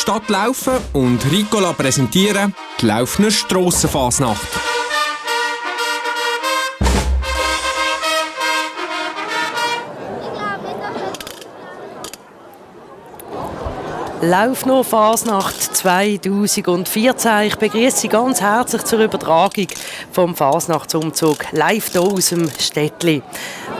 Stadt laufen und Ricola präsentieren die Laufner Strassenfasnacht. Laufner Fasnacht 2014. Ich begrüße Sie ganz herzlich zur Übertragung vom Fasnachtsumzug live hier aus dem Städtli.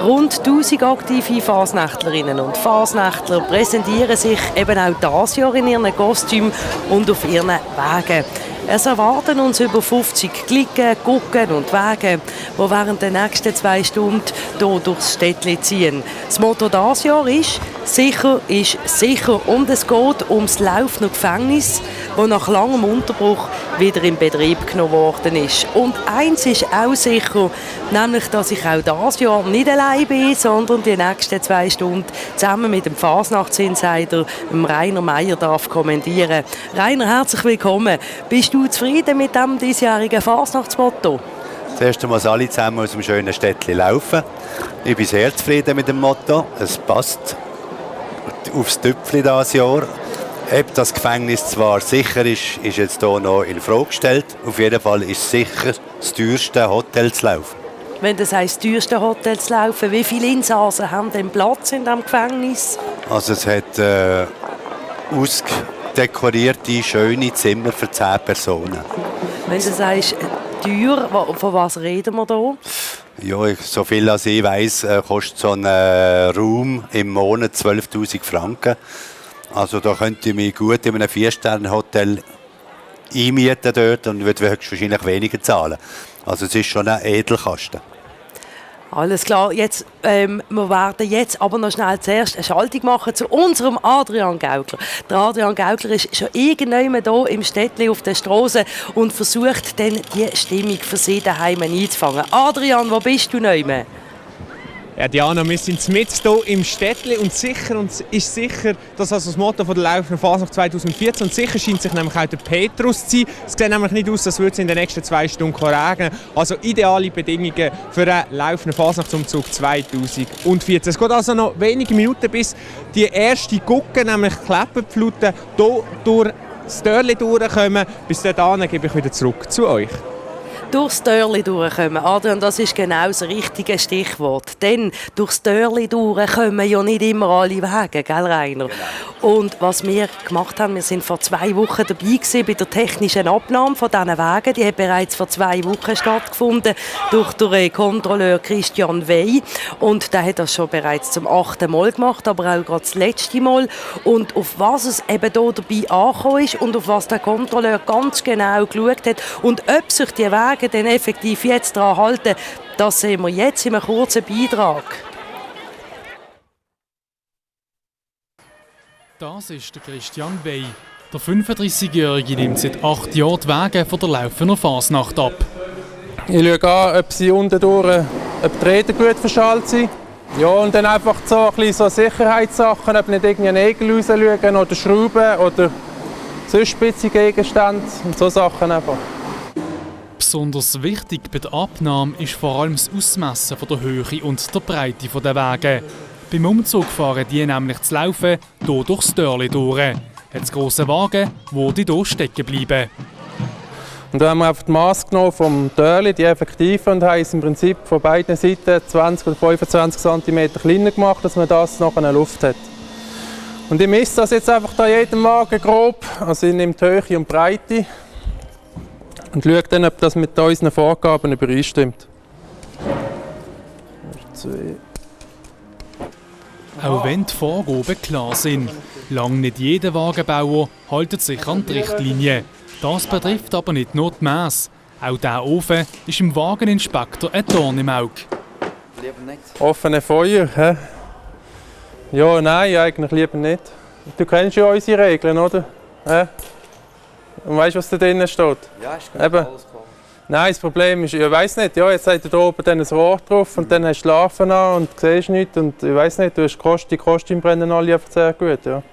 Rund 1000 aktive Fasnächtlerinnen und Fasnächtler präsentieren sich eben auch dieses Jahr in ihren Kostümen und auf ihren Wegen. Es erwarten uns über 50 Glicken, Gucken und Wege, die während der nächsten 2 Stunden hier durchs Städtli ziehen. Das Motto dieses Jahr ist «Sicher ist sicher» und es geht ums Laufner Gefängnis, das nach langem Unterbruch wieder in Betrieb genommen worden ist. Und eins ist auch sicher, nämlich, dass ich auch dieses Jahr nicht allein bin, sondern die nächsten 2 Stunden zusammen mit dem Fasnachtsinsider Rainer Meier darf kommentieren. Rainer, herzlich willkommen. Bist du zufrieden mit dem diesjährigen Fasnachtsmotto? Zuerst einmal alle zusammen aus dem schönen Städtli laufen. Ich bin sehr zufrieden mit dem Motto. Es passt aufs Tüpfli dieses Jahr. Ob das Gefängnis zwar sicher ist jetzt hier noch in Frage gestellt. Auf jeden Fall ist es sicher, das teuerste Hotel zu laufen. Wenn das heisst, das teuerste Hotel zu laufen, wie viele Insassen haben denn Platz in diesem Gefängnis? Also es hat ausdekorierte, schöne Zimmer für 10 Personen. Wenn du sagst, teuer, von was reden wir hier? Ja, so viel als ich weiss, kostet so ein Raum im Monat 12'000 Franken. Also da könnte ich mich gut in einem 4-Sterne-Hotel einmieten dort und würde höchstwahrscheinlich weniger zahlen. Also es ist schon ein Edelkasten. Alles klar, jetzt, wir werden jetzt aber noch schnell zuerst eine Schaltung machen zu unserem Adrian Gaugler. Der Adrian Gaugler ist schon irgendwann hier im Städtli auf der Straße und versucht dann die Stimmung für sie daheim einzufangen. Adrian, wo bist du neu? Ja, Diana, wir sind mitten hier im Städtli und ist sicher, das ist das Motto von der Laufner Fasnacht 2014 und sicher scheint sich nämlich auch der Petrus zu sein. Es sieht nämlich nicht aus, als würde es in den nächsten 2 Stunden regnen. Also ideale Bedingungen für einen Laufner Fasnachtsumzug 2014. Es geht also noch wenige Minuten, bis die erste Gucke, nämlich Kleppenpfluten, hier durch das Dörrli durchkommen. Bis dahin gebe ich wieder zurück zu euch. Durchs Dörrli durchkommen. Adrian, das ist genau das richtige Stichwort. Denn durchs Dörrli durchkommen ja nicht immer alle Wege, gell, Rainer? Genau. Und was wir gemacht haben, wir sind vor 2 Wochen dabei gewesen bei der technischen Abnahme von diesen Wegen. Die hat bereits vor 2 Wochen stattgefunden durch den Kontrolleur Christian Wey. Und der hat das schon bereits zum 8. Mal gemacht, aber auch gerade das letzte Mal. Und auf was es eben hier dabei angekommen ist und auf was der Kontrolleur ganz genau geschaut hat und ob sich die Wege dann effektiv jetzt daran halten, das sehen wir jetzt in einem kurzen Beitrag. Das ist der Christian Wey. Der 35-Jährige nimmt seit 8 Jahren die Wege von der Laufner Fasnacht ab. Ich schaue an, ob sie unten durch, ob die Räder gut verschallt sind. Ja, und dann einfach so ein bisschen so Sicherheitssachen, ob nicht irgendein Nägel rausschauen oder Schrauben oder sonst spitze Gegenstände und so Sachen einfach. Besonders wichtig bei der Abnahme ist vor allem das Ausmessen von der Höhe und der Breite der Wege. Beim Umzug fahren die nämlich zu laufen hier durchs Dörrli durch. Hat grosse Wagen, wo die hier stecken bleiben. Und da haben wir einfach die Masse genommen vom Dörrli, die effektiven, und haben es im Prinzip von beiden Seiten 20 oder 25 cm kleiner gemacht, dass man das noch in der Luft hat. Und ich messe das jetzt einfach da jedem Wagen grob, also ich nehme die Höhe und die Breite. Und schaue dann, ob das mit unseren Vorgaben übereinstimmt. Auch wenn die Vorgaben klar sind, lang nicht jeder Wagenbauer hält sich an die Richtlinie. Das betrifft aber nicht nur die Messe. Auch dieser Ofen ist im Wageninspektor ein Dorn im Auge. Offene Feuer, hä? Ja, nein, eigentlich lieber nicht. Du kennst ja unsere Regeln, oder? Hä? Und weißt du, was da drinnen steht? Ja, ist gut, alles klar. Nein, das Problem ist, ich weiss nicht, ja, jetzt hat er da oben dann ein Rohr drauf und dann hast du Larven an und siehst nichts und ich weiss nicht, die Kostüme brennen alle einfach sehr gut, ja.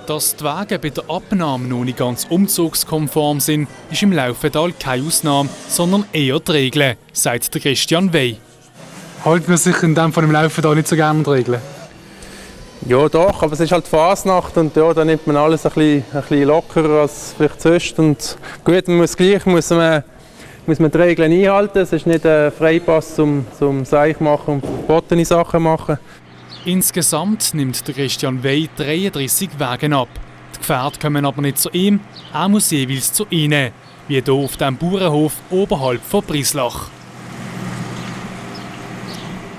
Dass die Wege bei der Abnahme noch nicht ganz umzugskonform sind, ist im Laufental keine Ausnahme, sondern eher die Regel, sagt der Christian Wey. Halten wir sich in dem von dem Laufental nicht so gerne an die Regeln? Ja doch, aber es ist halt Fasnacht und ja, da nimmt man alles ein bisschen lockerer als vielleicht sonst. Und gut, man muss die Regeln einhalten. Es ist nicht ein Freipass zum Seich machen und verbotene Sachen machen. Insgesamt nimmt der Christian Wey 33 Wagen ab. Die Pferde kommen aber nicht zu ihm, er muss jeweils zu ihnen, wie hier auf dem Bauernhof oberhalb von Brislach.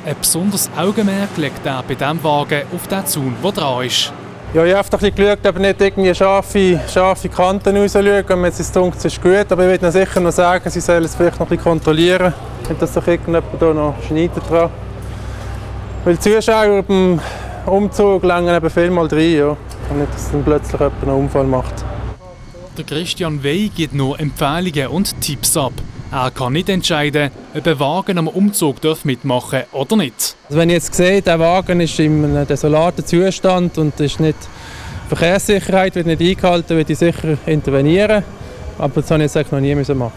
Ein besonderes Augenmerk legt er bei diesem Wagen auf den Zaun, der dran ist. Ja, ich habe einfach ein bisschen geschaut, ob nicht irgendwie scharfe Kanten rausschauen. Wenn man jetzt denkt, es ist gut, aber ich würde sicher noch sagen, sie sollen es vielleicht noch ein bisschen kontrollieren, nicht, dass sich irgendjemand hier noch schneidet dran. Weil die Zuschauer beim Umzug langen eben vielmal rein, ja. Und nicht, dass dann plötzlich jemand einen Unfall macht. Der Christian Wey gibt noch Empfehlungen und Tipps ab. Er kann nicht entscheiden, ob ein Wagen am Umzug mitmachen darf oder nicht. Also wenn ich jetzt sehe, der Wagen ist in einem desolaten Zustand und ist nicht, die Verkehrssicherheit wird nicht eingehalten, würde ich sicher intervenieren. Aber das habe ich jetzt noch nie machen.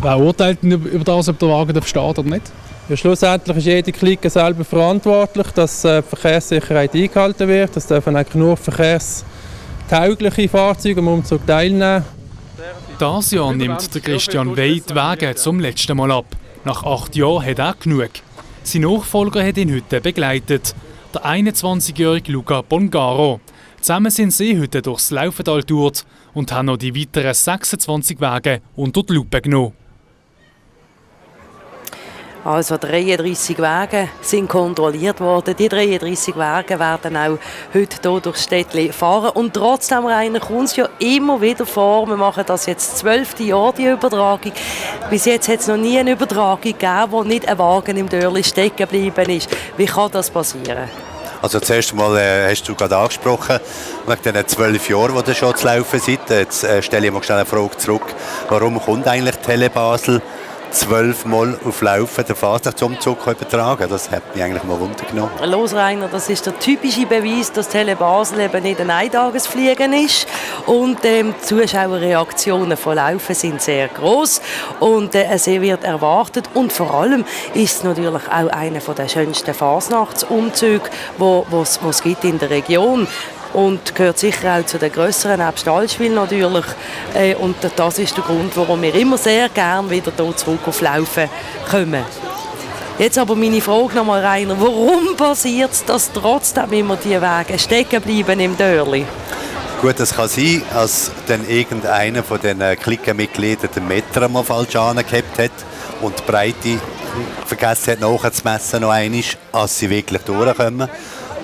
Wer urteilt über das, ob der Wagen steht oder nicht? Ja, schlussendlich ist jede Clique selber verantwortlich, dass die Verkehrssicherheit eingehalten wird. Es dürfen eigentlich nur verkehrstaugliche Fahrzeuge am Umzug teilnehmen. Dieses Jahr nimmt der Christian Wey die Wagen zum letzten Mal ab. Nach 8 Jahren hat er genug. Sein Nachfolger hat ihn heute begleitet, der 21-jährige Luca Bongaro. Zusammen sind sie heute durchs Laufental gedauert und haben noch die weiteren 26 Wagen unter die Lupe genommen. Also 33 Wagen sind kontrolliert worden. Die 33 Wagen werden auch heute hier durchs Städtli fahren. Und trotzdem, Rainer, kommt es ja immer wieder vor. Wir machen das jetzt das 12. Jahr, die Übertragung. Bis jetzt hat es noch nie eine Übertragung gegeben, wo nicht ein Wagen im Dörrli stecken geblieben ist. Wie kann das passieren? Also zuerst mal hast du gerade angesprochen, wegen den 12 Jahren, die ihr schon zu laufen seid. Jetzt stelle ich mal schnell eine Frage zurück. Warum kommt eigentlich Tele Basel 12 Mal auf Laufen den Fasnachtsumzug übertragen? Das hat mich eigentlich mal wundergenommen. Los, Rainer, das ist der typische Beweis, dass Tele Basel eben nicht ein Eintagesfliegen ist. Und die Zuschauerreaktionen von Laufen sind sehr gross. Und sie wird erwartet. Und vor allem ist es natürlich auch einer der schönsten Fasnachtsumzüge, die es gibt in der Region. Und gehört sicher auch zu den grösseren, nebst Allschwil natürlich. Und das ist der Grund, warum wir immer sehr gerne wieder hier zurück auf Laufen kommen. Jetzt aber meine Frage nochmal, Rainer. Warum passiert es, dass trotzdem immer die Wege stecken bleiben im Dörli? Gut, es kann sein, dass dann irgendeiner von den Clique-Mitgliedern den Meter mal falsch angehabt hat und die Breite vergessen hat nachzumessen noch einmal, als sie wirklich durchkommen.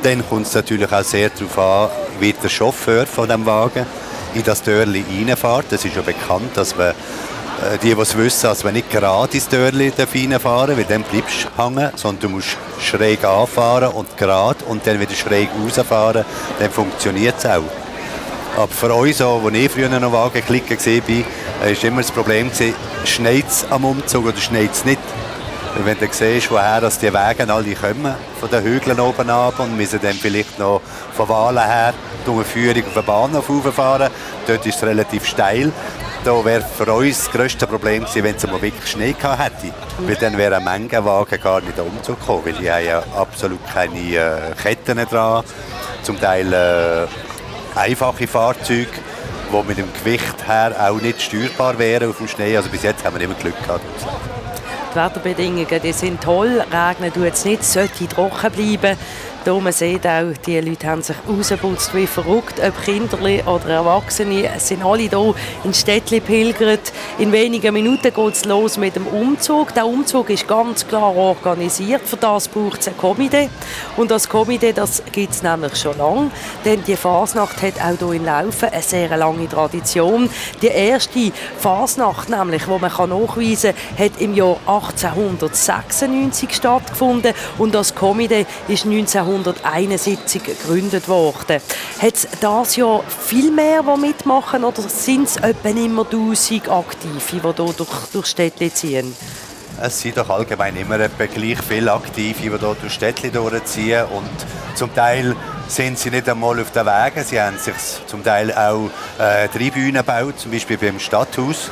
Dann kommt es natürlich auch sehr darauf an, wie der Chauffeur von dem Wagen in das Dörli reinfährt. Es ist ja bekannt, dass man, die es wissen, dass man nicht gerade ins Dörli reinfahren darf, weil dann bleibst du hängen, sondern du musst schräg anfahren und gerade und dann wieder schräg rausfahren. Dann funktioniert es auch. Aber für uns, als ich früher noch Wagenklicken war, war immer das Problem, schneit es am Umzug oder schneit es nicht. Wenn du siehst, woher die Wege alle kommen, von den Hügeln oben ab und müssen dann vielleicht noch von Wahlen her durch eine Führung auf den Bahnhof rauffahren. Dort ist es relativ steil. Da wäre für uns das grösste Problem gewesen, wenn es mal wirklich Schnee gehabt hätte. Weil dann wären Mengenwagen gar nicht Umzug gekommen, weil die haben ja absolut keine Ketten dran. Zum Teil einfache Fahrzeuge, die mit dem Gewicht her auch nicht steuerbar wären auf dem Schnee. Also bis jetzt haben wir immer Glück gehabt. Die Wetterbedingungen die sind toll, regnen tut es nicht, sollte trocken bleiben. Da man sieht auch, die Leute haben sich rausgeputzt wie verrückt, ob Kinderli oder Erwachsene, es sind alle hier in Städtli pilgert. In wenigen Minuten geht es los mit dem Umzug. Der Umzug ist ganz klar organisiert, für das braucht es ein Komitee. Und das Komitee, das gibt es nämlich schon lange, denn die Fasnacht hat auch hier in Laufen eine sehr lange Tradition. Die erste Fasnacht, nämlich, die man nachweisen kann, hat im Jahr 1896 stattgefunden und das Komitee ist 1971 gegründet worden. Hat es dieses Jahr viel mehr, die mitmachen, oder sind es etwa immer 1000 Aktive, die hier durch Städtli ziehen? Es sind doch allgemein immer etwa gleich viele Aktive, die hier durch Städtli durchziehen. Und zum Teil sind sie nicht einmal auf den Wegen. Sie haben sich zum Teil auch Tribünen gebaut, zum Beispiel beim Stadthaus.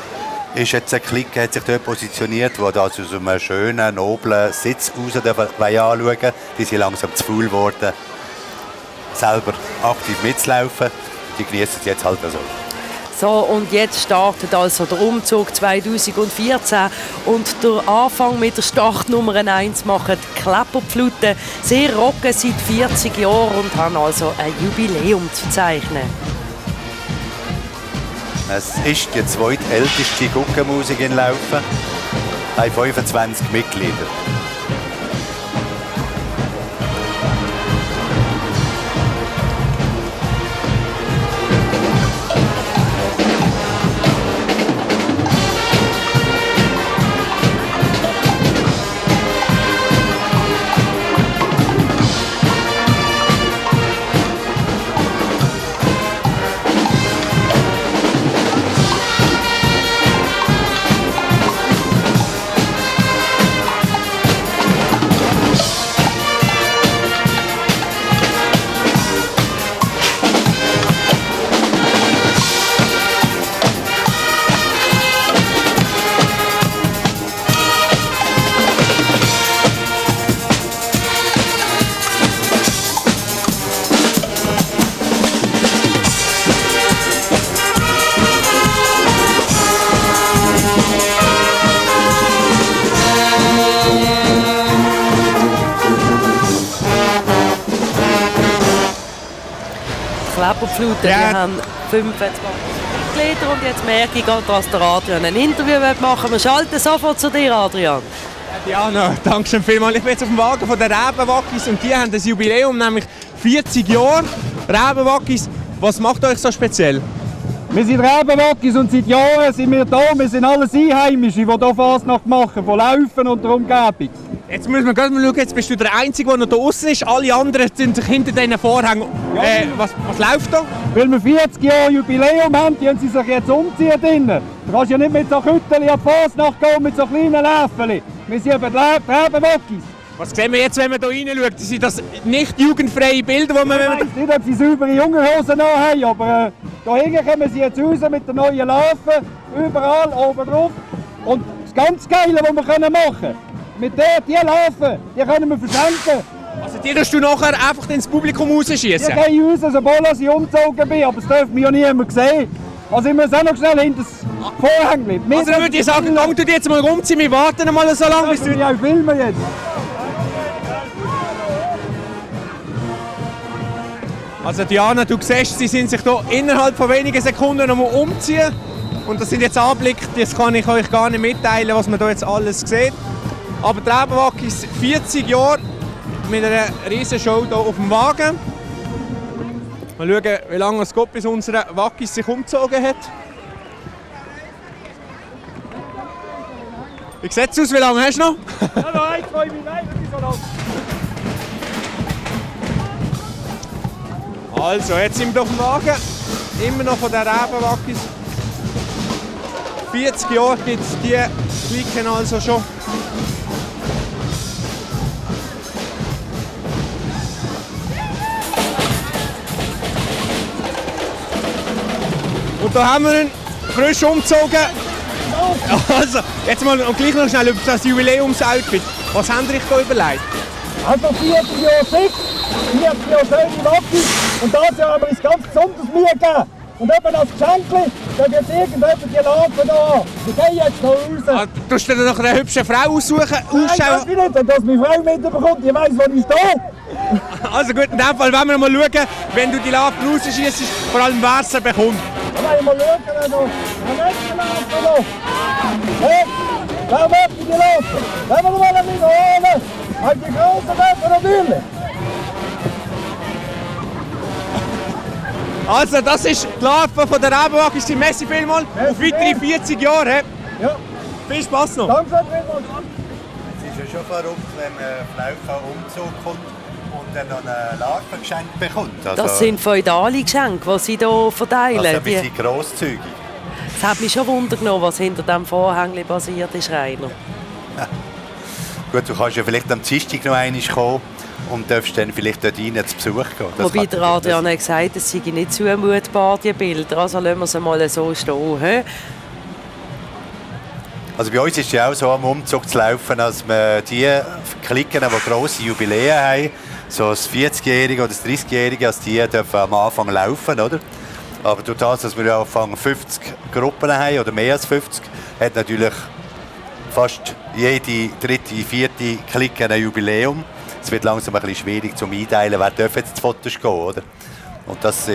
Ist jetzt eine Clique, hat sich dort positioniert, die das aus einem schönen, noblen Sitz raus anschauen. Die sind langsam zu faul geworden, selber aktiv mitzulaufen. Die genießen es jetzt halt so. So, und jetzt startet also der Umzug 2014 und der Anfang mit der Startnummer 1 machen die Klepperpfluten. Sie rocken seit 40 Jahren und haben also ein Jubiläum zu zeichnen. Es ist die zweitälteste Guckenmusik in Laufen. Hat 25 Mitglieder. Klepperpfluten, die haben 25 Mitglieder und jetzt merke ich gerade, dass der Adrian ein Interview machen will. Wir schalten sofort zu dir, Adrian. Diana, danke schön vielmals. Ich bin jetzt auf dem Wagen von den Rebenwackis und die haben das Jubiläum, nämlich 40 Jahre. Rebenwackis, was macht euch so speziell? Wir sind Rebenwackis und seit Jahren sind wir da. Wir sind alles Einheimische, die hier Fasnacht machen, von Laufen und der Umgebung. Jetzt müssen wir gerade mal schauen, jetzt bist du der Einzige, der noch draußen ist. Alle anderen sind sich hinter diesen Vorhängen. Was läuft da? Weil wir 40 Jahre Jubiläum haben, die sich jetzt umziehen drinnen. Du kannst ja nicht mit so Kütteln an die Fasnacht gehen, mit so kleinen Läffeln. Wir sind eben die Rebenwackis. Was sehen wir jetzt, wenn man hier reinschaut? Sind das nicht jugendfreie Bilder, die man... Ich weiss nicht, ob sie saubere Jungerhosen haben, aber da hinten kommen sie jetzt raus mit den neuen Larven, überall oben drauf. Und das ganz Geile, was wir machen können, mit die Larven, die können wir verschenken. Also die darfst du nachher einfach ins Publikum rausschießen? Die gehen raus, sobald ich umgezogen bin, aber das darf mich ja niemand sehen. Also ich muss auch noch schnell hinter das Vorhang. Also dann würde ich sagen, lang du dich jetzt mal rumziehen, wir warten mal so lange, bis du... Ja, ich filme jetzt. Also Diana, du siehst, sie sind sich hier innerhalb von wenigen Sekunden noch mal umziehen. Und das sind jetzt Anblicke, das kann ich euch gar nicht mitteilen, was man hier jetzt alles sieht. Aber die Rebenwackis 40 Jahre mit einer riesen Show hier auf dem Wagen. Mal schauen, wie lange es geht, bis unsere Wackis sich umgezogen hat. Wie sieht es aus, wie lange hast du noch? Ja, noch 1, 2 Minuten, so lang. Also, jetzt sind wir auf dem Wagen, immer noch von den Rebenwackis. 40 Jahre gibt es die Klicken also schon. Und da haben wir ihn frisch umgezogen. Also, jetzt mal und gleich noch schnell über das Jubiläumsoutfit. Was habt ihr euch da überlegt? Also 40 Jahre Sicht, 40 Jahre schöne Wackis und das Jahr haben wir uns ganz besonders Mühe gegeben. Und eben als Geschenk, da gibt irgendjemand die Larven da. Die gehen jetzt hier raus. Tust du dir nach einer hübschen Frau aussuchen? Nein, das will ich nicht, wenn das meine Frau mitbekommt, die weiss, wo ich stehe. Also gut, in dem Fall wollen wir mal schauen, wenn du die Larven rausschießt, vor allem wer sie bekommt. Da wollen wir mal schauen, noch. Wer möchte die Larven noch? Hey, wer möchte die Larven? Lassen wir mal ein bisschen holen. Halt die großen Läden natürlich. Also das ist die Larve von der Rebenwackis, die Messi vielmal auf weitere 40 Jahre. Ja. Viel Spaß noch. Danke vielmals. Es ist ja schon verrückt, wenn man Frau Umzug kommt und dann noch ein Larvengeschenk bekommt. Also, Das sind feudale Geschenke, die sie hier verteilen. also wir sind grosszügig. Es hat mich schon Wunder genommen, was hinter diesem Vorhang passiert ist, Rainer. Gut, du kannst ja vielleicht am Dienstag noch einmal kommen und darfst dann vielleicht dort rein zu Besuch gehen. Das Wobei kann der natürlich Adrian hat gesagt, es sei nicht zumutbar, die Bilder. Also lassen wir sie mal so stehen. He? Also bei uns ist es ja auch so, am Umzug zu laufen, dass wir die Klicken, die grosse Jubiläen haben, so das 40-Jährige oder das 30-Jährige, dass die dürfen am Anfang laufen, oder? Aber durch das, dass wir ja Anfang 50 Gruppen haben, oder mehr als 50, hat natürlich fast jede dritte, vierte Clique ein Jubiläum. Es wird langsam ein bisschen schwierig zum Einteilen, wer darf jetzt zu Fotos gehen, oder? Und das,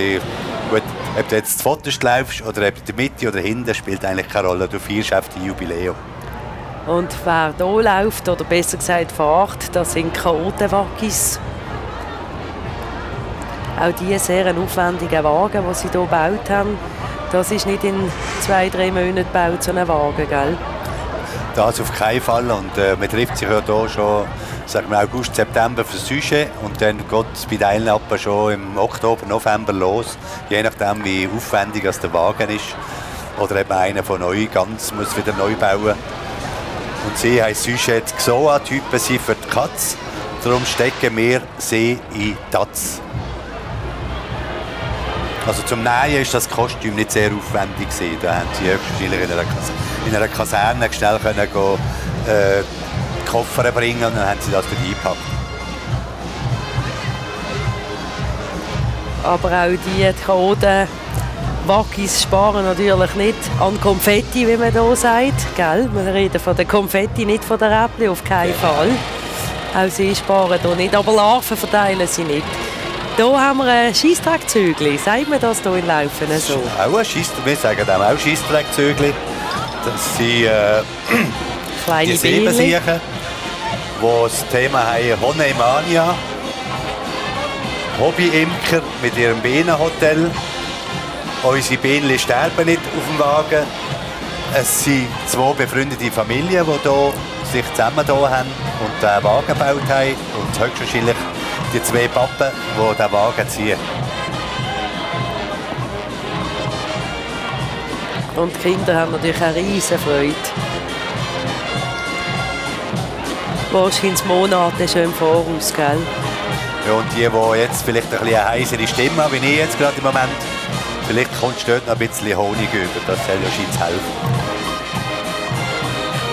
gut, ob du jetzt zu Fotos läufst oder ob in der Mitte oder hinten, spielt eigentlich keine Rolle. Du feierst auf die Jubiläum. Und wer hier läuft, oder besser gesagt fährt, das sind Chaotenwaggis. Auch diese sehr aufwendigen Wagen, die sie hier gebaut haben, das ist nicht in 2-3 Monaten gebaut, so ein Wagen, gell? Das auf keinen Fall. Und man trifft sich ja hier schon, sagen wir, August, September für das Sujet. Und dann geht es bei den Einlappen schon im Oktober, November los. Je nachdem, wie aufwendig das der Wagen ist. Oder eben einer von neu ganz muss wieder neu bauen. Und sie haben Sujet Xoa-Typen sind für die Katze. Darum stecken wir sie in Taz. Also zum Nähen ist das Kostüm nicht sehr aufwendig gewesen. Da haben sie höchstwahrscheinlich in einer Kaserne schnell können gehen, die Koffer bringen und dann haben sie das dort eingepackt. Aber auch die Chaoten-Waggis sparen natürlich nicht an Konfetti, wie man hier sagt. Gell? Wir reden von der Konfetti, nicht von der Räppli, auf keinen Fall. Auch sie sparen hier nicht, aber Larven verteilen sie nicht. Hier haben wir ein Scheisstrackzügli. Sagt man das hier in Laufen so? Auch ein Scheisstrack, wir sagen auch Scheisstrackzügli. Das sind kleine die Siebensichen, die das Thema haben Honemania, Hobby-Imker mit ihrem Bienenhotel. Unsere Bienen sterben nicht auf dem Wagen. Es sind 2 befreundete Familien, die hier sich zusammen hier haben und den Wagen gebaut haben. Und höchstwahrscheinlich die 2 Pappen, die den Wagen ziehen. Und die Kinder haben natürlich eine riesen Freude. Wahrscheinlich Monate schon im Voraus, gell? Ja, und die jetzt vielleicht ein bisschen eine heisere Stimme haben, wie ich jetzt gerade im Moment, vielleicht kommt dort noch ein bisschen Honig über. Das soll ja scheinbar helfen.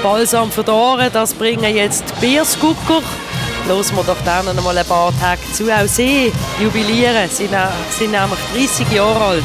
Balsam für die Ohren, das bringen jetzt die Biersgucker. Hören wir doch dann noch mal ein paar Tage zu. Auch sie jubilieren, sie sind nämlich 30 Jahre alt.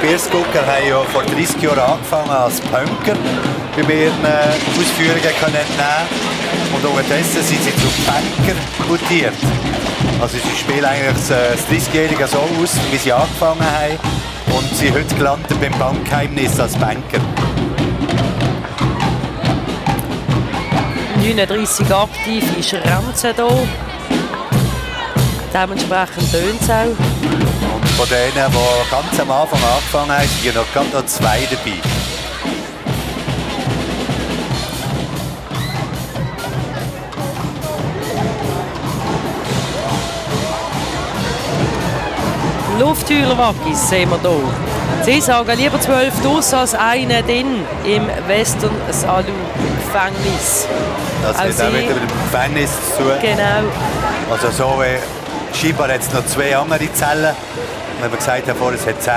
Die Biersgucker haben ja vor 30 Jahren angefangen als Punker, bei ihren Ausführungen können entnehmen. Und unterdessen sind sie zu Banker mutiert. Also sie spielen eigentlich das 30-jährige so aus, wie sie angefangen haben. Und sie heute gelandet beim Bankgeheimnis als Banker. 39 aktive Schranzen hier. Dementsprechend tönt es auch. Und von denen, die ganz am Anfang angefangen haben, sind ja gerade noch 2 dabei. Luftheulerwaggis sehen wir hier. Sie sagen lieber 12 draus als einen drin im Western Saloon Gefängnis. Das hat auch wieder mit dem Gefängnis zu tun. Genau. Also so scheinbar hat es noch 2 andere Zellen. Wenn wir gesagt haben, vorher, es hat 10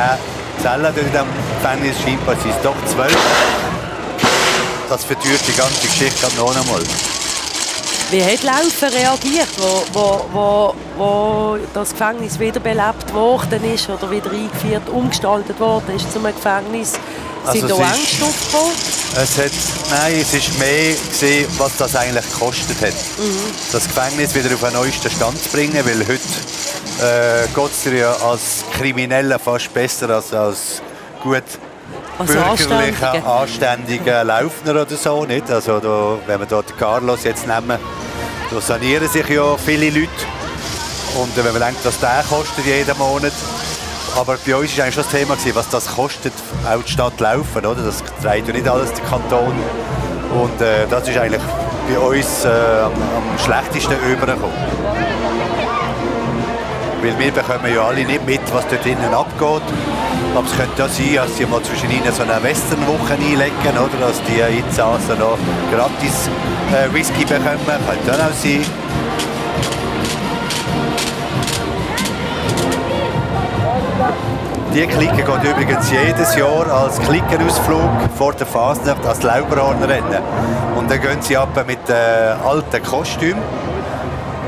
Zellen in diesem Gefängnis, scheinbar sind es doch 12. Das verteuert die ganze Geschichte noch einmal. Wie hat Laufen reagiert, wo das Gefängnis wiederbelebt worden ist oder wieder eingeführt, umgestaltet worden ist zum Gefängnis? Sind da Ängste aufgekommen? Es war mehr gesehen, was das eigentlich gekostet hat. Das Gefängnis wieder auf den neuesten Stand zu bringen, weil heute geht es dir ja als Krimineller fast besser als gut bürgerlicher, anständiger Laufner oder so. Nicht? Also da, wenn wir hier den Carlos jetzt nehmen, da sanieren sich ja viele Leute. Und wenn man denkt, was der kostet jeden Monat. Aber bei uns war eigentlich schon das Thema, was das kostet, auch die Stadt Laufen. Oder? Das trägt ja nicht alles der Kanton. Und das ist eigentlich bei uns am schlechtesten übergekommen. Weil wir bekommen ja alle nicht mit, was dort drinnen abgeht. Aber es könnte auch sein, dass sie mal zwischen ihnen so eine Westernwoche einlegen, oder dass die Einsassen noch gratis Whisky bekommen. Könnte auch sein. Die Clique geht übrigens jedes Jahr als Cliquenausflug vor der Fasnacht als Lauberhornrennen. Und dann gehen sie ab mit alten Kostümen.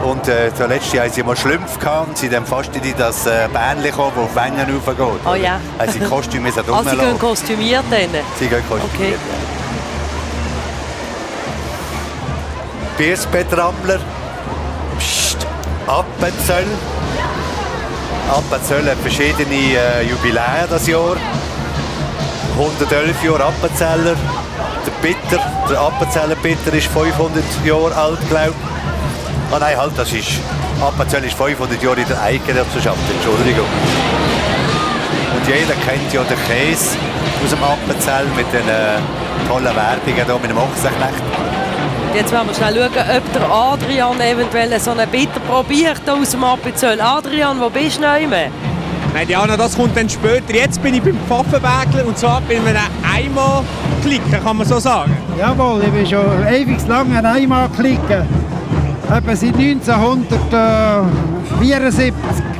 Und zuletzt hatten sie mal Schlümpfe gehabt und sind dann fast in das Bähnchen gekommen, das auf Wengen raufgeht. Oh ja. Also die Kostüme sind also sie gehen kostümiert dann? Sie gehen kostümiert, okay. Ja. Biersbettrammler. Psst. Appenzell. Appenzell hat verschiedene Jubiläen dieses Jahr. 111 Jahre Appenzeller. Der Appenzeller Bitter ist 500 Jahre alt, glaube ich. Ah nein, halt, das ist... Appenzell ist 500 Jahre in der Eidgenossenschaft, Entschuldigung. Und jeder kennt ja den Käse aus dem Appenzell mit den tollen Werbungen hier mit dem Ochsenknecht. Jetzt wollen wir schnell schauen, ob der Adrian eventuell so einen Bitter probiert aus dem Appenzell. Adrian, wo bist du noch? Nein, Diana, das kommt dann später. Jetzt bin ich beim Pfaffenbergler und zwar bei einem Einmal-Klicken, kann man so sagen. Jawohl, ich bin schon ewig lang ein Einmal-Klicken. Etwa seit 1974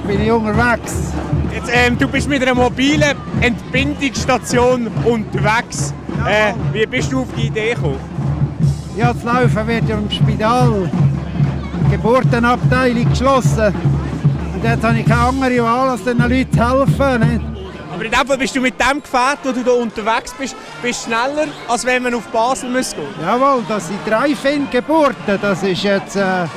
bin ich unterwegs. Jetzt, du bist mit einer mobilen Entbindungsstation unterwegs. Wie bist du auf die Idee gekommen? Ja, das Laufen wird ja im Spital, die Geburtenabteilung geschlossen. Und jetzt habe ich keine andere Wahl, als den Leuten zu helfen. Nicht? Aber in dem Fall bist du mit dem Gefährt, wo du hier unterwegs bist schneller, als wenn man auf Basel gehen müsste. Jawohl, das sind Drive-In-Geburten. Das ist jetzt das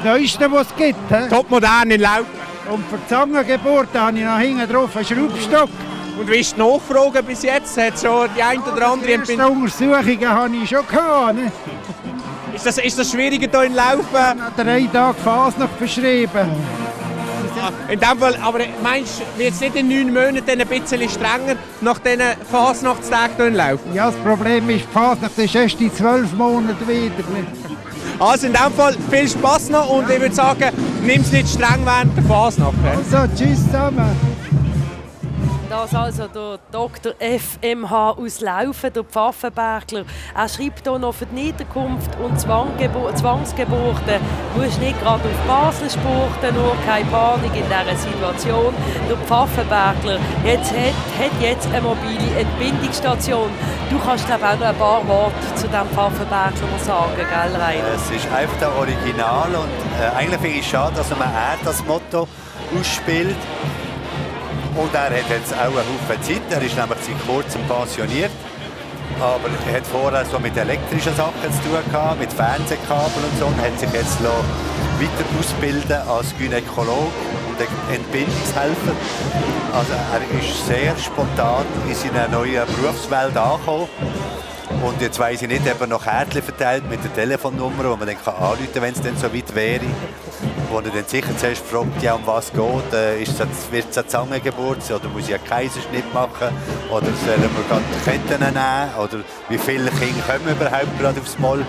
Neueste, was es gibt. Top modern in Laufen. Und für die Zangengeburten habe ich noch hinten drauf einen Schraubstock. Und wie ist die Nachfrage bis jetzt? Hat schon die eine oder andere Entbindung? Die Untersuchungen habe ich schon gehabt. Ne? Ist das schwieriger hier in Laufen? Ich habe 3 Tage Fasnacht verschrieben. In dem Fall, aber meinst du, wird es nicht in 9 Monaten ein bisschen strenger nach diesen Fasnachtstagen hier in Laufen? Ja, das Problem ist, die Fasnacht ist erst in 12 Monaten wieder. Ne? Also in dem Fall viel Spass noch und ich würde sagen, nimm es nicht streng während der Fasnacht. Also, tschüss zusammen. Das also der Dr. FMH aus Laufen, der Pfaffenbergler. Er schreibt hier noch für die Niederkunft und Zwangsgeburten. Du musst nicht gerade auf Basel spurten, nur keine Panik in dieser Situation. Der Pfaffenbergler hat jetzt eine mobile Entbindungsstation. Du kannst glaube auch noch ein paar Worte zu diesem Pfaffenbergler sagen, gell Rainer? Es ist einfach der Original und eigentlich finde ich es schade, dass man das Motto ausspielt. Und er hat jetzt auch einen Haufen Zeit, er ist nämlich seit kurzem pensioniert. Aber er hat vorher so mit elektrischen Sachen zu tun gehabt, mit Fernsehkabeln und so. Und hat sich jetzt weiter ausbilden als Gynäkologe und Entbindungshelfer. Also er ist sehr spontan in seiner neuen Berufswelt angekommen. Und jetzt weiss ich nicht, ob er noch Kärtchen verteilt mit der Telefonnummer, wo man dann anrufen kann, wenn es dann so weit wäre. Wo er dann sicher zuerst fragt, ja, um was geht, wird es eine Zangengeburt oder muss ich einen Kaiserschnitt machen oder sollen wir gerade die Ketten nehmen oder wie viele Kinder kommen überhaupt gerade aufs Mal.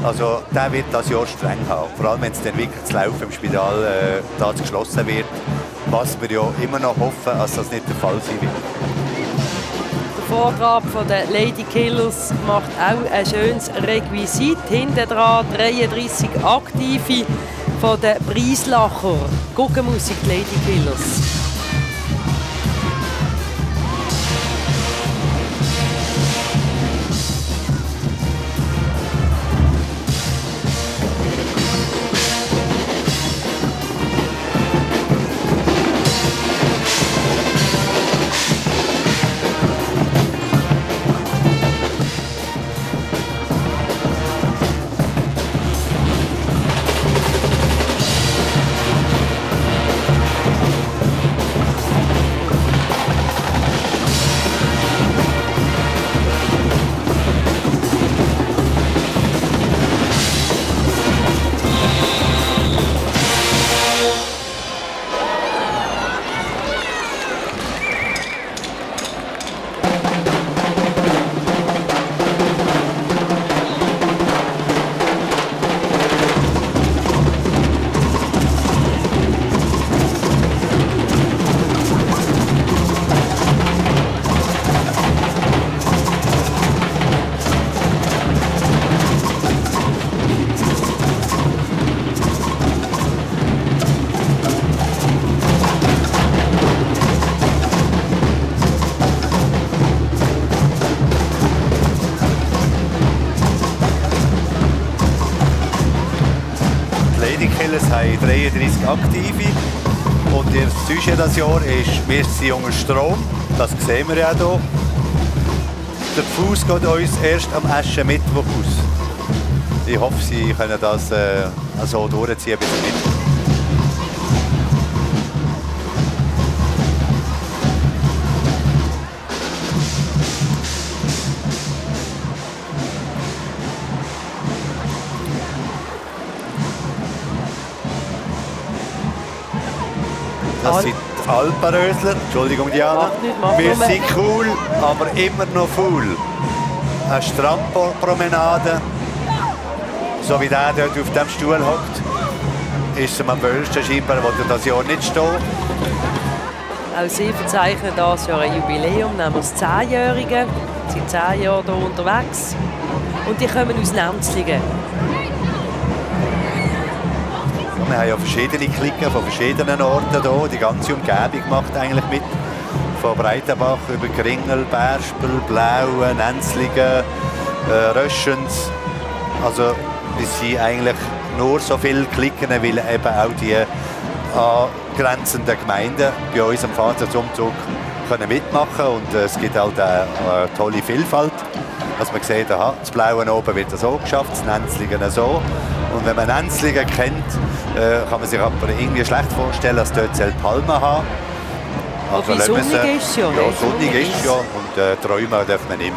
Also der wird das Jahr streng haben, vor allem wenn es dann wirklich das Laufen im Spital geschlossen wird, was wir ja immer noch hoffen, dass das nicht der Fall sein wird. Der Vortrag von den Lady Killers macht auch ein schönes Requisit. Hinten dran 33 Aktive von den Preislacher. Guckenmusik, Lady Killers. Achilles haben 33 Aktive. Und das Sujet dieses Jahr ist «Wir sind unter Strom». Das sehen wir ja hier. Der Fuß geht uns erst am Aschermittwoch aus. Ich hoffe, Sie können das so durchziehen bis zum Mittwoch. Das sind die Alpenrösler. Entschuldigung, Diana. Wir sind cool, aber immer noch faul. Eine Strandpromenade, so wie der dort auf dem Stuhl hockt, ist es am wohlsten scheinbar, wo das Jahr nicht steht. Auch Sie verzeichnen dieses Jahr ein Jubiläum, nämlich das 10-Jährige. Sie sind 10 Jahre hier unterwegs und die kommen aus Nenzlingen. Wir haben ja verschiedene Klicken von verschiedenen Orten hier. Die ganze Umgebung macht eigentlich mit. Von Breitenbach über Gringel, Berspel, Blauen, Nenzlingen, Röschens. Also wir sind eigentlich nur so viele Klicken, weil eben auch die angrenzenden Gemeinden bei uns am Fahrzeugumzug können mitmachen. Und es gibt halt eine tolle Vielfalt. Dass man sieht, aha, das Blaue oben wird so geschafft, das Nenzlingen so. Und wenn man Nenzlingen kennt, kann man sich aber irgendwie schlecht vorstellen, dass dort Palmen haben. Also wie sonnig ist es ja. Ja, sonnig ist es ja und träumen darf man immer.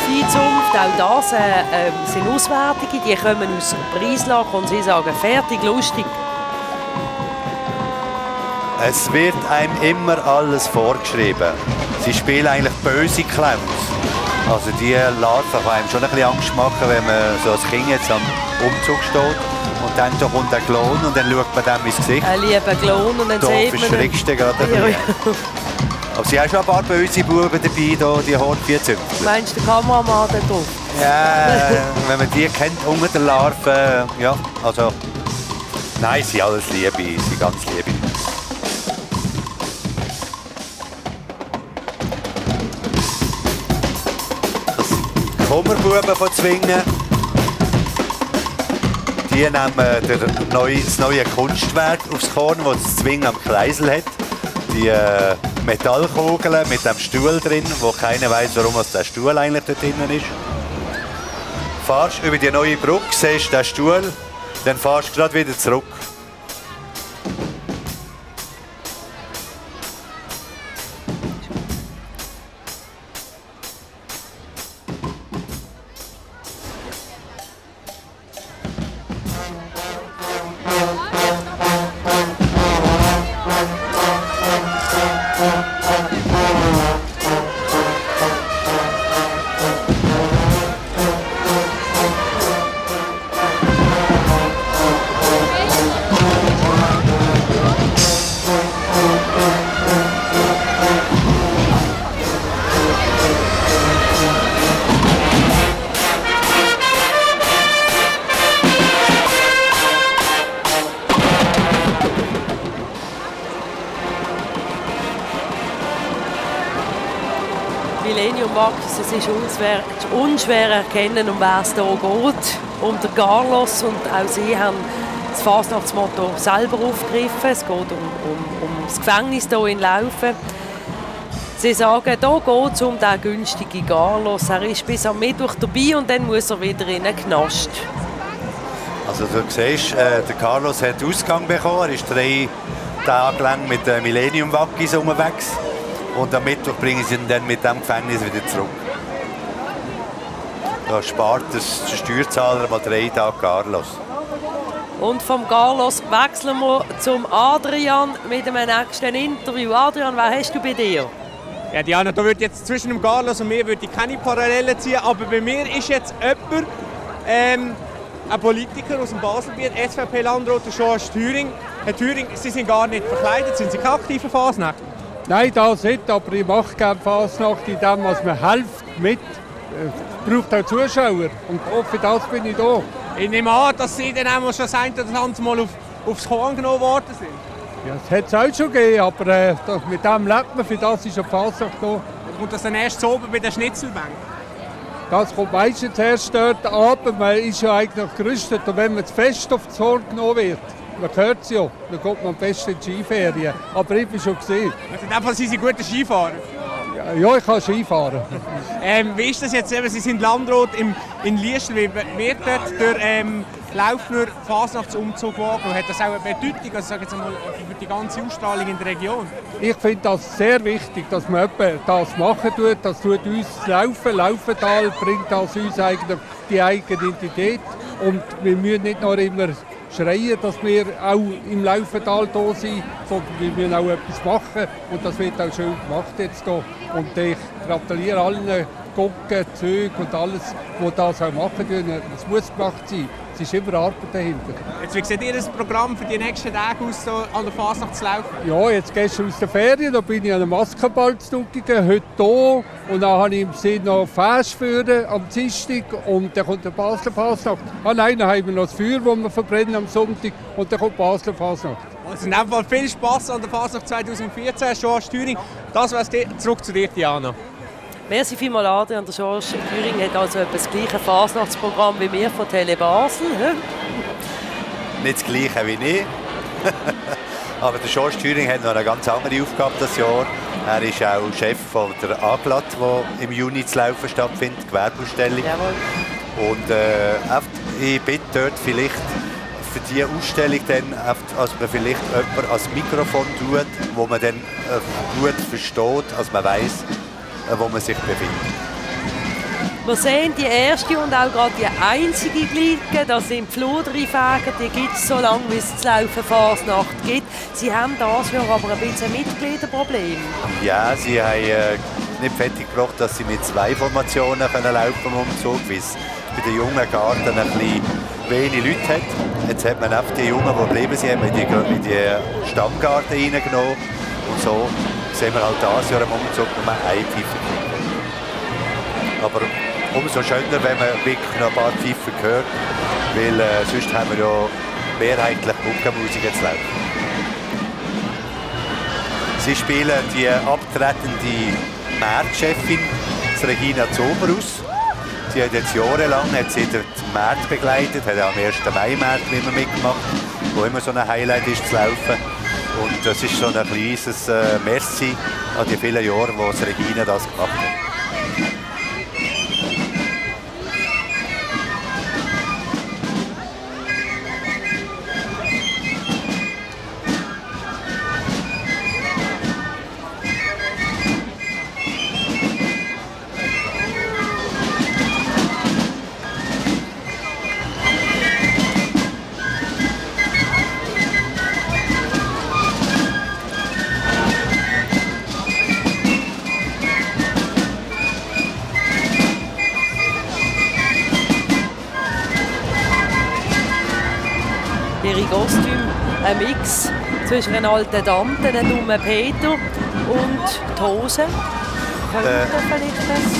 Viehzunft, auch das sind Auswärtige, die kommen aus Preislach und sie sagen, fertig, lustig. Es wird einem immer alles vorgeschrieben. Sie spielen eigentlich böse Clowns. Also die Larven kann einem schon ein bisschen Angst machen, wenn man so als Kind jetzt am Umzug steht. Und dann da kommt der Klon und dann schaut man dem ins Gesicht. Ein lieber Klon und dann da sieht man... Da verschreckst du gerade ein bisschen. Aber sie haben schon ein paar böse Buben dabei, die Hornviehzüchter. Meinst du den Kameramann da drauf? Ja, wenn man die kennt unter den Larven, ja, also... Nein, sie sind alles Liebe, sie sind ganz Liebe. Das Kummerbuben von Zwingen, die nehmen das neue Kunstwerk aufs Korn, das das Zwingen am Kreisel hat. Die Metallkugeln mit dem Stuhl drin, wo keiner weiß, warum der Stuhl eigentlich dort drinnen ist. Fahrst über die neue Brücke, siehst den Stuhl, dann fahrst du gerade wieder zurück. Es ist unschwer erkennen, um wer es hier geht. Um den Carlos, und auch sie haben das Fasnachtsmotto selber aufgegriffen. Es geht um das Gefängnis hier in Laufen. Sie sagen, hier geht es um den günstigen Carlos. Er ist bis am Mittwoch dabei und dann muss er wieder in den Knast. Also du siehst, der Carlos hat Ausgang bekommen. Er ist 3 Tage lang mit den Millennium-Waggis unterwegs. Und am Mittwoch bringen sie ihn dann mit dem Gefängnis wieder zurück. Da spart der Steuerzahler mal 3 Tage Carlos. Und vom Carlos wechseln wir zum Adrian mit dem nächsten Interview. Adrian, wer hast du bei dir? Ja, Diana, da würde jetzt zwischen dem Carlos und mir würde ich keine Parallelen ziehen, aber bei mir ist jetzt jemand, ein Politiker aus dem Baselbiet, SVP-Landrat Joas Thüring. Herr Thüring, Sie sind gar nicht verkleidet, sind Sie keine aktive Fasnacht? Nein, das nicht, aber ich mache gerne Fasnacht in dem, was mir hilft, mit. Es braucht auch Zuschauer und für das bin ich da. Ich nehme an, dass Sie dann auch schon das ein oder andere Mal aufs Korn genommen worden sind. Ja, das hat es auch schon gegeben, aber mit dem lebt man, für das ist eine Fasnacht da. Kommt das dann erst so oben bei der Schnitzelbank? Das kommt meistens erst dort ab, man ist ja eigentlich gerüstet und wenn man zu fest auf das Horn genommen wird, man hört es ja, dann kommt man am besten in die Skiferien. Aber ich bin schon gesehen. Also in dem Fall sind Sie gute Skifahrer? Ja, ich kann Skifahren. Wie ist das jetzt? Sie sind Landrat in Liestal. Wie wird dort der Laufner Fasnachtsumzug hat das auch eine Bedeutung, also sage jetzt mal, für die ganze Ausstrahlung in der Region? Ich finde das sehr wichtig, dass man das machen tut. Das tut uns Laufen. Laufental bringt das uns eigentlich die eigene Identität. Und wir müssen nicht nur immer schreien, dass wir auch im Laufental da sind, sondern wir müssen auch etwas machen. Und das wird auch schön gemacht jetzt hier. Und ich gratuliere allen Gucken, Zügen und alles, die das auch machen können. Es muss gemacht sein. Es ist immer Arbeit dahinter. Jetzt, wie sieht Ihr Programm für die nächsten Tage aus, so an der Fasnacht zu laufen? Ja, jetzt gestern aus der Ferien, da bin ich an einem Maskenball zu Duckingen, heute hier. Und dann habe ich im Sinn noch Fest führen am Dienstag und dann kommt der Basler Fasnacht. Nein, dann haben wir noch das Feuer, das wir verbrennen am Sonntag und dann kommt die Basler Fasnacht. Also in dem Fall viel Spass an der Fasnacht 2014, George Thüring. Das war's. Zurück zu dir, Diana. Merci vielmals, Adrian. Der George Thüring hat also das gleiche Fasnachtsprogramm wie wir von Tele Basel. Nicht das gleiche wie ich. Aber der George Thüring hat noch eine ganz andere Aufgabe dieses Jahr. Er ist auch Chef von der AGLAT, die im Juni zu laufen stattfindet, Gewerbeausstellung. Jawohl. Und ich bitte dort vielleicht für diese Ausstellung, dann, dass man vielleicht jemanden als Mikrofon tut, wo man dann gut versteht, als man weiss, wo man sich befindet. Wir sehen die erste und auch gerade die einzige Gliedke, das sind die Fludrifäger, die gibt es so lange, wie es zu laufen Fasnacht gibt. Sie haben dieses Jahr aber ein bisschen Mitgliederproblem. Ja, sie haben nicht fertiggebracht, dass sie mit 2 Formationen laufen im Umzug, weil es bei den jungen Garten ein bisschen wenig Leute hat. Jetzt hat man einfach die Jungen, die geblieben sind, in die Stammgarten reingenommen. Und so sehen wir halt dieses Jahr im Umzug nur ein Pfeifer. Aber umso schöner, wenn man wirklich noch ein paar Pfeifer hört, weil sonst haben wir ja mehrheitlich Muckenmusik zu laufen. Sie spielen die abtretende Märzchefin, Regina Zomerus. Sie hat jetzt jahrelang den März begleitet, hat auch am 1. Mai-März immer mitgemacht, wo immer so ein Highlight ist zu laufen. Und das ist so ein kleines Merci an die vielen Jahre, wo Regina das gemacht hat. Ihre Kostüme, ein Mix zwischen einem alten Tante, einem dummen Peter und die Hose.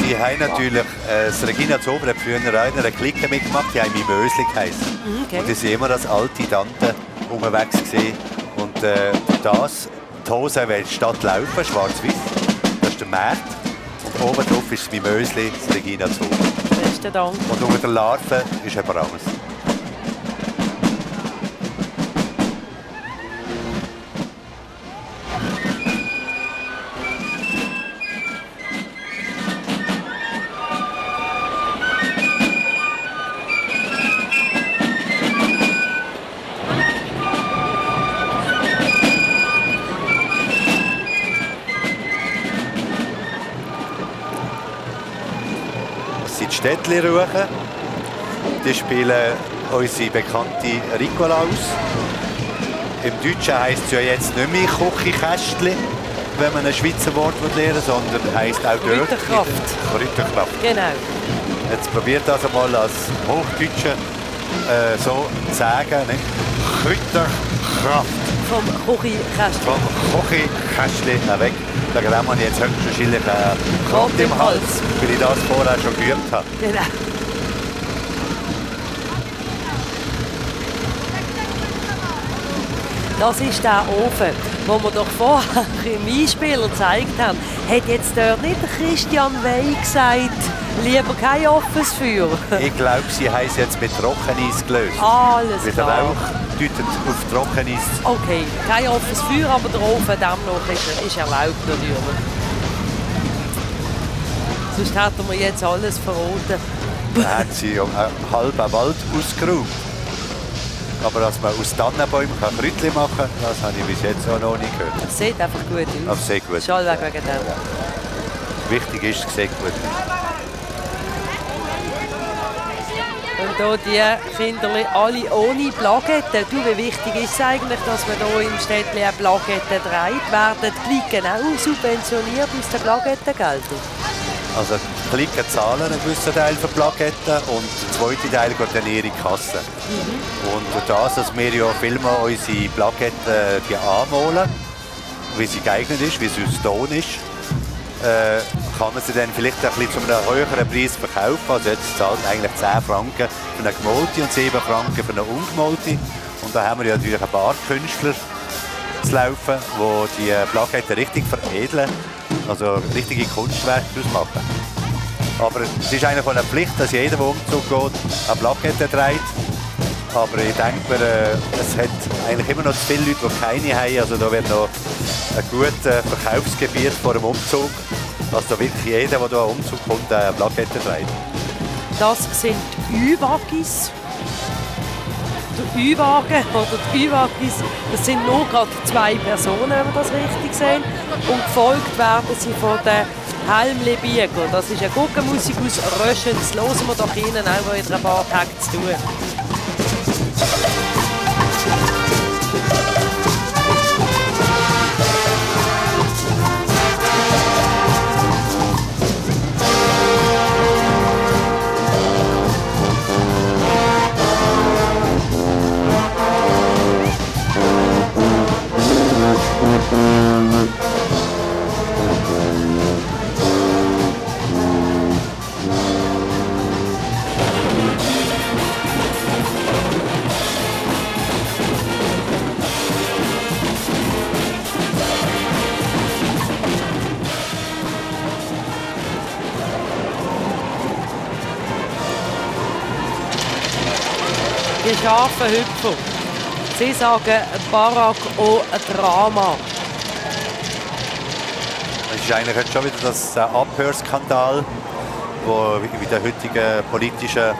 Sie haben natürlich, Regina Zomer hat früher auch in einer Clique mitgemacht, die haben Mimösli geheißen. Okay. Und die sind immer als alte Tante unterwegs gewesen. Und die Hose will statt laufen, schwarz-weiß, das ist der März. Und oben drauf ist das Mimösli, das Regina Zomer. Besten Dank. Und unter der Larve ist jemand anderes. Städtli-Ruchen. Die spielen unsere bekannte Ricola aus. Im Deutschen heisst es ja jetzt nicht mehr Küchenkästchen, wenn man ein Schweizer Wort lernen will, sondern heisst auch dort Ritterkraft. Ritterkraft. Genau. Jetzt probiert das einmal als Hochdeutsche so zu sagen. Nicht? Ritterkraft. Vom Küchenkästchen. Vom Küchenkästchen weg. Da habe ich jetzt höchstwahrscheinlich Kraft im Hals, weil ich das vorher schon geübt habe. Genau. Das ist der Ofen, den wir doch vorher im Einspieler gezeigt haben. Hat jetzt dort nicht Christian Wey gesagt, lieber kein offenes Feuer? Ich glaube, sie haben es jetzt mit Trockeneis gelöst. Alles Mit der klar. Rauch deutet auf Trockeneis. Okay, kein offenes Feuer, aber der Ofen dennoch ist erlaubt natürlich. Sonst hätten wir jetzt alles verraten. Da hat sie ja einen halben Wald ausgeräumt. Aber dass man aus Tannenbäumen Kräutchen machen kann, das habe ich bis jetzt auch noch nicht gehört. Das sieht einfach gut aus. Aber sehr gut. Schall wegen dem. Wichtig ist, es sieht gut aus. Und hier die Kinderli alle ohne Plakette. Du, wie wichtig ist es eigentlich, dass man hier im Städtchen eine Plakette trägt? Werden die Klicken auch subventioniert aus den Plakettengeldern? Also die Klicken zahlen einen gewissen Teil für Plaketten und der zweite Teil geht dann in ihre Kasse. Und durch das, dass wir ja filmen unsere Plaketten anmalen, wie sie geeignet ist, wie sie aus Ton ist, kann man sie dann vielleicht ein bisschen zu einem höheren Preis verkaufen. Also jetzt zahlt man eigentlich 10 Franken für eine gemalte und 7 Franken für eine ungemalte. Und da haben wir ja natürlich ein paar Künstler zu laufen, die die Plaketten richtig veredeln, also richtige Kunstwerke daraus machen. Aber es ist eigentlich eine Pflicht, dass jeder, der Umzug geht, eine Plakette trägt. Aber ich denke mir, es hat eigentlich immer noch zu viele Leute, die keine haben. Also da wird noch ein gutes Verkaufsgebiet vor dem Umzug. Also wirklich jeder, der hier am Umzug kommt, eine Plakette trägt. Das sind Ü-Wagis. Der Ü-Wagen oder die Ü-Wagis, das sind nur gerade 2 Personen, wenn wir das richtig sehen. Und gefolgt werden sie von den Helmli-Bieger. Das ist eine Guggenmusik aus Röschen. Das hören wir doch Ihnen auch wieder ein paar Tage zu tun. Die scharfen Hüpfer. Sie sagen Barack auch ein Drama. Es ist eigentlich jetzt schon wieder das Abhörskandal, wo in den heutigen politischen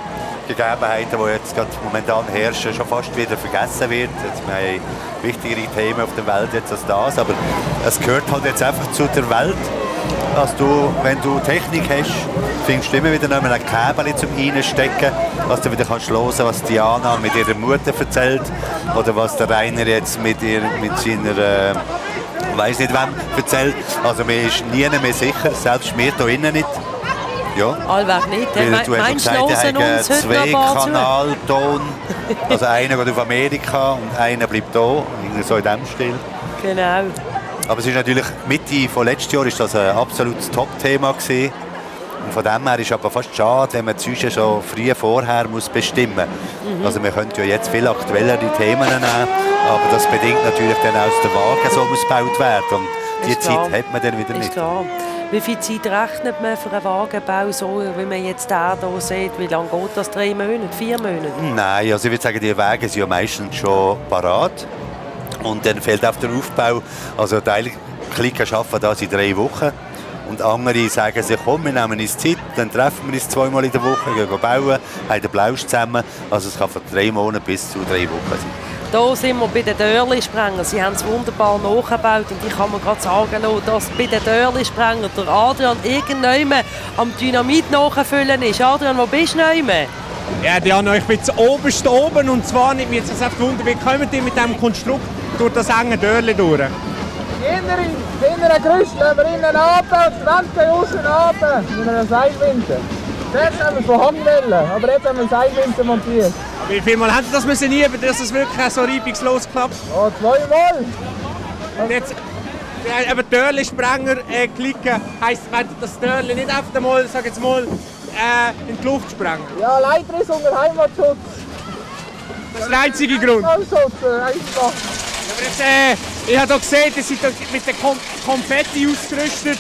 Gegebenheiten, die jetzt gerade momentan herrschen, schon fast wieder vergessen wird. Jetzt, wir haben wichtigere Themen auf der Welt jetzt als das, aber es gehört halt jetzt einfach zu der Welt. Dass du, wenn du Technik hast, findest du immer wieder noch ein Käbel zum Reinstecken, dass du wieder kannst hören, was Diana mit ihrer Mutter erzählt oder was der Rainer jetzt mit seiner, weiß nicht wem, erzählt. Also man ist nie mehr sicher, selbst wir hier innen nicht. Ja. Allweg nicht. Weil du hast gesagt, ich habe einen 2-Kanal-Ton. Also einer geht auf Amerika und einer bleibt hier, so in diesem Stil. Genau. Aber es ist natürlich, Mitte von letztes Jahr ist das ein absolutes Top-Thema gewesen. Und von dem her ist es aber fast schade, wenn man die schon früh vorher muss bestimmen muss. Also wir könnten ja jetzt viel aktuellere Themen nehmen, aber das bedingt natürlich dann aus der Waage so ausgebaut werden. Und die Zeit hat man dann wieder nicht. Klar. Wie viel Zeit rechnet man für einen Wagenbau, so wie man jetzt hier sieht? Wie lange geht das? 3 Monate, 4 Monate? Nein, also ich würde sagen, die Wege sind ja meistens schon parat. Und dann fehlt auf der Aufbau. Also Teile Klicken arbeiten das in 3 Wochen. Und andere sagen sich, komm, wir nehmen uns Zeit, dann treffen wir uns 2-mal in der Woche, gehen bauen, haben den Blausch zusammen. Also es kann von 3 Monaten bis zu 3 Wochen sein. Hier sind wir bei den Dörli-Sprengern. Sie haben es wunderbar nachgebaut und ich kann mir gerade sagen lassen, dass bei den Dörli-Sprengern der Adrian irgendjemand am Dynamit nachfüllen ist. Adrian, wo bist du noch? Ja, Diana, ich bin zu oberst oben und zwar nicht, mir jetzt einfach gewundert, wie kommen die mit diesem Konstrukt durch das enge Dörrli durch? Innere Gerüst lassen wir innen runter und die Wand gehen außen runter mit einer Seilwinde. Zuerst haben wir von Handwellen, aber jetzt haben wir Seilwinde montiert. Wie viel Mal haben Sie das müssen üben, dass es wirklich so reibungslos klappt? Oh, 2-mal. Und jetzt, aber Dörli-Sprenger klicken, heisst, wenn das Dörli nicht auf einmal, sag jetzt mal, in die Luft sprengen? Ja, Leitriss unter Heimatschutz. Das ist der einzige Grund. Heimatschutz, einfach. Aber Ich habe hier gesehen, ihr seid mit den Konfetti ausgerüstet.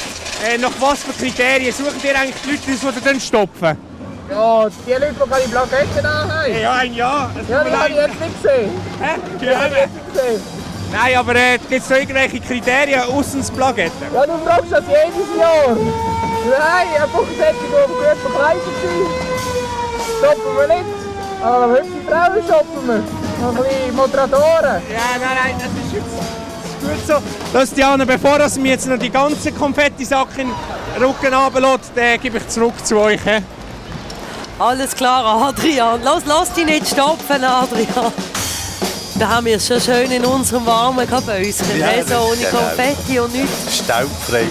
Nach was für Kriterien suchen ihr eigentlich die Leute aus, die dann stopfen? Ja, die Leute, die keine Plaketten haben. Ja, ein Jahr. Ja, die habe ich jetzt nicht gesehen. Hä? Ja, nein, aber gibt es da irgendwelche Kriterien außer Plaketten? Ja, du brauchst das jedes Jahr. Nein, einfach solche, die gut verkleidet sind. Stoppen wir nicht. Aber hübsche Frauen stoppen wir. Noch ein bisschen Moderatoren. Ja, nein, das ist jetzt gut so. Lass Diana, bevor du mir jetzt noch die ganzen Konfettisack in den Rücken runterlässt, dann gebe ich zurück zu euch. He? Alles klar, Adrian. Lass dich nicht stopfen, Adrian. Da haben wir es schon schön in unserem warmen Kabäuschen. Ja, So ohne Konfetti und nichts. Staubfrei.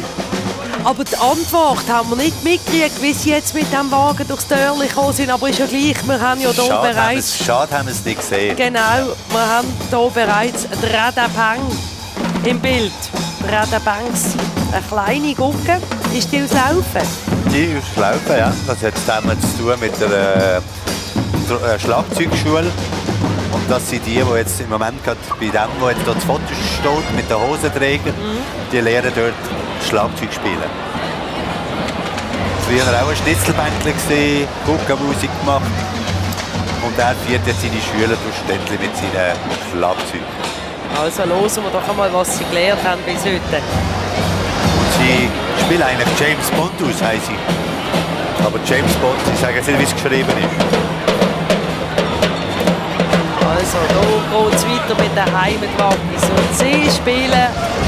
Aber die Antwort haben wir nicht mitgekriegt, wie sie jetzt mit dem Wagen durchs Dörrli gekommen sind. Aber ist ja gleich, wir haben ja hier bereits... Schade haben wir es nicht gesehen. Genau, wir haben hier bereits Radapang im Bild. Radapangs, eine kleine Gucke. Ist die aus Laufen? Die ist Laufen, ja. Das hat damit zu tun mit der Schlagzeugschule. Und das sind die jetzt im Moment gerade bei dem, wo jetzt dort das Foto steht, mit den Hosenträgern, die lernen dort Schlagzeug spielen. Früher auch ein Schnitzelbänkler gesehen, Guckenmusik gemacht. Und er führt jetzt seine Schüler durch Städtchen mit seinen Schlagzeug. Also hören wir doch einmal, was sie gelernt haben bis heute. Sie spielen eigentlich James Bond aus, heisst sie. Aber James Bond, sie sagen jetzt nicht, wie es geschrieben ist. Also, hier geht es weiter mit den Heimatwaggis. Und sie spielen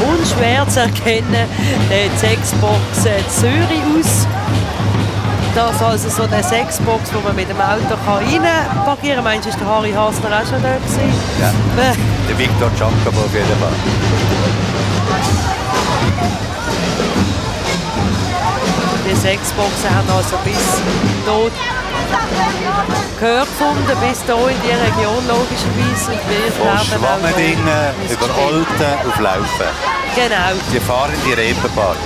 unschwer zu erkennen den Sexbox Zürich aus. Das ist also so der Sexbox, wo man mit dem Auto reinparkieren kann. Meinst du, ist der Harry Hasler auch schon da gewesen? Ja, der Victor Giacomo auf jeden Fall. Die Sexboxen haben also bis dort Gehör gefunden, bis hier in die Region logischerweise. Und wir Von Schwammendingen über Olten auf Laufen. Genau. Die fahren die Reeperbahn.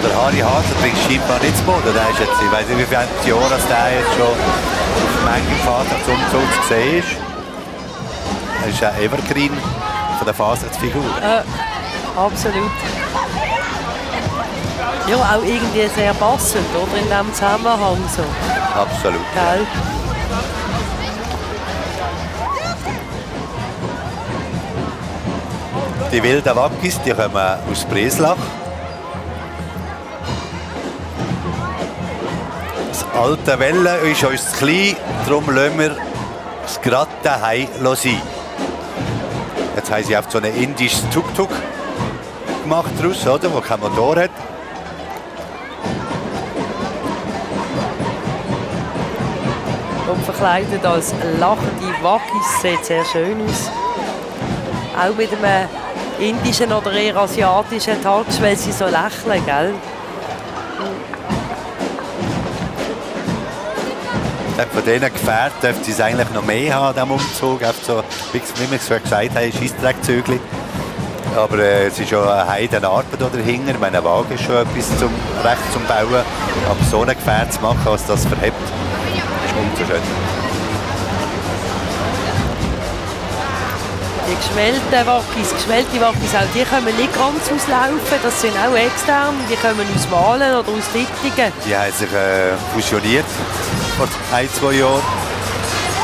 Der Harry Hasler bringt scheinbar nicht zu Boden. Der ist jetzt, ich weiß nicht, wie viele Jahre der jetzt schon auf manchem Fahrzeugumzug zu sehen ist. Er ist ein Evergreen von der Fahrzeugfigur. Absolut. Ja, auch irgendwie sehr passend, oder? In diesem Zusammenhang so. Absolut. Gell? Die wilden Waggis, die kommen aus Breslach. Das alte Welle ist uns zu klein, darum lassen wir es gerade daheim sein. Jetzt haben sie auf so ein indisches Tuk-Tuk gemacht daraus, oder, wo kein Motor hat. Und verkleidet als lachende Waggis, sieht sehr schön aus. Auch mit einem indischen oder eher asiatischen Touch, weil sie so lächeln, gell? Von diesen Gefährten dürfte es eigentlich noch mehr haben, diesem Umzug. So, wie wir es gesagt haben, Scheissdreckzögli. Aber es ist schon eine Heidenarbeit dahinter. Ich meine, ein Wagen ist schon etwas recht zum Bauen. Aber so ein Gefährt zu machen, was das verhebt, ist umso schön. Die geschwellte Waggis, auch die kommen nicht ganz auslaufen. Das sind auch extern. Die kommen aus Wahlen oder aus Dittingen. Die haben sich fusioniert vor 1-2 Jahren.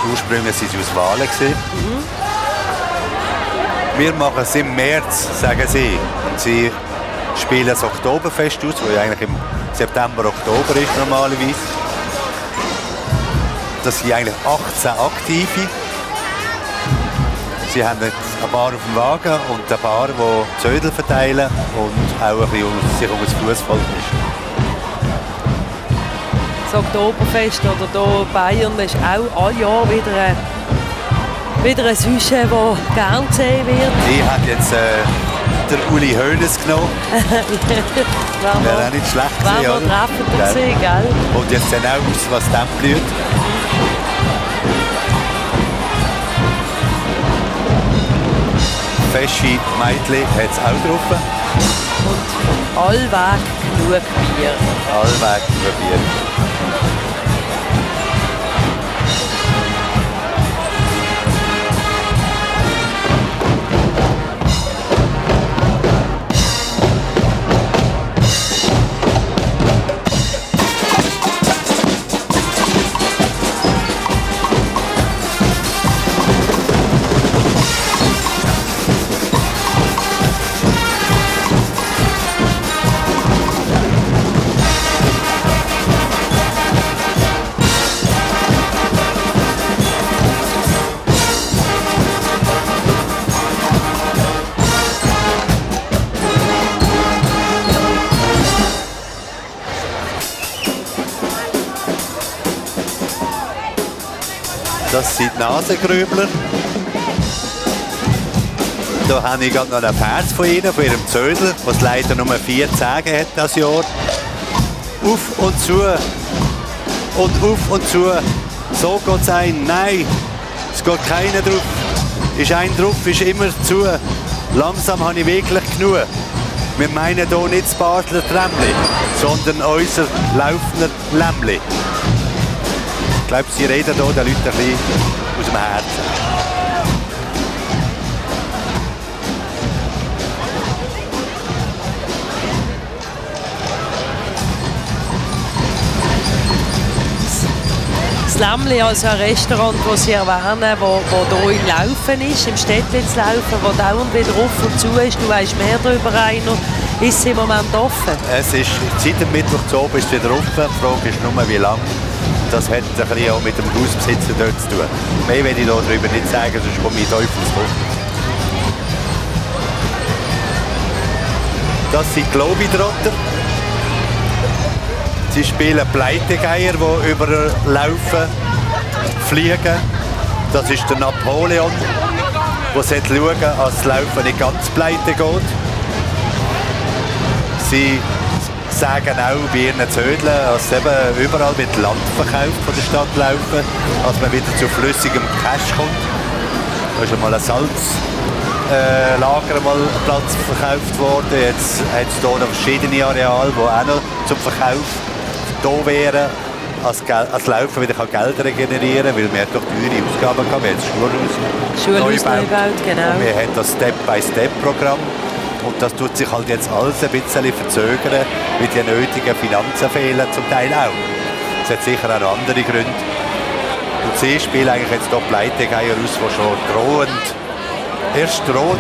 Ursprünglich waren sie aus Wahlen. Wir machen es im März, sagen sie. Und sie spielen das Oktoberfest aus, das eigentlich im September, Oktober ist normalerweise. Das sind eigentlich 18 Aktive. Sie haben jetzt ein paar auf dem Wagen und ein paar, die Zödel verteilen und auch ein bisschen sich um das Fußvolk mischen. Das Oktoberfest oder hier in Bayern ist auch alle Jahre wieder ein Sujet, das gern gesehen wird. Ich habe jetzt den Uli Hoeneß genommen. Wäre auch nicht schlecht gewesen, oder? Treffend gesehen, gell? Und jetzt sehen auch aus, was dem blüht. Fesche Meitli hat es auch drauf. Und allweg genug Bier. Allweg probieren. Das sind die Nasengrübler. Da habe ich gerade noch einen Vers von ihnen, von ihrem Zödel, was leider nur 4 Zähne hat das Jahr. Auf und zu und auf und zu. So geht es ein. Nein, es geht keiner drauf. Ist ein drauf, ist immer zu. Langsam habe ich wirklich genug. Wir meinen hier nicht das Basler Trämli, sondern unser Laufner Lämmli. Ich glaube, sie reden hier den Leuten ein bisschen aus dem Herzen. Das Lämmli, also ein Restaurant, das Sie erwähnen, wo hier im Laufen ist, im Städtchen zu laufen, wo dauernd wieder offen und zu ist. Du weißt mehr darüber, Rainer. Ist es im Moment offen? Es ist seit dem Mittwoch zu oben ist es wieder offen. Die Frage ist nur, wie lange. Das hat ein bisschen auch mit dem Hausbesitzer dort zu tun. Mehr will ich darüber nicht sagen, sonst komme ich Teufelsdruck. Das sind Globetrotter. Sie spielen Pleitegeier, die überlaufen, fliegen. Das ist der Napoleon, der schauen, dass das Laufen nicht ganz pleite geht. Sie sagen auch bei ihren Zödeln, dass sie eben überall mit Landverkauf von der Stadt laufen, als man wieder zu flüssigem Cash kommt. Da ist einmal ein Salzlager mal Platz verkauft worden. Jetzt hat es hier noch verschiedene Areale, die auch noch zum Verkauf da wären, als Laufen wieder Gelder generieren kann, weil wir doch teure Ausgaben haben. Wir haben das Schulhaus Neubaut, genau. Und wir haben das Step-by-Step-Programm. Und das tut sich halt jetzt alles ein bisschen verzögern, weil die nötigen Finanzen fehlen, zum Teil auch. Es hat sicher auch noch andere Gründe. Und sie spielen eigentlich jetzt hier Pleitegeier aus, die schon drohend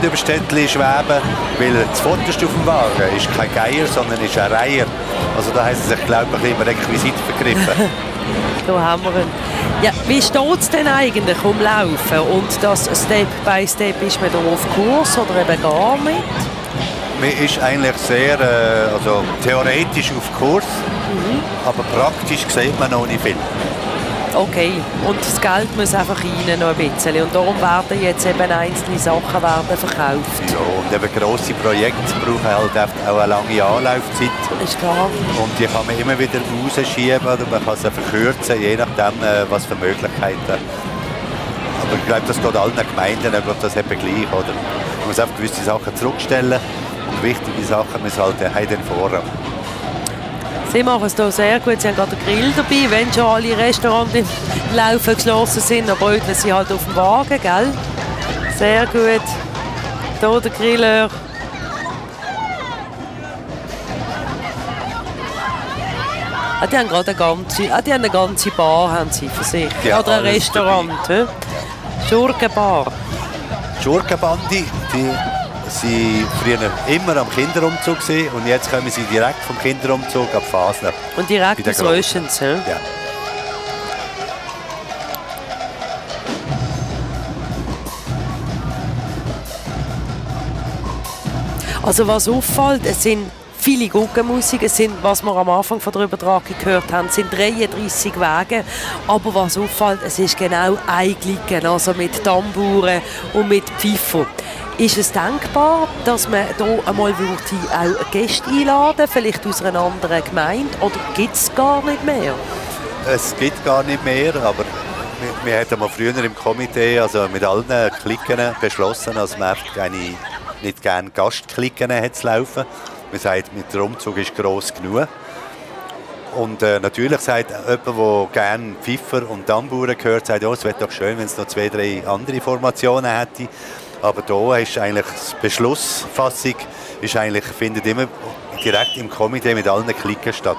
über Städtchen schweben, weil das Vorderste auf dem Wagen ist kein Geier, sondern ist ein Reiher. Also da heisst es, ich glaube, ein bisschen im Requisit vergriffen. Da haben wir ihn. Ja, wie steht es denn eigentlich um Laufen? Und das Step by Step, ist man da auf Kurs oder eben gar nicht? Man ist eigentlich sehr theoretisch auf Kurs, aber praktisch sieht man noch nicht viel. Okay, und das Geld muss einfach rein noch ein bisschen. Und darum werden jetzt eben einzelne Sachen verkauft. Ja, und eben grosse Projekte brauchen halt auch eine lange Anlaufzeit. Ist klar. Und die kann man immer wieder rausschieben oder man kann sie verkürzen, je nachdem, was für Möglichkeiten. Aber ich glaube, das geht allen Gemeinden, ich glaube, das eben gleich. Oder? Man muss einfach gewisse Sachen zurückstellen und wichtige Sachen müssen halt den Vorrang. Sie machen es hier sehr gut. Sie haben gerade einen Grill dabei, wenn schon alle Restaurants im Laufen geschlossen sind. Aber heute sind sie halt auf dem Wagen, gell? Sehr gut. Hier der Grilleur. Die haben gerade eine ganze Bar haben sie für sich. Ja, oder ein Restaurant. Schurkenbar. Schurkenbandi, die waren früher immer am Kinderumzug und jetzt kommen sie direkt vom Kinderumzug ab Fasnacht. Und direkt aus Röschens, ja? Ja. Also was auffällt, es sind viele Guggenmusik, es sind, was wir am Anfang von der Übertragung gehört haben, sind 33 Wege. Aber was auffällt, es ist genau ein Glicken, also mit Tambouren und mit Pfeifen. Ist es denkbar, dass man hier einmal auch Gäste einladen würde, vielleicht aus einer anderen Gemeinde, oder gibt es gar nicht mehr? Es gibt gar nicht mehr, aber wir hatten mal früher im Komitee, also mit allen Klicken beschlossen, dass man nicht gerne Gastklicken hat zu laufen. Man sagt, der Umzug ist gross genug. Und natürlich sagt jemand, der gerne Pfiffer und Tamburen hört, sagt, es wäre doch schön, wenn es noch 2, 3 andere Formationen hätte. Aber da ist eigentlich die Beschlussfassung findet immer direkt im Komitee mit allen Klicken statt.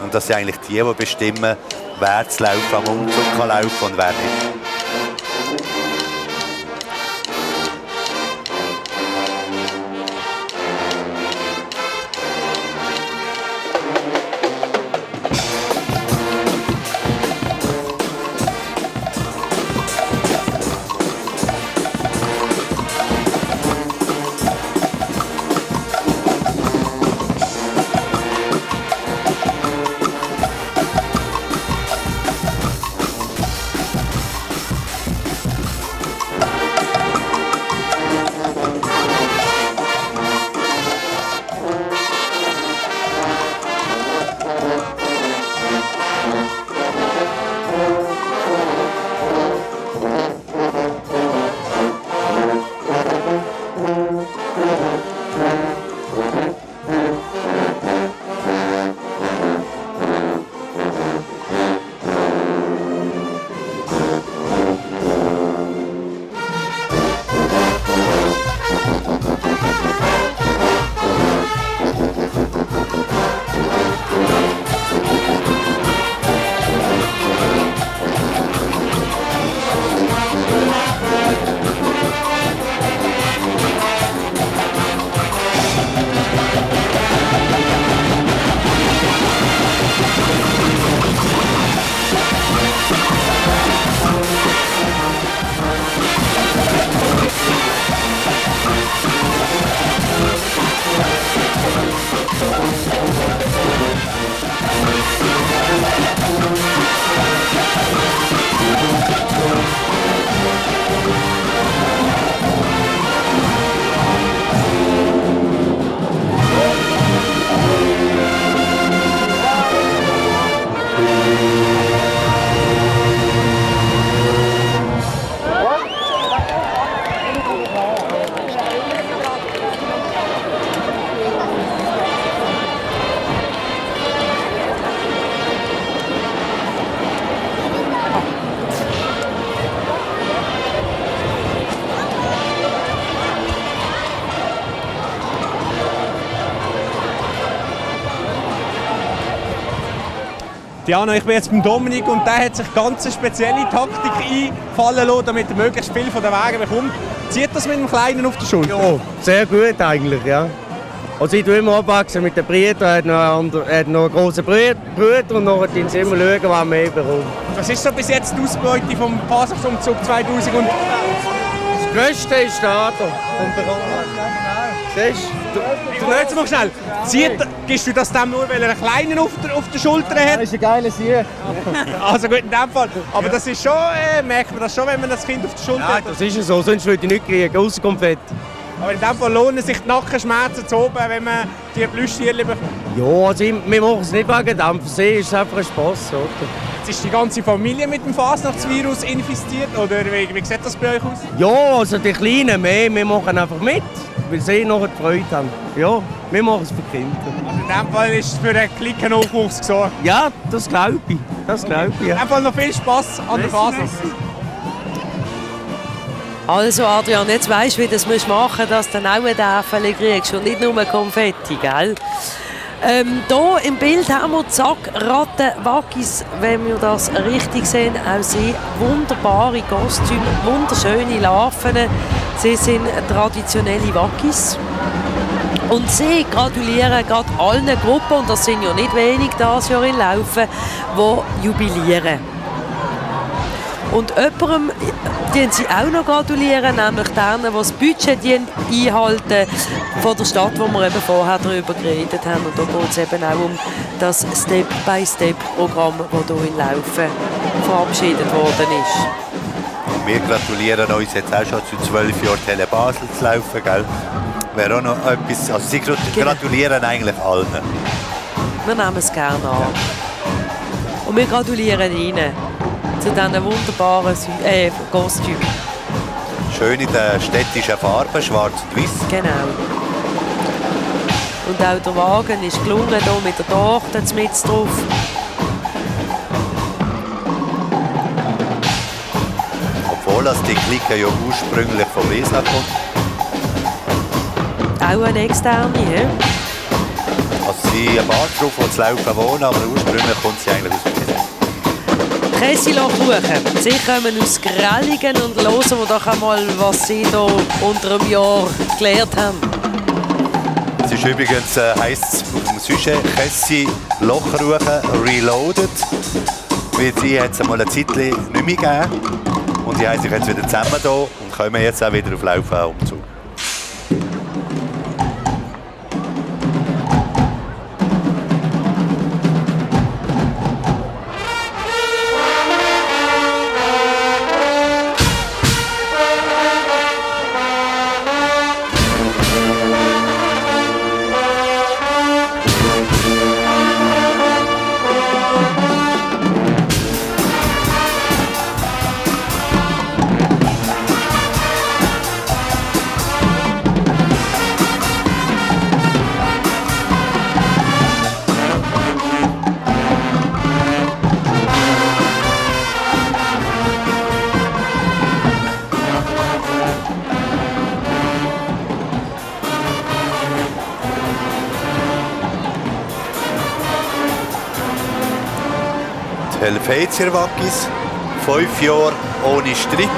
Und das sind eigentlich die bestimmen, wer zu laufen am Umzug kann laufen und wer nicht. Diana, ich bin jetzt beim Dominik und der hat sich ganz eine spezielle Taktik einfallen lassen, damit er möglichst viel von den Wegen bekommt. Zieht das mit dem Kleinen auf der Schulter? Ja, sehr gut eigentlich, ja. Also ich tue immer abwachsen mit den Brüdern, er hat noch einen grossen Bruder und nachher schauen sie immer, was mehr bekommt. Was ist so bis jetzt die Ausbeute vom Fasnachtsumzug 2000? Das Größte ist der Adler vom Bereich. Siehst du? Nicht mal schnell. Gibst du das dem nur, weil er einen Kleinen auf der Schulter hat? Das ist ein geiler Sieg. Also gut, in dem Fall. Aber das ist schon, merkt man das schon, wenn man das Kind auf der Schulter hat? Ja, das ist so, sonst würde ich nicht kriegen, außer Konfetti. Aber in dem Fall lohnen sich die Nackenschmerzen zu oben, wenn man die Plüschtierchen bekommt? Ja, also wir machen es nicht wegen dem. Für sie ist es einfach ein Spass. Oder? Jetzt ist die ganze Familie mit dem Fasnachtsvirus infiziert, oder wie sieht das bei euch aus? Ja, also die Kleinen mehr, wir machen einfach mit, weil sie noch Freude haben. Ja, wir machen es für die Kinder. Also in dem Fall ist es für einen Klickennachwuchs gesorgt? Ja, das glaube ich. Ja. In dem Fall noch viel Spass an der Fasnacht. Also Adrian, jetzt weisst du, wie das machen musst, dass du dann auch ein Äffel kriegst und nicht nur Konfetti, gell? Hier im Bild haben wir Zack, Ratten, Waggis, wenn wir das richtig sehen, auch sehr wunderbare Kostüme, wunderschöne Larven. Sie sind traditionelle Waggis. Und sie gratulieren gerade allen Gruppen, und das sind ja nicht wenig dieses Jahr in Laufen, die jubilieren. Und jemandem die sie auch noch gratulieren, nämlich denen, die das Budget einhalten von der Stadt, wo wir eben vorher darüber geredet haben. Und da geht es eben auch um das Step-by-Step-Programm, das hier in Laufen verabschiedet worden ist. Und wir gratulieren uns jetzt auch schon zu 12 Jahren Tele Basel zu laufen, gell? Wäre auch noch etwas, also sie gratulieren eigentlich allen. Wir nehmen es gerne an. Und wir gratulieren Ihnen zu diesen wunderbaren Kostümen. Schön in den städtischen Farben, schwarz und weiß. Genau. Und auch der Wagen ist gelungen, hier mit der Torte mit drauf. Obwohl die Clique ja ursprünglich vom Wiesla kommt. Auch eine externe, he? Also sie ein paar drauf, die zu Laufen wohnen, aber ursprünglich kommt sie eigentlich aus dem Wiesla. Käselochkuchen. Sie kommen aus Grellingen und hören wir doch einmal, was Sie hier unter einem Jahr gelernt haben. Es ist übrigens, heisst es auf dem Sujet Käselochkuchen Reloaded. Weil sie hat es einmal eine Zeit nicht mehr gegeben. Und die haben sich jetzt wieder zusammen hier und kommen jetzt auch wieder auf Laufen-Umzug. Helvetierwaggis, 5 Jahre ohne Streit.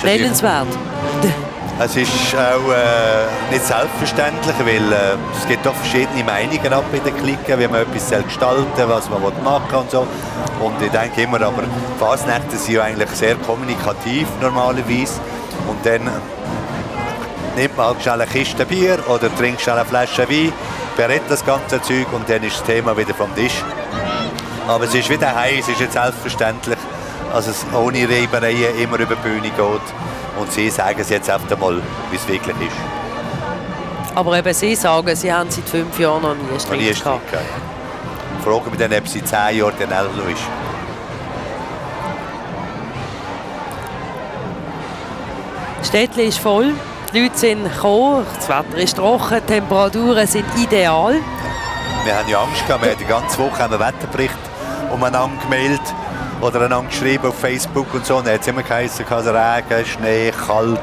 Nennenswert. Es ist auch nicht selbstverständlich, weil es gibt doch verschiedene Meinungen ab in den Clique, wie man etwas gestalten will, was man machen will und so. Und ich denke immer, aber Fasnächte sind ja eigentlich sehr kommunikativ normalerweise. Und dann nimmt man halt schnell eine Kiste Bier oder trinkt schnell eine Flasche Wein, berät das ganze Zeug und dann ist das Thema wieder vom Tisch. Aber es ist wieder heim, es ist jetzt selbstverständlich, dass es ohne Reibereien immer über die Bühne geht. Und sie sagen es jetzt einfach mal, wie es wirklich ist. Aber eben Sie sagen, Sie haben seit 5 Jahren noch nie Streit gehabt. Ich frage mich dann, ob sie 10 Jahre dann auch noch ist. Das Städtchen ist voll, die Leute sind gekommen, das Wetter ist trocken, die Temperaturen sind ideal. Wir haben ja Angst gehabt, wir haben die ganze Woche einen Wetterbericht umeinander gemeldet oder einander geschrieben auf Facebook und so. Und dann hat es immer geheißen, Regen, Schnee, kalt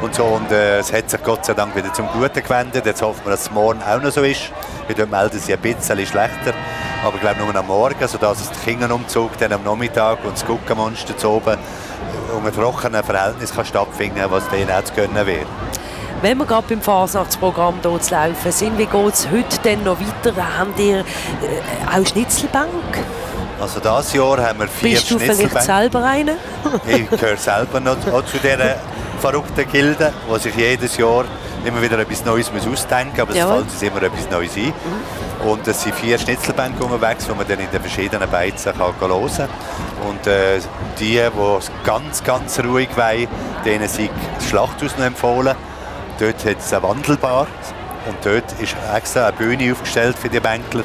und so. Und es hat sich Gott sei Dank wieder zum Guten gewendet. Jetzt hoffen wir, dass es morgen auch noch so ist. Wir melden sie ein bisschen schlechter, aber ich glaube nur am Morgen, sodass es den Kinderumzug dann am Nachmittag und das Guggenmonster zu oben um ein trockenes Verhältnis kann stattfinden, was denen auch zu gönnen wäre. Wenn wir gerade beim Fasnachtsprogramm hier zu laufen sind, wie geht es heute denn noch weiter? Habt ihr auch Schnitzelbank? Also dieses Jahr haben wir 4 Bist du Schnitzelbänke. vielleicht selber eine? Ich gehöre selber noch zu dieser verrückten Gilde, die sich jedes Jahr immer wieder etwas Neues ausdenken muss, aber es fällt uns immer etwas Neues ein. Und es sind 4 Schnitzelbänke unterwegs, die man dann in den verschiedenen Beizen hören kann. Und die ganz, ganz ruhig wollen, denen sei das Schlachthaus noch empfohlen. Dort hat es eine Wandelbar und dort ist extra eine Bühne aufgestellt für die Bänkler.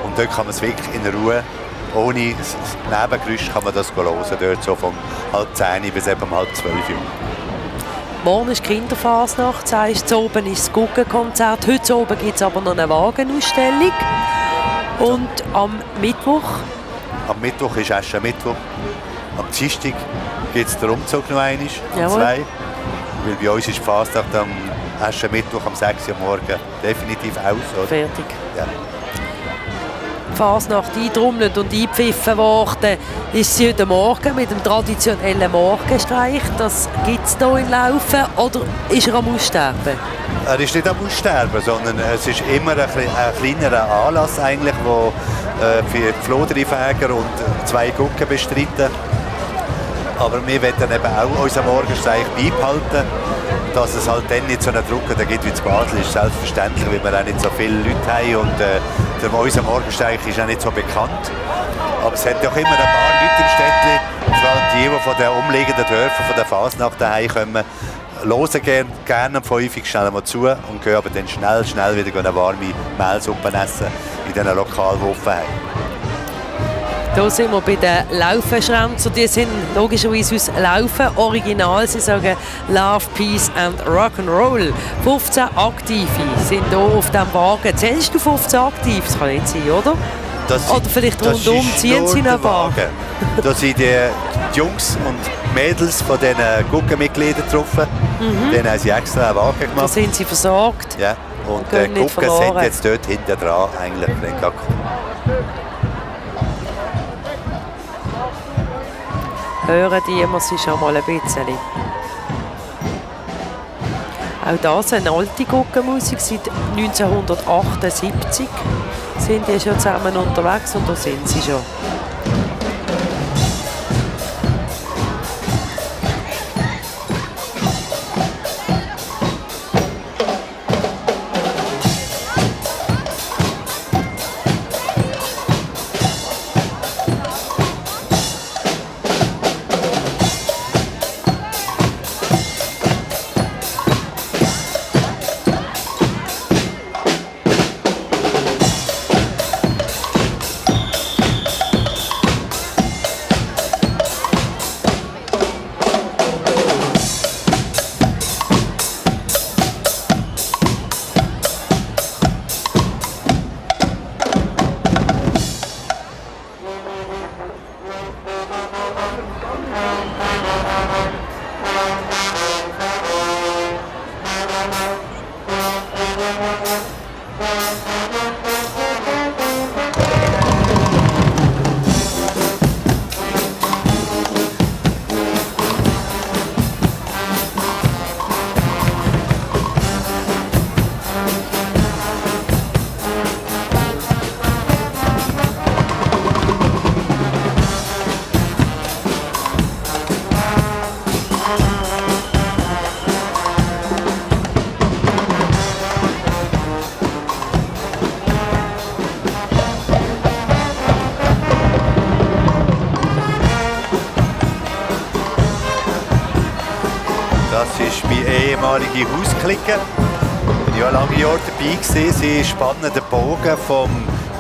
Und dort kann man es wirklich in Ruhe, ohne Nebengeräusch, kann man das hören. Dort so vom 9:30 bis eben 11:30 Uhr. Morgen ist Kinderfasnacht, sagst du, oben ist das Guggenkonzert. Heute oben gibt es aber noch eine Wagenausstellung. Und am Mittwoch? Am Mittwoch ist Aschermittwoch. Am Dienstag gibt es den Umzug noch einmal, um 2. Weil bei uns ist die Fasnacht am Aschermittwoch um 6 Uhr morgen definitiv aus. Oder? Fertig. Ja. Die Fasnacht eintrommelt und eingepfiffen worden ist sie heute Morgen mit dem traditionellen Morgenstreich. Das gibt es hier in Laufen oder ist er am Aussterben? Er ist nicht am Aussterben, sondern es ist immer ein kleinerer Anlass, eigentlich, wo für die Flodrifäger und 2 Guggen bestreiten. Aber wir wollen eben auch unseren Morgenstreich beibehalten, dass es halt dann nicht so einen Druck gibt wie in Basel, ist selbstverständlich, weil wir auch nicht so viele Leute haben und unser Morgenstreich ist auch nicht so bekannt. Aber es hat doch immer ein paar Leute im Städtchen, vor allem die von den umliegenden Dörfern, von der Fasnacht daheim kommen, hören gerne am 5 Uhr schnell mal zu und gehen aber dann schnell wieder eine warme Mehlsuppe essen in diesen Lokalen, die offen haben. Hier sind wir bei den Laufenschränzer. Die sind logischerweise aus Laufen original. Sie sagen Love, Peace and Rock'n'Roll. 15 Aktive sind hier auf diesem Wagen. Zählst du 15 Aktive? Das kann nicht sein, oder? Oder vielleicht rundum ziehen sie noch ein paar. Da sind die Jungs und Mädels von diesen Guckenmitgliedern getroffen. Denen haben sie extra einen Wagen gemacht. Da sind sie versorgt. Ja, und der Gucken sind jetzt dort hinten dran eigentlich. Hören die immer sie schon mal ein bisschen. Auch das eine alte Guckenmusik. Seit 1978 sind die schon zusammen unterwegs und da sind sie schon. Das ist meine ehemalige Hausklicke. Ich war ja lange Jahre dabei. Sie spannen den Bogen vom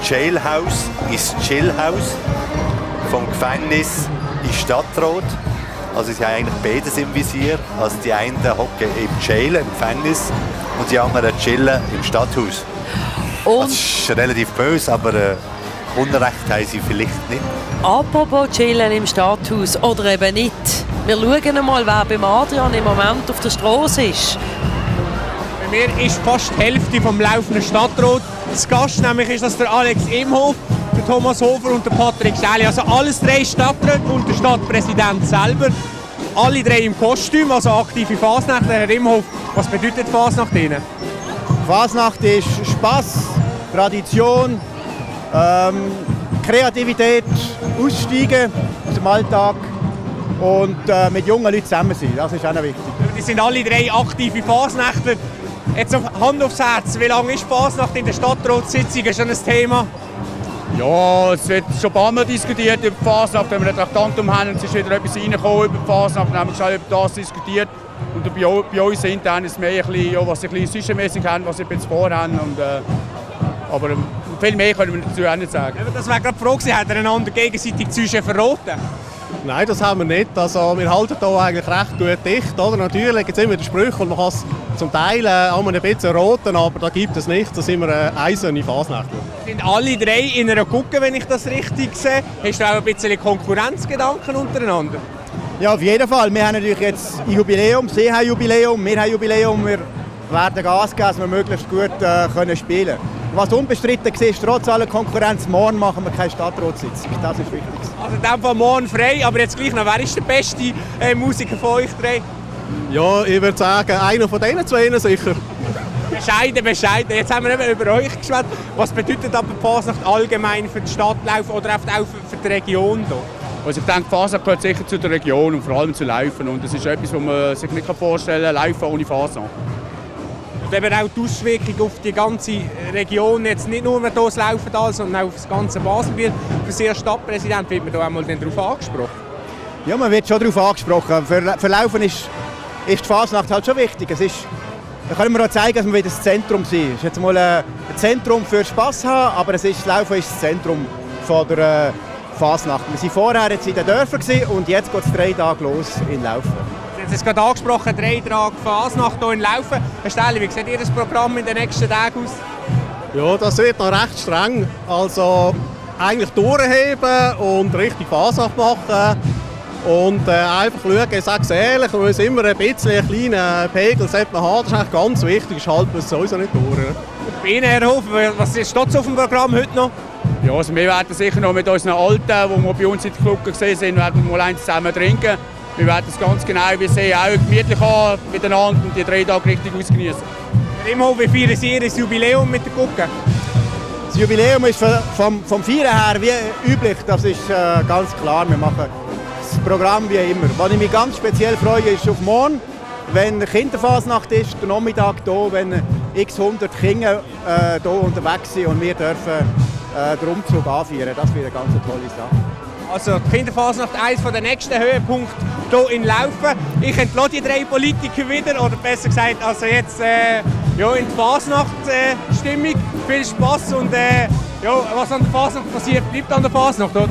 Jailhouse ins Chillhouse, vom Gefängnis ins Stadtrot. Also sie haben eigentlich beides im Visier. Also die einen hocken im Jail, im Gefängnis, und die anderen chillen im Stadthaus. Und das ist relativ böse, aber Unrecht haben sie vielleicht nicht. apropos chillen im Stadthaus oder eben nicht. Wir schauen einmal, wer beim Adrian im Moment auf der Straße ist. Bei mir ist fast die Hälfte vom laufenden Stadtrat. Das Gast nämlich ist das der Alex Imhof, der Thomas Hofer und der Patrick Schäli. Also alles 3 Stadträte und der Stadtpräsident selber. Alle 3 im Kostüm, also aktive Fasnachtler. Herr Imhof, was bedeutet Fasnacht Ihnen? Fasnacht ist Spass, Tradition, Kreativität, Aussteigen aus dem Alltag und mit jungen Leuten zusammen sein. Das ist auch noch wichtig. Die sind alle 3 aktive Fasnachtler. Jetzt auf Hand aufs Herz, wie lange ist Fasnacht in der Stadtratssitzung schon ein Thema? Ja, es wird schon ein paar Mal diskutiert über die Fasnacht. Wenn wir ein Traktantum haben, es ist wieder etwas reingekommen über die Fasnacht, dann haben wir schon über das diskutiert. Und bei uns intern ist es mehr ein bisschen, ja, was sie ein bisschen zwischenmäßig haben, was sie jetzt vorhaben. Aber viel mehr können wir dazu auch nicht sagen. Das wäre gerade die Frage, hat er einander gegenseitig zwischen verraten? Nein, das haben wir nicht. Also, wir halten hier eigentlich recht gut dicht. Oder? Natürlich gibt es immer den Spruch und man kann es zum Teil ein bisschen roten, aber da gibt es nichts. Da sind wir eine eiserne Fasnachtler. Sind alle 3 in einer Gucke, wenn ich das richtig sehe? Hast du auch ein bisschen Konkurrenzgedanken untereinander? Ja, auf jeden Fall. Wir haben natürlich jetzt ein Jubiläum, Sie haben Jubiläum, wir haben Jubiläum. Wir werden Gas geben, dass wir möglichst gut können spielen können. Was unbestritten ist, trotz aller Konkurrenz, morgen machen wir keine Stadtratssitzung. Das ist wichtig. Also in diesem Fall morgen frei, aber jetzt gleich noch, wer ist der beste Musiker von euch 3? Ja, ich würde sagen, einer von denen 2 sicher. Bescheiden. Jetzt haben wir eben über euch geschwätzt. Was bedeutet aber die Fasnacht allgemein für den Stadtlauf oder auch für die Region hier? Also ich denke, Fasnacht gehört sicher zu der Region und vor allem zu Laufen. Und das ist etwas, was man sich nicht vorstellen kann, Laufen ohne Fasnacht. Und eben auch die Auswirkung auf die ganze Region, jetzt nicht nur hier das Laufental, sondern auch auf das ganze Baselbiet. Für Sie als Stadtpräsident wird man da einmal darauf angesprochen? Ja, man wird schon darauf angesprochen. Für Laufen ist die Fasnacht halt schon wichtig. Da können wir auch zeigen, dass wir wieder das Zentrum sind. Es ist jetzt mal ein Zentrum für Spass haben, aber das Laufen ist das Zentrum Fasnacht. Wir waren vorher jetzt in den Dörfern und jetzt geht es 3 Tage los in Laufen. Sie haben es gerade angesprochen, 3 Tage Fasnacht hier in Laufen. Herr Stähli, wie sieht Ihr Programm in den nächsten Tagen aus? Ja, das wird noch recht streng. Also eigentlich durchheben und richtig Fasnacht machen. Und einfach schauen, ich sage es ehrlich, man muss immer ein bisschen einen kleinen Pegel haben. Das ist eigentlich ganz wichtig, das halten wir sowieso nicht durch. Bei Ihnen, Herr Hof, was steht auf dem Programm heute noch? Ja, also wir werden sicher noch mit unseren Alten, die wir bei uns in der Club gesehen sind, werden wir mal eins zusammen trinken. Wir werden es ganz genau wie sehen, auch gemütlich haben miteinander und die 3 Tage richtig ausgenießen. Herr Imhof, wie feiern Sie Ihr Jubiläum mit der Gucke? Das Jubiläum ist vom Feiern her wie üblich, das ist ganz klar. Wir machen das Programm wie immer. Was ich mich ganz speziell freue, ist auf morgen, wenn Kinderfasnacht ist, der Nachmittag hier, wenn x 100 Kinder hier unterwegs sind und wir dürfen den Umzug anfeiern. Das wird eine ganz tolle Sache. Also die Kinderfasnacht, eines der nächsten Höhepunkte hier in Laufen. Ich entlasse die 3 Politiker wieder, oder besser gesagt, also jetzt ja, in die Fasnacht-Stimmung. Viel Spass und ja, was an der Fasnacht passiert, bleibt an der Fasnacht, oder?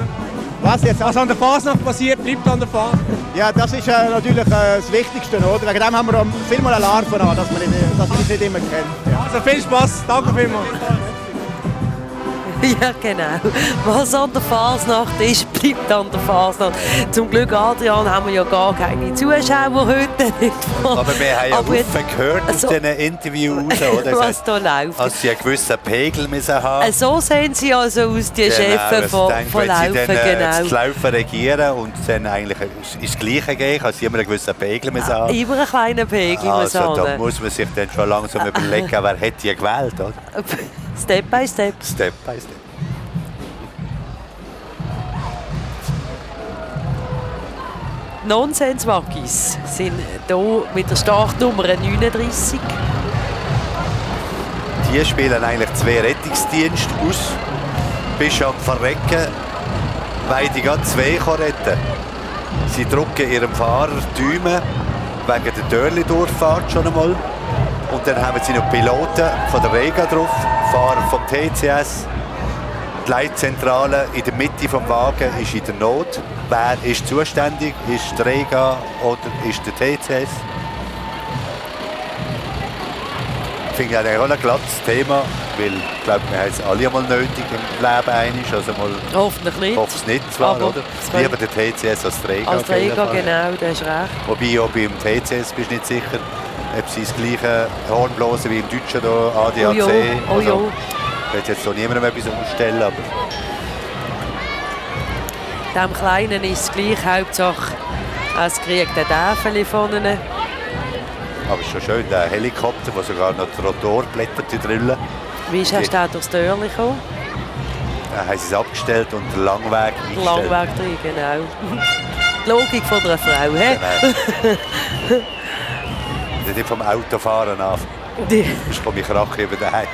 Was jetzt? Was an der Fasnacht passiert, bleibt an der Fasnacht. Ja, das ist natürlich das Wichtigste, oder? Wegen dem haben wir vielmal Alarm voran, dass man uns nicht immer kennt. Ja. Also viel Spass, danke vielmals. Ja, genau. Was an der Fasnacht ist, bleibt an der Fasnacht. Zum Glück, Adrian, haben wir ja gar keine Zuschauer heute. Nicht aber wir haben ja offen gehört aus also, diesen Interviews, oder? Was heißt, da läuft. Also sie einen gewissen Pegel müssen haben. So sehen sie also aus, die Chefs von Laufen. Wenn sie dann genau. das Laufen regieren und dann eigentlich ins Gleiche gehen, kann sie immer einen gewissen Pegel müssen haben. Immer einen kleinen Pegel müssen haben. Also da muss man sich dann schon langsam überlegen, wer hätte die gewählt, oder? Step by step. Step by step. Nonsens-Waggis sind hier mit der Startnummer 39. Die spielen eigentlich 2 Rettungsdienste aus. Bis am Verrecken wollen die gerade 2 retten. Sie drücken ihrem Fahrer die Daumen wegen der Dörli-Durchfahrt schon einmal. Und dann haben sie noch Piloten von der Rega drauf, Fahrer vom TCS. Die Leitzentrale in der Mitte des Wagens ist in der Not. Wer ist zuständig? Ist die Rega oder ist der TCS? Ich finde ja auch ein glattes Thema, weil ich glaube, wir haben es alle einmal nötig im Leben einmal. Also mal hoffentlich nicht. Hoffe es nicht zwar, aber oder? Lieber der TCS als die Rega. Als die Rega, genau, das ist recht. Wobei auch beim TCS bist du nicht sicher, ob sie das gleiche Horn blasen wie im Deutschen hier, ADAC. Oh ja. Ich will jetzt so niemandem etwas umstellen, aber... Dem Kleinen ist es gleich, Hauptsache, es kriegt ein Däfeli vorne. Aber es ist schon schön, der Helikopter, der sogar noch die Rotorblätter drüllen. Wie ist er durchs Dörrli gekommen? Dann haben sie es abgestellt und den Langweg eingestellt. Den Langweg drin, genau. Die Logik von einer Frau, hä? Genau. Nicht vom Autofahren an. Sonst komme ich Rache über daheim.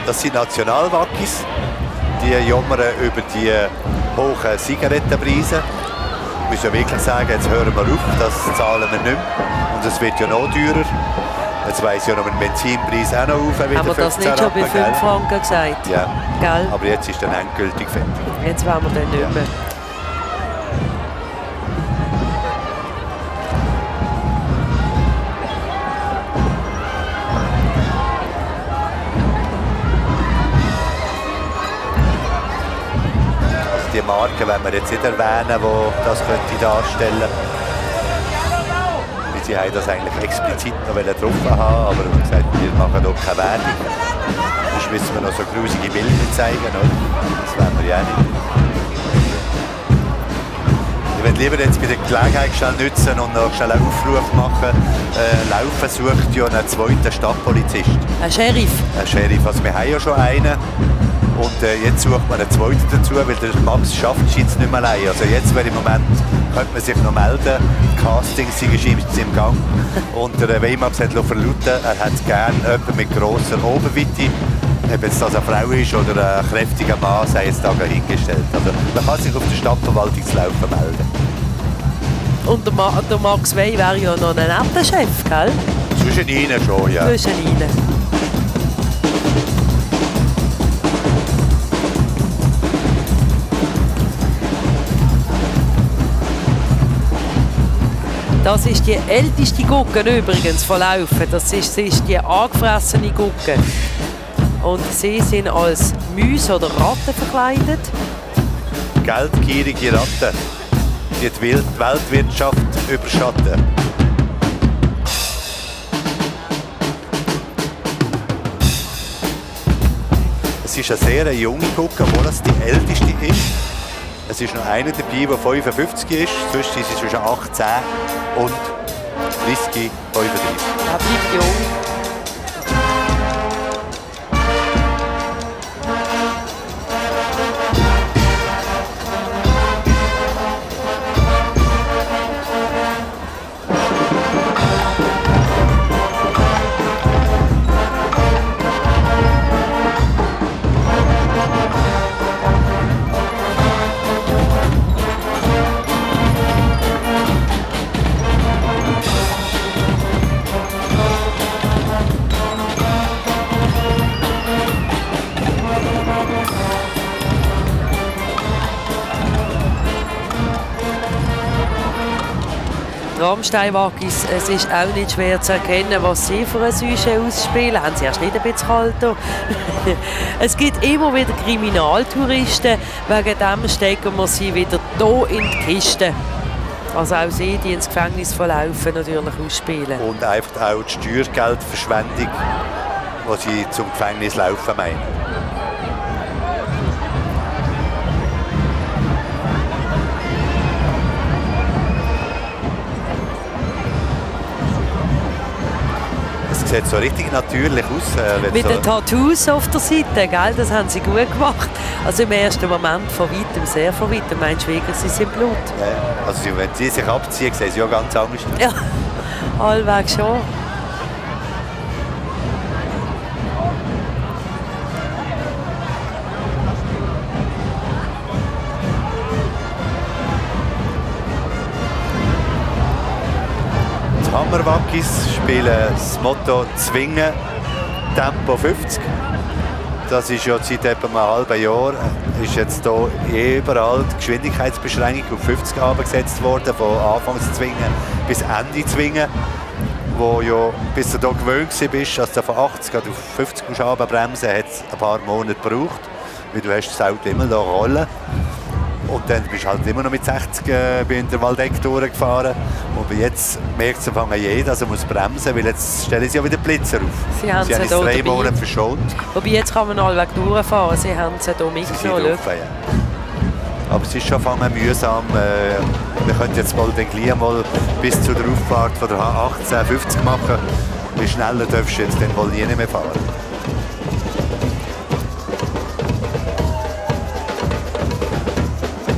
Das sind Nationalwaggis. Die jammern über die hohen Zigarettenpreise. Ich muss ja wirklich sagen, jetzt hören wir auf, das zahlen wir nicht mehr. Und es wird ja noch teurer. Jetzt weiss ja noch ein Benzinpreis auch noch auf. Haben wir das nicht schon bei 5 Franken gesagt? Ja, gell? Aber jetzt ist dann endgültig fertig. Jetzt wollen wir dann nicht mehr. Die Marke wollen wir jetzt nicht erwähnen, die das könnte darstellen. Sie haben das eigentlich explizit noch drauf haben, aber wir haben gesagt, wir machen hier keine Werbung. Sonst müssen wir noch so grusige Bilder zeigen, oder? Das wollen wir ja auch nicht. Ich würde lieber jetzt bei der Gelegenheit schnell nutzen und noch schnell einen Aufruf machen. Laufen sucht ja einen 2. Stadtpolizist. Ein Sheriff? Ein Sheriff, also wir haben ja schon einen. Und jetzt sucht man einen 2. dazu, weil der Max schafft es jetzt nicht mehr allein. Also jetzt wäre im Moment, könnte man sich noch melden. Die Castings sind im Gang. Und der Weimax hat verlauten, er hätte gerne jemanden mit grosser Oberweite. Ob jetzt das eine Frau ist oder ein kräftiger Mann, sei jetzt da hingestellt. Also man kann sich auf der Stadtverwaltungslaufen melden. Und der Max Wey wäre ja noch ein netter Chef, gell? Zwischen ihnen schon, ja. Zwischen ihnen. Das ist die älteste Gugge übrigens von Laufen. Das ist die angefressene Gugge. Und sie sind als Mäuse oder Ratten verkleidet. Geldgierige Ratten, die die Weltwirtschaft überschatten. Es ist eine sehr junge Gugge, obwohl es die älteste ist. Es ist noch einer dabei, der 55 ist. Sonst sind sie zwischen 18 und 30, 35. Er bleibt jung. Rammstein-Waggis, es ist auch nicht schwer zu erkennen, was sie für ein Sujet ausspielen. Haben sie erst nicht ein bisschen kalt hier? Es gibt immer wieder Kriminaltouristen, wegen dem stecken wir sie wieder hier in die Kiste. Also auch sie, die ins Gefängnis verlaufen, natürlich ausspielen. Und einfach auch die Steuergeldverschwendung, die sie zum Gefängnis laufen meinen. Sieht so richtig natürlich aus. Mit den Tattoos auf der Seite, gell? Das haben sie gut gemacht. Also im ersten Moment von weitem, sehr von weitem. Mein Schwieger, sie sind Blut. Ja, also wenn sie sich abziehen, sehen sie ja ganz anders. Ja, allweg schon. Hammerwaggis spielen das Motto «Zwingen, Tempo 50». Das ist ja seit etwa einem halben Jahr ist jetzt hier überall die Geschwindigkeitsbeschränkung auf 50 angesetzt worden, von Anfang zu zwingen bis Ende zu zwingen. Wo ja, bis du hier gewöhnt bist, dass du von 80 auf 50 bremsen, hat es ein paar Monate gebraucht, weil du hast das Auto immer hier rollen. Und dann bist du halt immer noch mit 60 bei Intervalldeck durchgefahren. Und jetzt merkt es jeder, dass er muss bremsen, weil jetzt stellen sie ja wieder Blitzer auf. Sie haben es 3 Monate verschont. Wobei jetzt kann man allweg durchfahren. Sie haben sie hier mitgenommen. Aber es ist schon mühsam. Wir können jetzt mal den gleich mal bis zur Auffahrt von der H18 50 machen. Wie schneller darfst du jetzt dann wohl nie mehr fahren.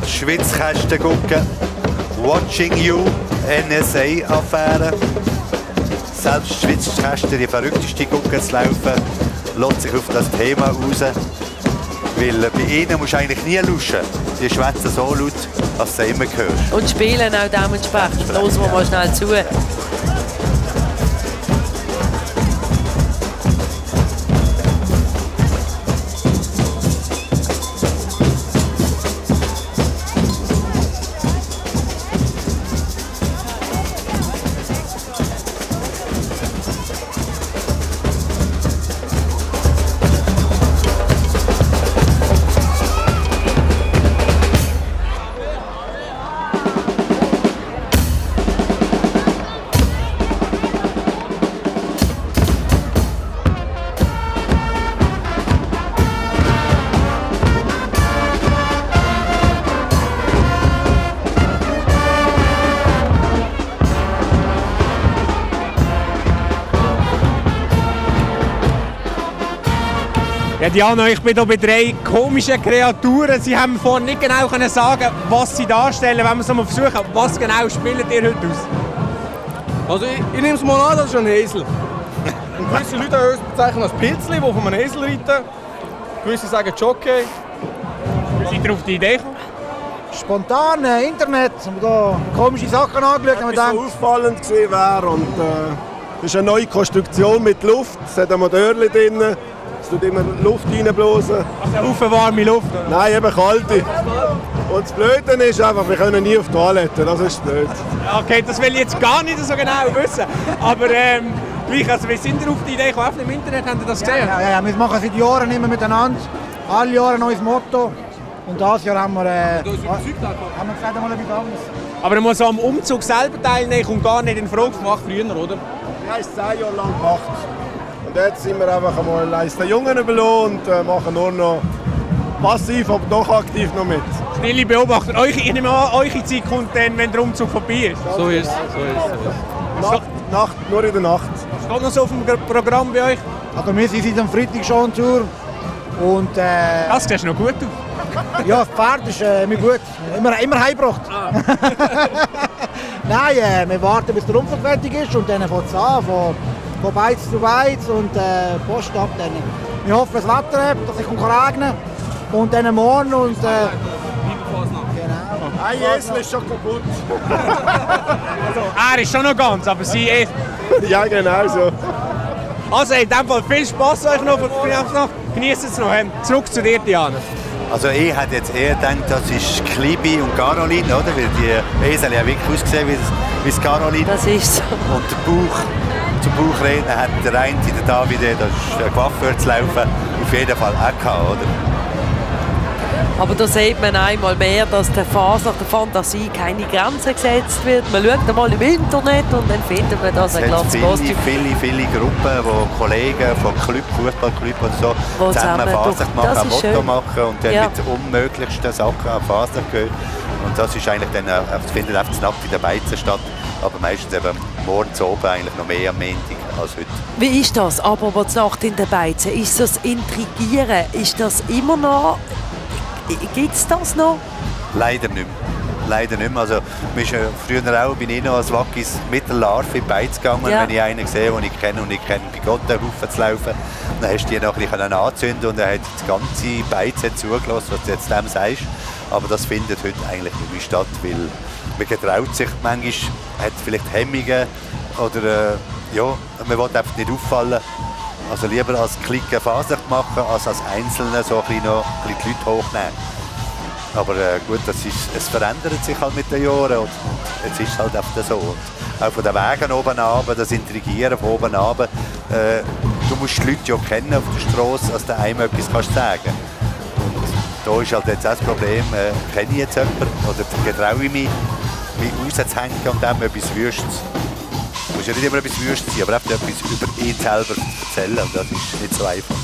Schwitzkästen gucken. Watching You, NSA-Affäre. Selbst die Schwitzkästen, die verrückteste gucken zu laufen, lässt sich auf das Thema raus. Weil bei ihnen musst du eigentlich nie lauschen. Die schwätzen so laut, dass du sie immer hörst. Und spielen auch dementsprechend. Hören wir mal schnell zu. Ja, Diana, ich bin hier bei 3 komischen Kreaturen. Sie haben vorhin nicht genau sagen, was sie darstellen. Wenn wir es mal versuchen, was genau spielt ihr heute aus? Also ich nehme es mal an, das ist ein Esel. Und gewisse Leute haben uns bezeichnen als Pilzli, die von einem Esel reiten. Gewisse sagen Jockey. Wie seid ihr auf die Idee gekommen? Spontan, Internet, haben wir da komische Sachen angeschaut. Wenn es so auffallend gewesen wäre und Das ist eine neue Konstruktion mit Luft. Es hat ein Motor drin. Es tut immer Luft reinblasen. Also warme Luft? Oder? Nein, eben kalte. Und das Blöde ist einfach, wir können nie auf die Toilette. Das ist blöd. Okay, das will ich jetzt gar nicht so genau wissen. Aber gleich, also wie sind ihr auf die Idee gekommen? Im Internet habt ihr das gesehen? Ja, wir machen seit Jahren immer miteinander. Alle Jahre ein neues Motto. Und dieses Jahr haben wir gesagt, mal etwas anderes. Aber man muss am Umzug selber teilnehmen und gar nicht in Frage gemacht früher, oder? Wir haben es 10 Jahre lang gemacht. Und jetzt sind wir einfach einmal den Jungen überlassen und machen nur noch passiv, aber doch aktiv noch mit. Stille Beobachter. Ich nehme an, eure Zeit kommt dann, wenn der Umzug vorbei ist. So ist es. Nacht, nur in der Nacht. Was steht noch so auf dem Programm bei euch? Also wir sind seit am Freitag schon on Tour. Und, das sieht noch gut aus. Ja, das Pferd ist immer gut. Immer heimgebracht. Nein, wir warten, bis der Umzug fertig ist und dann fängt es an, von Beiz zu Beiz und Post ab. Dann. Wir hoffen, das Wetter hat, dass es regnen kann. Und dann morgen und... Genau. Ein Esel ist schon kaputt. Er ist schon noch ganz, aber sie eh. Ja, genau so. Also in dem Fall viel Spass euch noch. Genießt es noch. Zurück zu dir, Diana. Also ich hätte jetzt eher gedacht, das ist Klibi und Caroline, oder? Weil die Esel ja wirklich ausgesehen wie das Caroline. Das ist so. Und der Bauch, zum Bauchredner hat der eine, der David, das ist ein Coiffeur zu laufen, auf jeden Fall auch gehabt, oder? Aber da sieht man einmal mehr, dass der Fasnacht der Fantasie keine Grenzen gesetzt wird. Man schaut einmal im Internet und dann findet man das ein glattes Kostüm. Viele Gruppen, wo Kollegen von Club, Fußballclub oder so, zusammen Fasnacht machen, ein Motto machen und dann mit unmöglichsten Sachen an Fasnacht gehen. Und das ist eigentlich dann, es findet einfach knapp in der Beizen statt, aber meistens eben morgens oben eigentlich noch mehr am Montag als heute. Wie ist das, aber die Nacht in der Beizen? Ist das Intrigieren? Ist das immer noch... Gibt es das noch? Leider nicht mehr. Also, früher bin ich noch als Wackis mit der Larve in die Beiz gegangen, wenn ich einen sehe, den ich kenne, bei Gott Haufen zu laufen. Dann hast du die noch ein bisschen anzünden und er hat das ganze Beiz zugelassen, was du jetzt dem sagst. Aber das findet heute eigentlich nicht mehr statt, weil man getraut sich manchmal, hat vielleicht Hemmungen oder man will einfach nicht auffallen. Also lieber als Klicken Fasnacht machen, als Einzelne so ein bisschen noch die Leute hochnehmen. Aber gut, es verändert sich halt mit den Jahren und jetzt ist es halt einfach so. Und auch von den Wegen oben runter, das Intrigieren von oben runter, du musst die Leute ja kennen auf der Straße, dass du einem etwas kannst sagen. Und da ist halt jetzt auch das Problem, kenne ich jetzt jemanden oder getraue ich mich rauszuhängen und dem etwas Wüstes. Du musst ja nicht immer etwas Wüstes sein, aber einfach etwas über ihn selber erzählen und das ist nicht so einfach.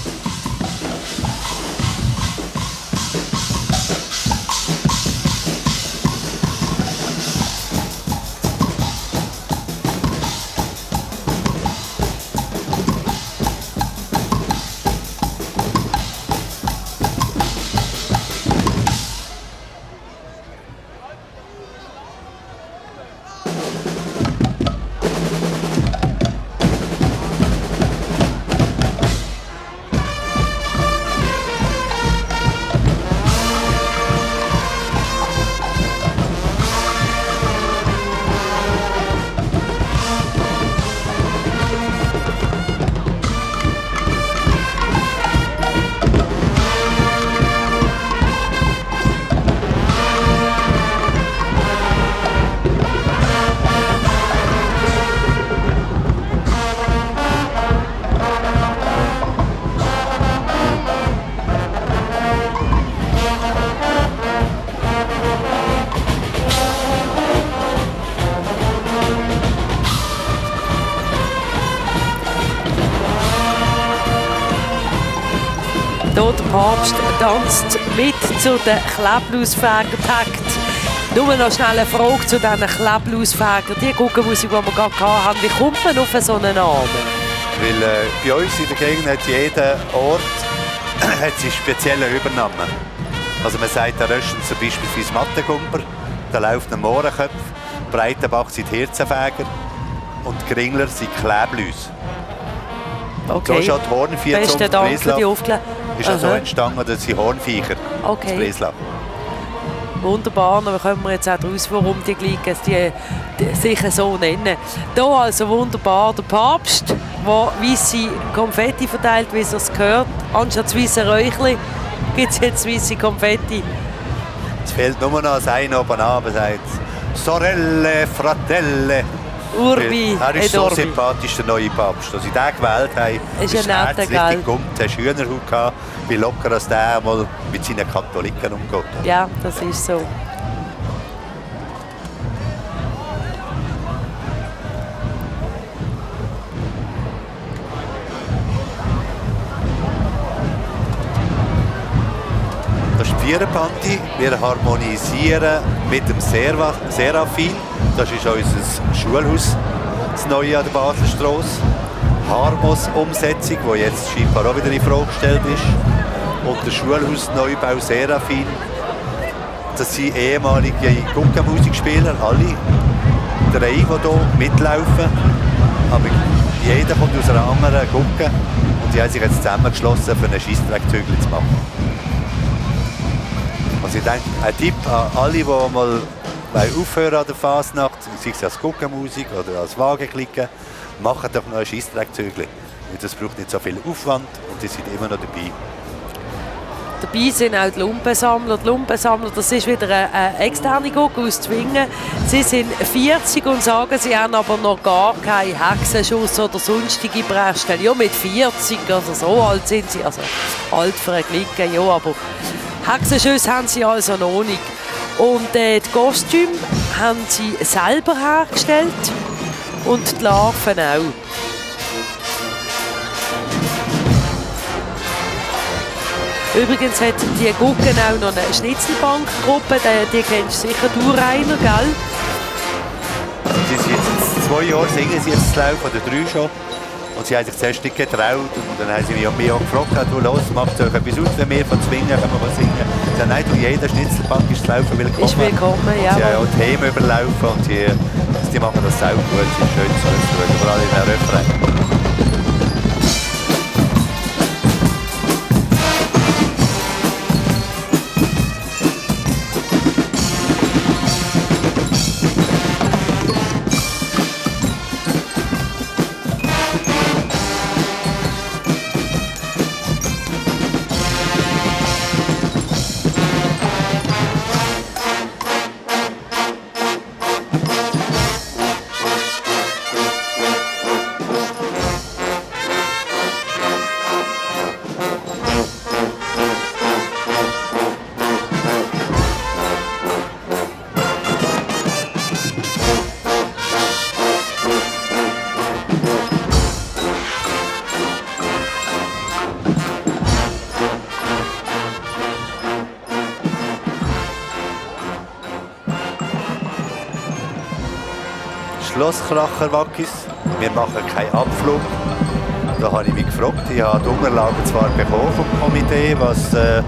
Der Papst tanzt mit zu den Kleblausfäger-Takt. Nur noch schnell eine Frage zu diesen Kleblausfägern. Die Guggenmusik, die wir gerade hatten, wie kommt man auf so einen Namen? Weil bei uns in der Gegend hat jeder Ort hat seinen speziellen Übernamen. Also man sagt, der Röschen zum Beispiel fürs Mattegumper, da läuft ein Mohrenköpf, Breitenbach sind Hirzenfäger und Gringler sind Klebläuse. Okay. So schaut Hornvieh zum Dank für die Aufklärung. Ist also entstanden, das sind Hornviecher. Okay. Wunderbar, dann kommen wir jetzt auch daraus, warum die Glicken die sich so nennen. Hier also wunderbar der Papst, der weisse Konfetti verteilt, wie es gehört. Anstatt das weisse Räuchli gibt es jetzt weisse Konfetti. Es fehlt nur noch ein oben runter, sagt Sorelle, Fratelle. Urbi er ist et so Orbi. sympathisch, der neue Papst. Als ich den gewählt habe, Ist ist ein das netter, Herz gell? richtig gummt. Er hat Hühnerhaut gehabt, wie locker als der mal mit seinen Katholiken umgeht. Ja, das ist so. Das ist die Viererpanti. Wir harmonisieren mit dem Serafin. Das ist unser Schulhaus, das neue an der Baselstrasse. Harmos-Umsetzung, die jetzt scheinbar auch wieder in Frage gestellt ist. Und der Schulhausneubau Serafin. Das sind ehemalige Guckenmusikspieler, alle drei, die hier mitlaufen. Aber jeder kommt aus einer anderen Gucke und die haben sich jetzt zusammengeschlossen, für einen Scheissdreckzügel zu machen. Also ich denke, ein Tipp an alle, die mal aufhören an der Fasnacht, sei es als Guckenmusik oder als Wagenklicken, machen doch noch einen Scheissdreckzügel. Das braucht nicht so viel Aufwand und die sind immer noch dabei. Dabei sind auch die Lumpensammler. Die Lumpensammler, das ist wieder eine externe Gucke aus Zwingen. Sie sind 40 und sagen, sie haben aber noch gar keinen Hexenschuss oder sonstige Brechstelle. Ja, mit 40, also so alt sind sie. Also alt für eine Clique, ja, aber Hexenschüsse haben sie also noch nicht. Und die Kostüme haben sie selber hergestellt und die Larven auch. Übrigens hat die Gucken auch noch eine Schnitzelbankgruppe, die kennst du sicher, du Rainer, gell? Sie sind jetzt 2 Jahre, singen sie jetzt zu laufen, oder 3 schon. Und sie haben sich zuerst nicht getraut. Und dann haben sie mich auch gefragt, du los, macht euch etwas aus, wenn wir von Zwingen können wir was singen. Sie haben nein, jeder Schnitzelbank ist zu laufen willkommen. Ist willkommen, ja. Sie haben auch Themen überlaufen und die machen das auch gut. Es ist schön zuzuschauen, vor allem in der Refrain. Schlosskracher Wackis. Wir machen keinen Abflug. Da habe ich mich gefragt. Ich habe die Unterlagen zwar bekommen vom Komitee, was die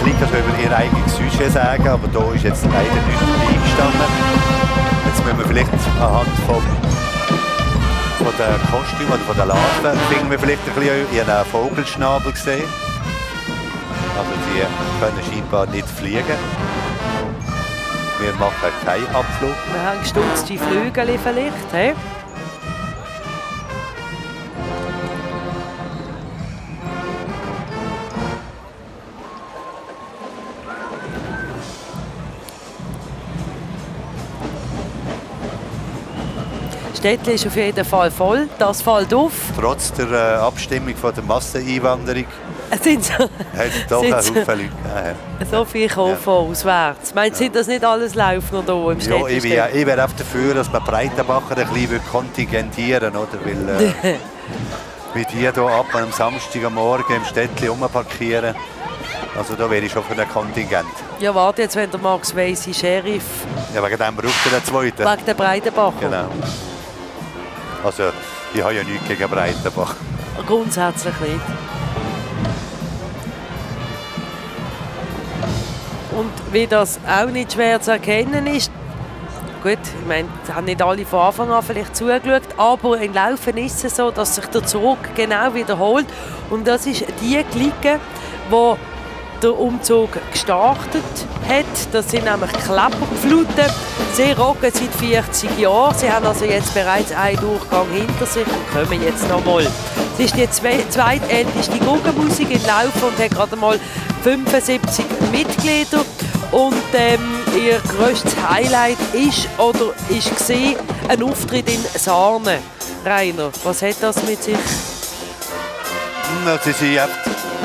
Klicker über ihr eigenes Sujet sagen, aber da ist jetzt leider nichts dabei gestanden. Jetzt müssen wir vielleicht anhand von den Kostümen oder von den Larven finden wir vielleicht ein bisschen ihren Vogelschnabel sehen. Aber die können scheinbar nicht fliegen. Wir machen keinen Abflug. Wir haben gestutzte Flügel vielleicht. He? Städtli ist auf jeden Fall voll. Das fällt auf. Trotz der Abstimmung von der Masseneinwanderung Sind hat es doch einen Haufen Leute gegeben. so viel kommen von auswärts. Meinst du, sind das nicht alles Läufner hier im Ja, Städtli? ich wäre auch dafür, dass man Breitenbacher ein bisschen kontingentieren würde. Weil wie die hier ab am Samstagmorgen im Städtli rumparkieren, also da wäre ich schon für ein Kontingent. Ja, warte jetzt, wenn der Max Weissi Sheriff Ja, wegen dem braucht er einen zweiten. wegen der Breitenbacher. Genau. Also, ich habe ja nichts gegen Breitenbach. Grundsätzlich nicht. Und wie das auch nicht schwer zu erkennen ist, gut, ich meine, es haben nicht alle von Anfang an vielleicht zugeschaut, aber im Laufen ist es so, dass sich der Zug genau wiederholt. Und das ist die Clique, die der Umzug gestartet hat. Das sind nämlich Klepperfluten. Sie rocken seit 40 Jahren. Sie haben also jetzt bereits einen Durchgang hinter sich und kommen jetzt nochmal. Es ist die zweitälteste Guggenmusik in Laufen und hat gerade mal 75 Mitglieder. Und ihr grösstes Highlight ist ein Auftritt in Sarnen. Rainer, was hat das mit sich? Sie sind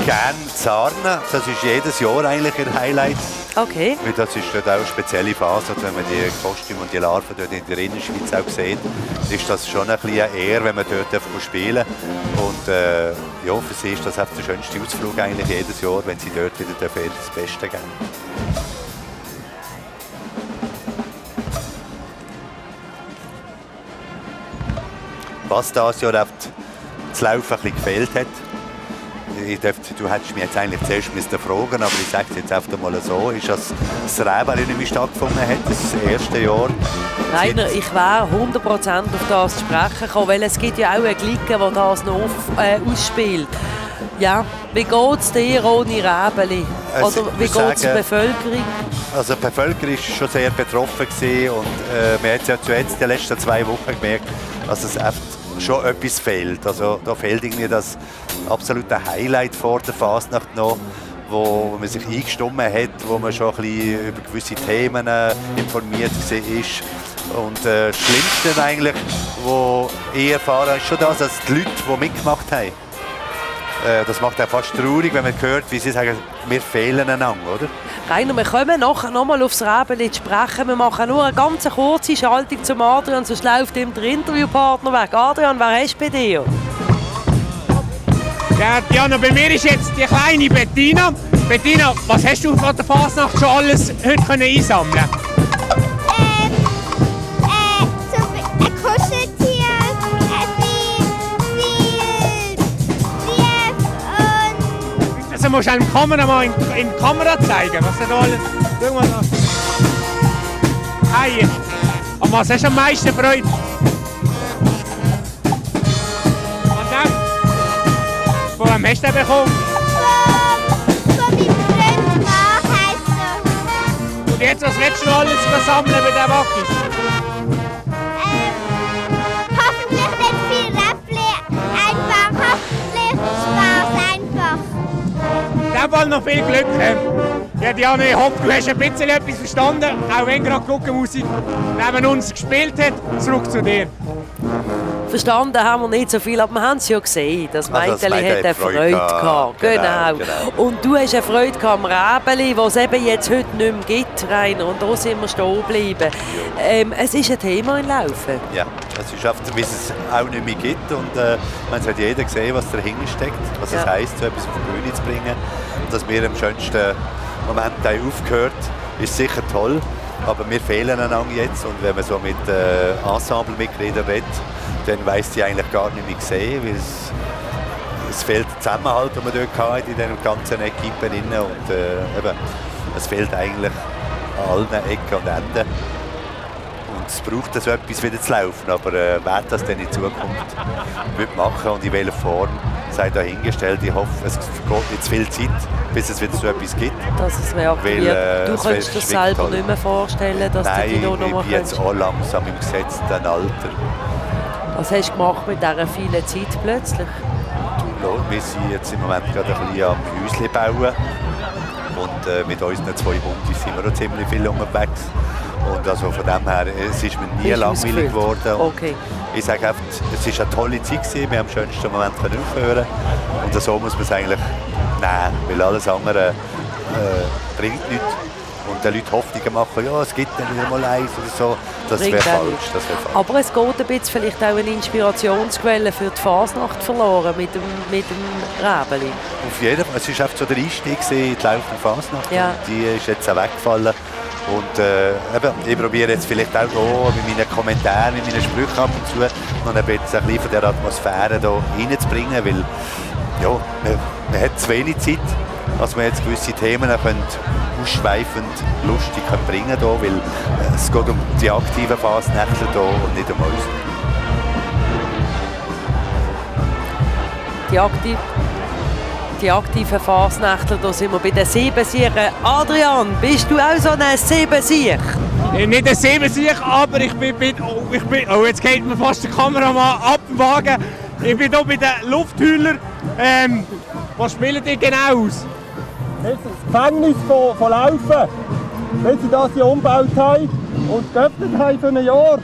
gerne Sarnen. Das ist jedes Jahr eigentlich ihr Highlight. Okay. Weil das ist dort auch eine spezielle Phase. Wenn man die Kostüme und die Larven dort in der Innerschweiz auch sieht, ist das schon ein bisschen eine Ehre, wenn man dort spielen darf. Und ja, für sie ist das der schönste Ausflug eigentlich jedes Jahr, wenn sie dort wieder das Beste geben. Was dieses Jahr das Laufen ein bisschen gefehlt hat. Du hättest mich jetzt eigentlich zuerst fragen, aber ich sage es jetzt einfach mal so, ist, dass das Räbeli nicht mehr stattgefunden hat, das erste Jahr. Rainer, ich wäre 100% auf das zu sprechen gekommen, weil es gibt ja auch eine Clique, die das noch ausspielt. Ja, wie geht es dir ohne Räbeli? Oder wie geht es der Bevölkerung? Also die Bevölkerung war schon sehr betroffen und wir haben es ja zuletzt in den letzten 2 Wochen gemerkt, dass es schon etwas fehlt. Also da fehlt irgendwie das absolute Highlight vor der Fasnacht noch, wo man sich eingestimmt hat, wo man schon ein bisschen über gewisse Themen informiert war. Und das Schlimmste eigentlich, was ich erfahren habe, ist schon das, dass die Leute, die mitgemacht haben, das macht auch fast traurig, wenn man hört, wie sie sagen, wir fehlen einander, oder? Rainer, wir kommen nachher nochmal aufs Räbeli zu sprechen. Wir machen nur eine ganz kurze Schaltung zum Adrian, sonst läuft ihm der Interviewpartner weg. Adrian, wer hast du bei dir? Ja, Diana, bei mir ist jetzt die kleine Bettina. Bettina, was hast du von der Fasnacht schon alles heute einsammeln können? Ein Kuscheltier, Also musst du einem Kameramann in die Kamera zeigen, was da alles... Schau mal da. Eier. An was hast du am meisten Freude? An dem? Von wem hast du den bekommen? Von meinem Freund heisst er. Und jetzt, was willst du noch alles sammeln bei den Wackis? Hoffentlich nicht viel Räppli, einfach hoffentlich Spaß einfach. In diesem Fall noch viel Glück. Ja, Diana, ich hoffe, du hast ein bisschen etwas verstanden, auch wenn gerade die Guggenmusik neben uns gespielt hat. Zurück zu dir. Verstanden haben wir nicht so viel, aber wir haben es ja gesehen. Das Mädchen hat eine Freude gehabt. Genau. Und du hast eine Freude gehabt am Räbeli, das es eben jetzt heute nicht mehr gibt, Rainer. Und da sind wir stehen geblieben. Es ist ein Thema in Laufen. Ja, es ist oft, wie es auch nicht mehr gibt. Und man hat jeder gesehen, was dahinter steckt, was es heisst, so etwas auf die Bühne zu bringen. Und dass wir im schönsten Moment aufgehört, ist sicher toll. Aber wir fehlen einander jetzt. Und wenn man so mit Ensemblemitgliedern redet, dann weiss die eigentlich gar nicht mehr sehen, weil es fehlt der Zusammenhalt, den man dort hatte in den ganzen Equipen. Und eben, es fehlt eigentlich an allen Ecken und Enden. Und es braucht so etwas wieder zu laufen, aber wer das dann in Zukunft wird machen und in welcher Form, sei dahingestellt. Ich hoffe, es geht nicht zu viel Zeit, bis es wieder so etwas gibt. Dass es reaktiviert. Du könntest dir das selber nicht mehr vorstellen, dass du dich noch mal ich bin jetzt auch langsam im gesetzten Alter. Was hast du gemacht mit dieser vielen Zeit plötzlich? Wir sind jetzt im Moment gerade ein bisschen am Häuschen bauen. Und mit unseren 2 Hunden sind wir auch ziemlich viel unterwegs. Und also von dem her, es ist mir nie langweilig geworden. Okay. Ich sage einfach, es war eine tolle Zeit gewesen. Wir haben am schönsten Moment aufhören. Und so muss man es eigentlich nehmen, weil alles andere bringt nichts. Und den Leuten Hoffnungen machen, ja, es gibt dann wieder mal eins oder so. Das wäre falsch. Aber es geht ein bisschen vielleicht auch eine Inspirationsquelle für die Fasnacht verloren mit dem Räbeli. Auf jeden Fall. Es war einfach so der Einstieg in die laufende Fasnacht. Ja. Die ist jetzt auch weggefallen. Und eben, ich probiere jetzt vielleicht auch hier mit meinen Kommentaren, mit meinen Sprüchen ab und zu noch ein bisschen von der Atmosphäre hier reinzubringen, weil ja, man hat zu wenig Zeit, dass man jetzt gewisse Themen ausschweifend lustig bringen kann, weil es geht um die aktiven Fasnächtler hier und nicht um uns. die aktiven Fasnächtler. Da sind wir bei den Siebensiechen. Adrian, bist du auch so ein Siebensiech? Nicht ein Siebensiech, aber ich bin oh, jetzt geht mir fast der Kameramann ab dem Wagen. Ich bin hier bei den Lufthüllern. Was spielen die genau aus? Das ist das Gefängnis von Laufen. Wenn sie das hier umgebaut haben und geöffnet haben für ein Jahr.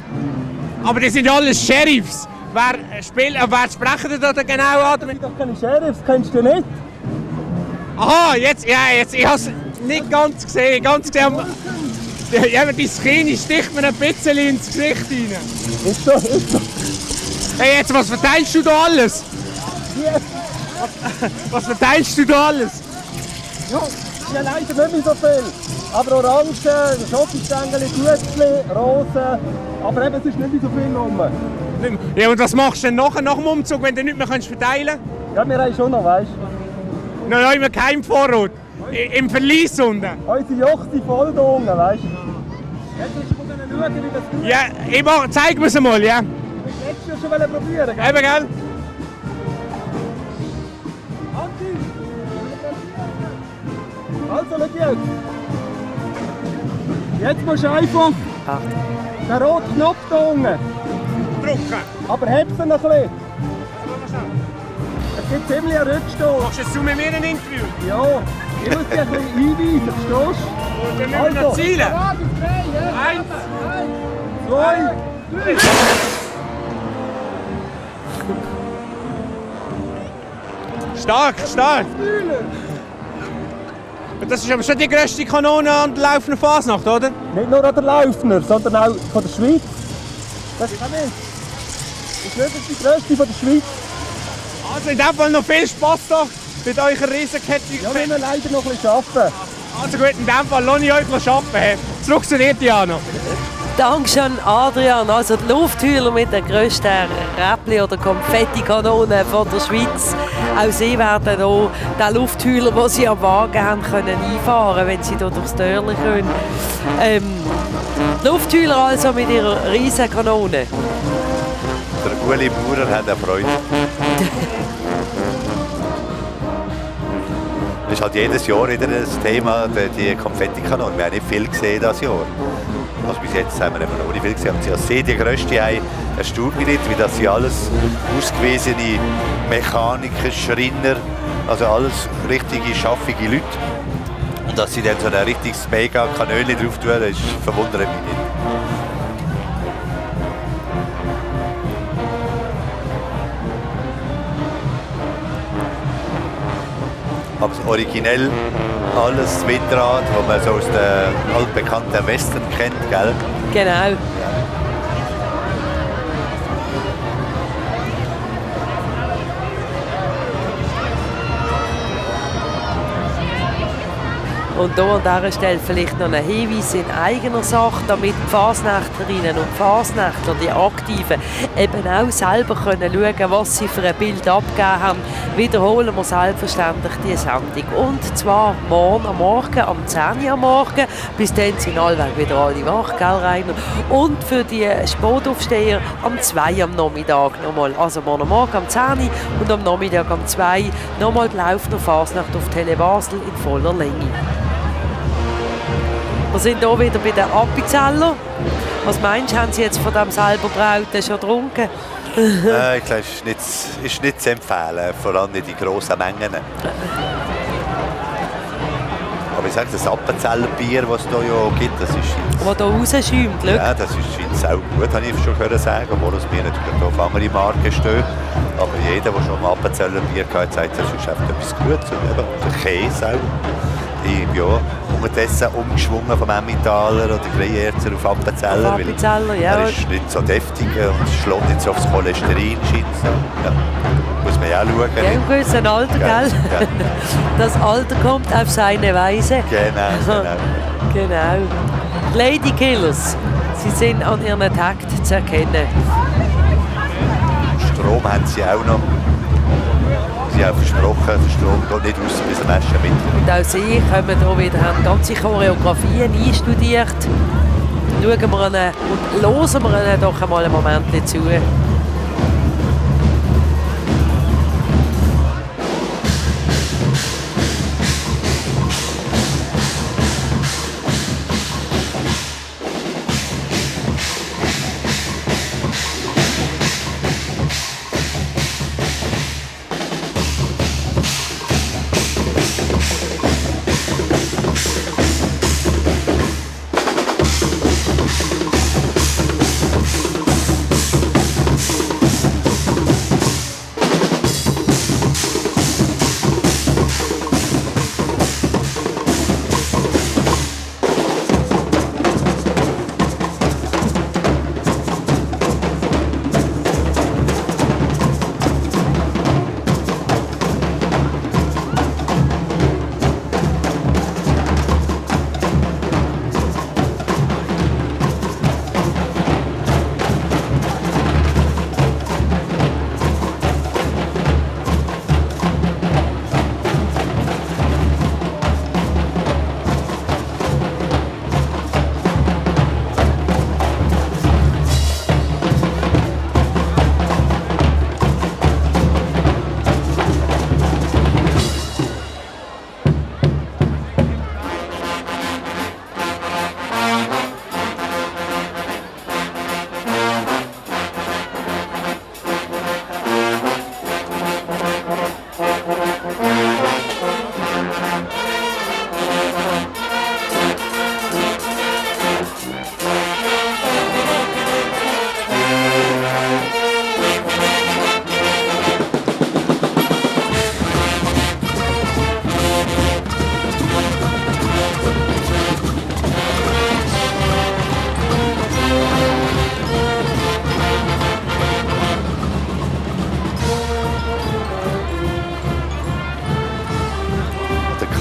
Aber die sind ja alles Sheriffs. Wer sprechen die da genau an? Das sind doch keine Sheriffs, kennst du nicht? Aha, jetzt, ich habe es nicht ganz gesehen. Ja, aber die Skinny sticht mir ein bisschen ins Gesicht rein. Ist so. Hey, jetzt, was verteilst du da alles? Was verteilst du da alles? Ja, ja, leider nicht mehr so viel. Aber Orangen, Schokostängel, Gützli, Rosen. Aber eben, es ist nicht mehr so viel rum. Ja, und was machst du denn nach dem Umzug, wenn du nichts mehr verteilen kannst? Ja, wir haben schon noch, weißt du. Noch immer kein Vorrat. Im Verlies unten. Unsere Jocht sind voll da unten, weißt du. Jetzt musst du schauen, wie das geht. Ja, zeig mir es mal, ja. Hättest du schon probieren, gell? Eben, gell? Also, schau jetzt. Jetzt musst du einfach den roten Knopf da unten drücken. Aber hebst ihn noch ein bisschen. Es gibt ziemlich einen Rückstoß. Machst du jetzt mit mir ein Interview? Ja, ich muss dich ein bisschen einweisen, verstehst du? Und dann müssen wir noch zielen. 1, 2, 3. Stark. Das ist aber schon die grösste Kanone an der Laufner Fasnacht, oder? Nicht nur an der Laufner, sondern auch von der Schweiz. Das ist nicht die grösste von der Schweiz. Also in dem Fall noch viel Spass da mit eurer Riesenkette. Ja, wir müssen leider noch ein bisschen arbeiten. Also gut, in dem Fall lasse ich euch arbeiten. Zurück zu dir, Diana. Dankeschön, Adrian. Also die Lufthühler mit der grössten Räppli- oder Konfettikanone von der Schweiz. Auch sie werden hier den Lufthühler, den sie am Wagen haben, können einfahren, wenn sie hier durchs Dörrli können. Die Lufthühler also mit ihrer riesen Kanone. Der Ueli Maurer hat eine Freude. Das ist halt jedes Jahr wieder das Thema, die Konfettikanone. Wir haben nicht viel gesehen dieses Jahr. Also bis jetzt haben wir eben noch nicht viel gesehen. Sie als die grösste haben, erstaunt mich nicht, wie das sie alles ausgewiesene Mechaniker, Schreiner, also alles richtige, schaffige Leute. Und dass sie dann so ein richtiges Mega-Kanönchen drauf tun, das verwundert mich nicht. Aber originell alles Windrad, das man so aus den altbekannten Western kennt, gell? Genau. Ja. Und hier an dieser Stelle vielleicht noch ein Hinweis in eigener Sache, damit die Fasnächtlerinnen und Fasnächtler, die Aktiven, eben auch selber können schauen, was sie für ein Bild abgegeben haben. Wiederholen wir selbstverständlich diese Sendung. Und zwar morgen am Morgen, am 10 Uhr am Morgen. Bis dann sind allweg wieder alle wach, gell, Rainer? Und für die Sportaufsteher am 2 am Nachmittag nochmal. Also morgen am Morgen am 10 Uhr und am Nachmittag am 2 nochmal die Laufner Fasnacht auf Tele Basel in voller Länge. Wir sind hier wieder bei den Appenzeller. Was meinst du, haben Sie jetzt von dem selber Brauten schon getrunken? Ich glaube, es ist nicht zu empfehlen, vor allem nicht in grossen Mengen. Aber ich sage, das Appenzeller Bier, das es hier ja gibt, das ist... Das hier rausschäumt, ja, das ist auch gut, habe ich schon sagen, obwohl das Bier natürlich auf andere Marken steht. Aber jeder, der schon mal Appenzeller Bier hat, sagt, das ist einfach etwas Gutes. Und eben der Käse auch. Ich bin ja unterdessen umgeschwungen vom Emmentaler oder Greyerzer auf Appenzeller. Auf Appenzeller, ja. Er ist nicht so deftig und schlägt nicht so aufs Cholesterin. Ja. Muss man ja auch schauen. Ja, im gewissen Alter, gell? Ja. Das Alter kommt auf seine Weise. Genau. Genau. Lady Killers, sie sind an ihren Takt zu erkennen. Strom haben sie auch noch. Sie haben versprochen, der Strom geht nicht raus bis am ersten Mittwoch. Und auch sie kommen hier wieder, haben ganze Choreografien einstudiert. Schauen wir ihnen und hören wir ihnen doch einmal einen Moment zu.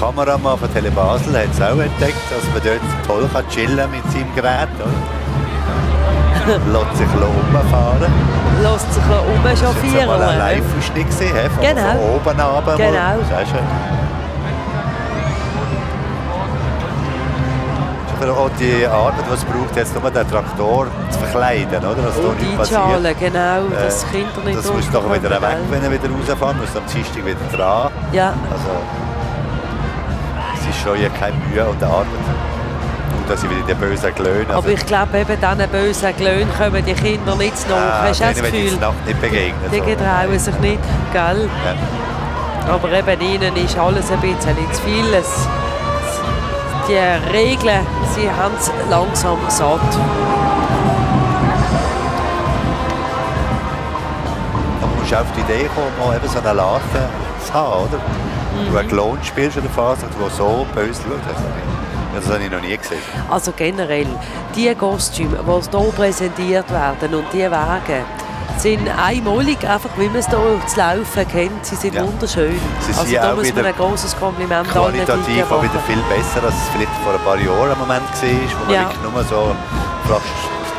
Kameramann von Tele Basel hat es auch entdeckt, dass man dort toll kann chillen mit seinem Gerät. Lässt sich umfahren. Lässt sich umchauffieren. Das war mal ein Live-Ausschnitt gesehen, von oben runter. Genau. Sehr schön. Auch die Arbeit, die es braucht, jetzt nur den Traktor zu verkleiden, oder? Dass und die Schale, genau, dass die Kinder nicht das muss doch wieder weg, wenn er wieder rausfahren muss, am Dienstag wieder dran. Ja. Also, es ist schon ja keine Mühe und Arbeit. Und dass sie wieder die bösen Glöhne. Aber ich glaube, eben diesen bösen Glöhnen kommen die Kinder nicht nach. Hast du das Gefühl? Die Nacht nicht begegnen. Die getrauen sich nicht, gell? Ja. Aber eben ihnen ist alles ein bisschen zu viel. Die Regeln, sie haben es langsam satt. Man muss auf die Idee kommen, mal eben so eine Larve zu haben, oder? Du einen Klon spielst in der Phase, der so böse schaut. Das habe ich noch nie gesehen. Also generell, die Kostüme, die hier präsentiert werden und die Wagen, sind einmalig, einfach wie man es hier zu laufen kennt. Sie sind wunderschön. Sie also da muss man ein grosses Kompliment qualitativ auch wieder viel besser, als es vielleicht vor ein paar Jahren im Moment war, wo man wirklich nur so fast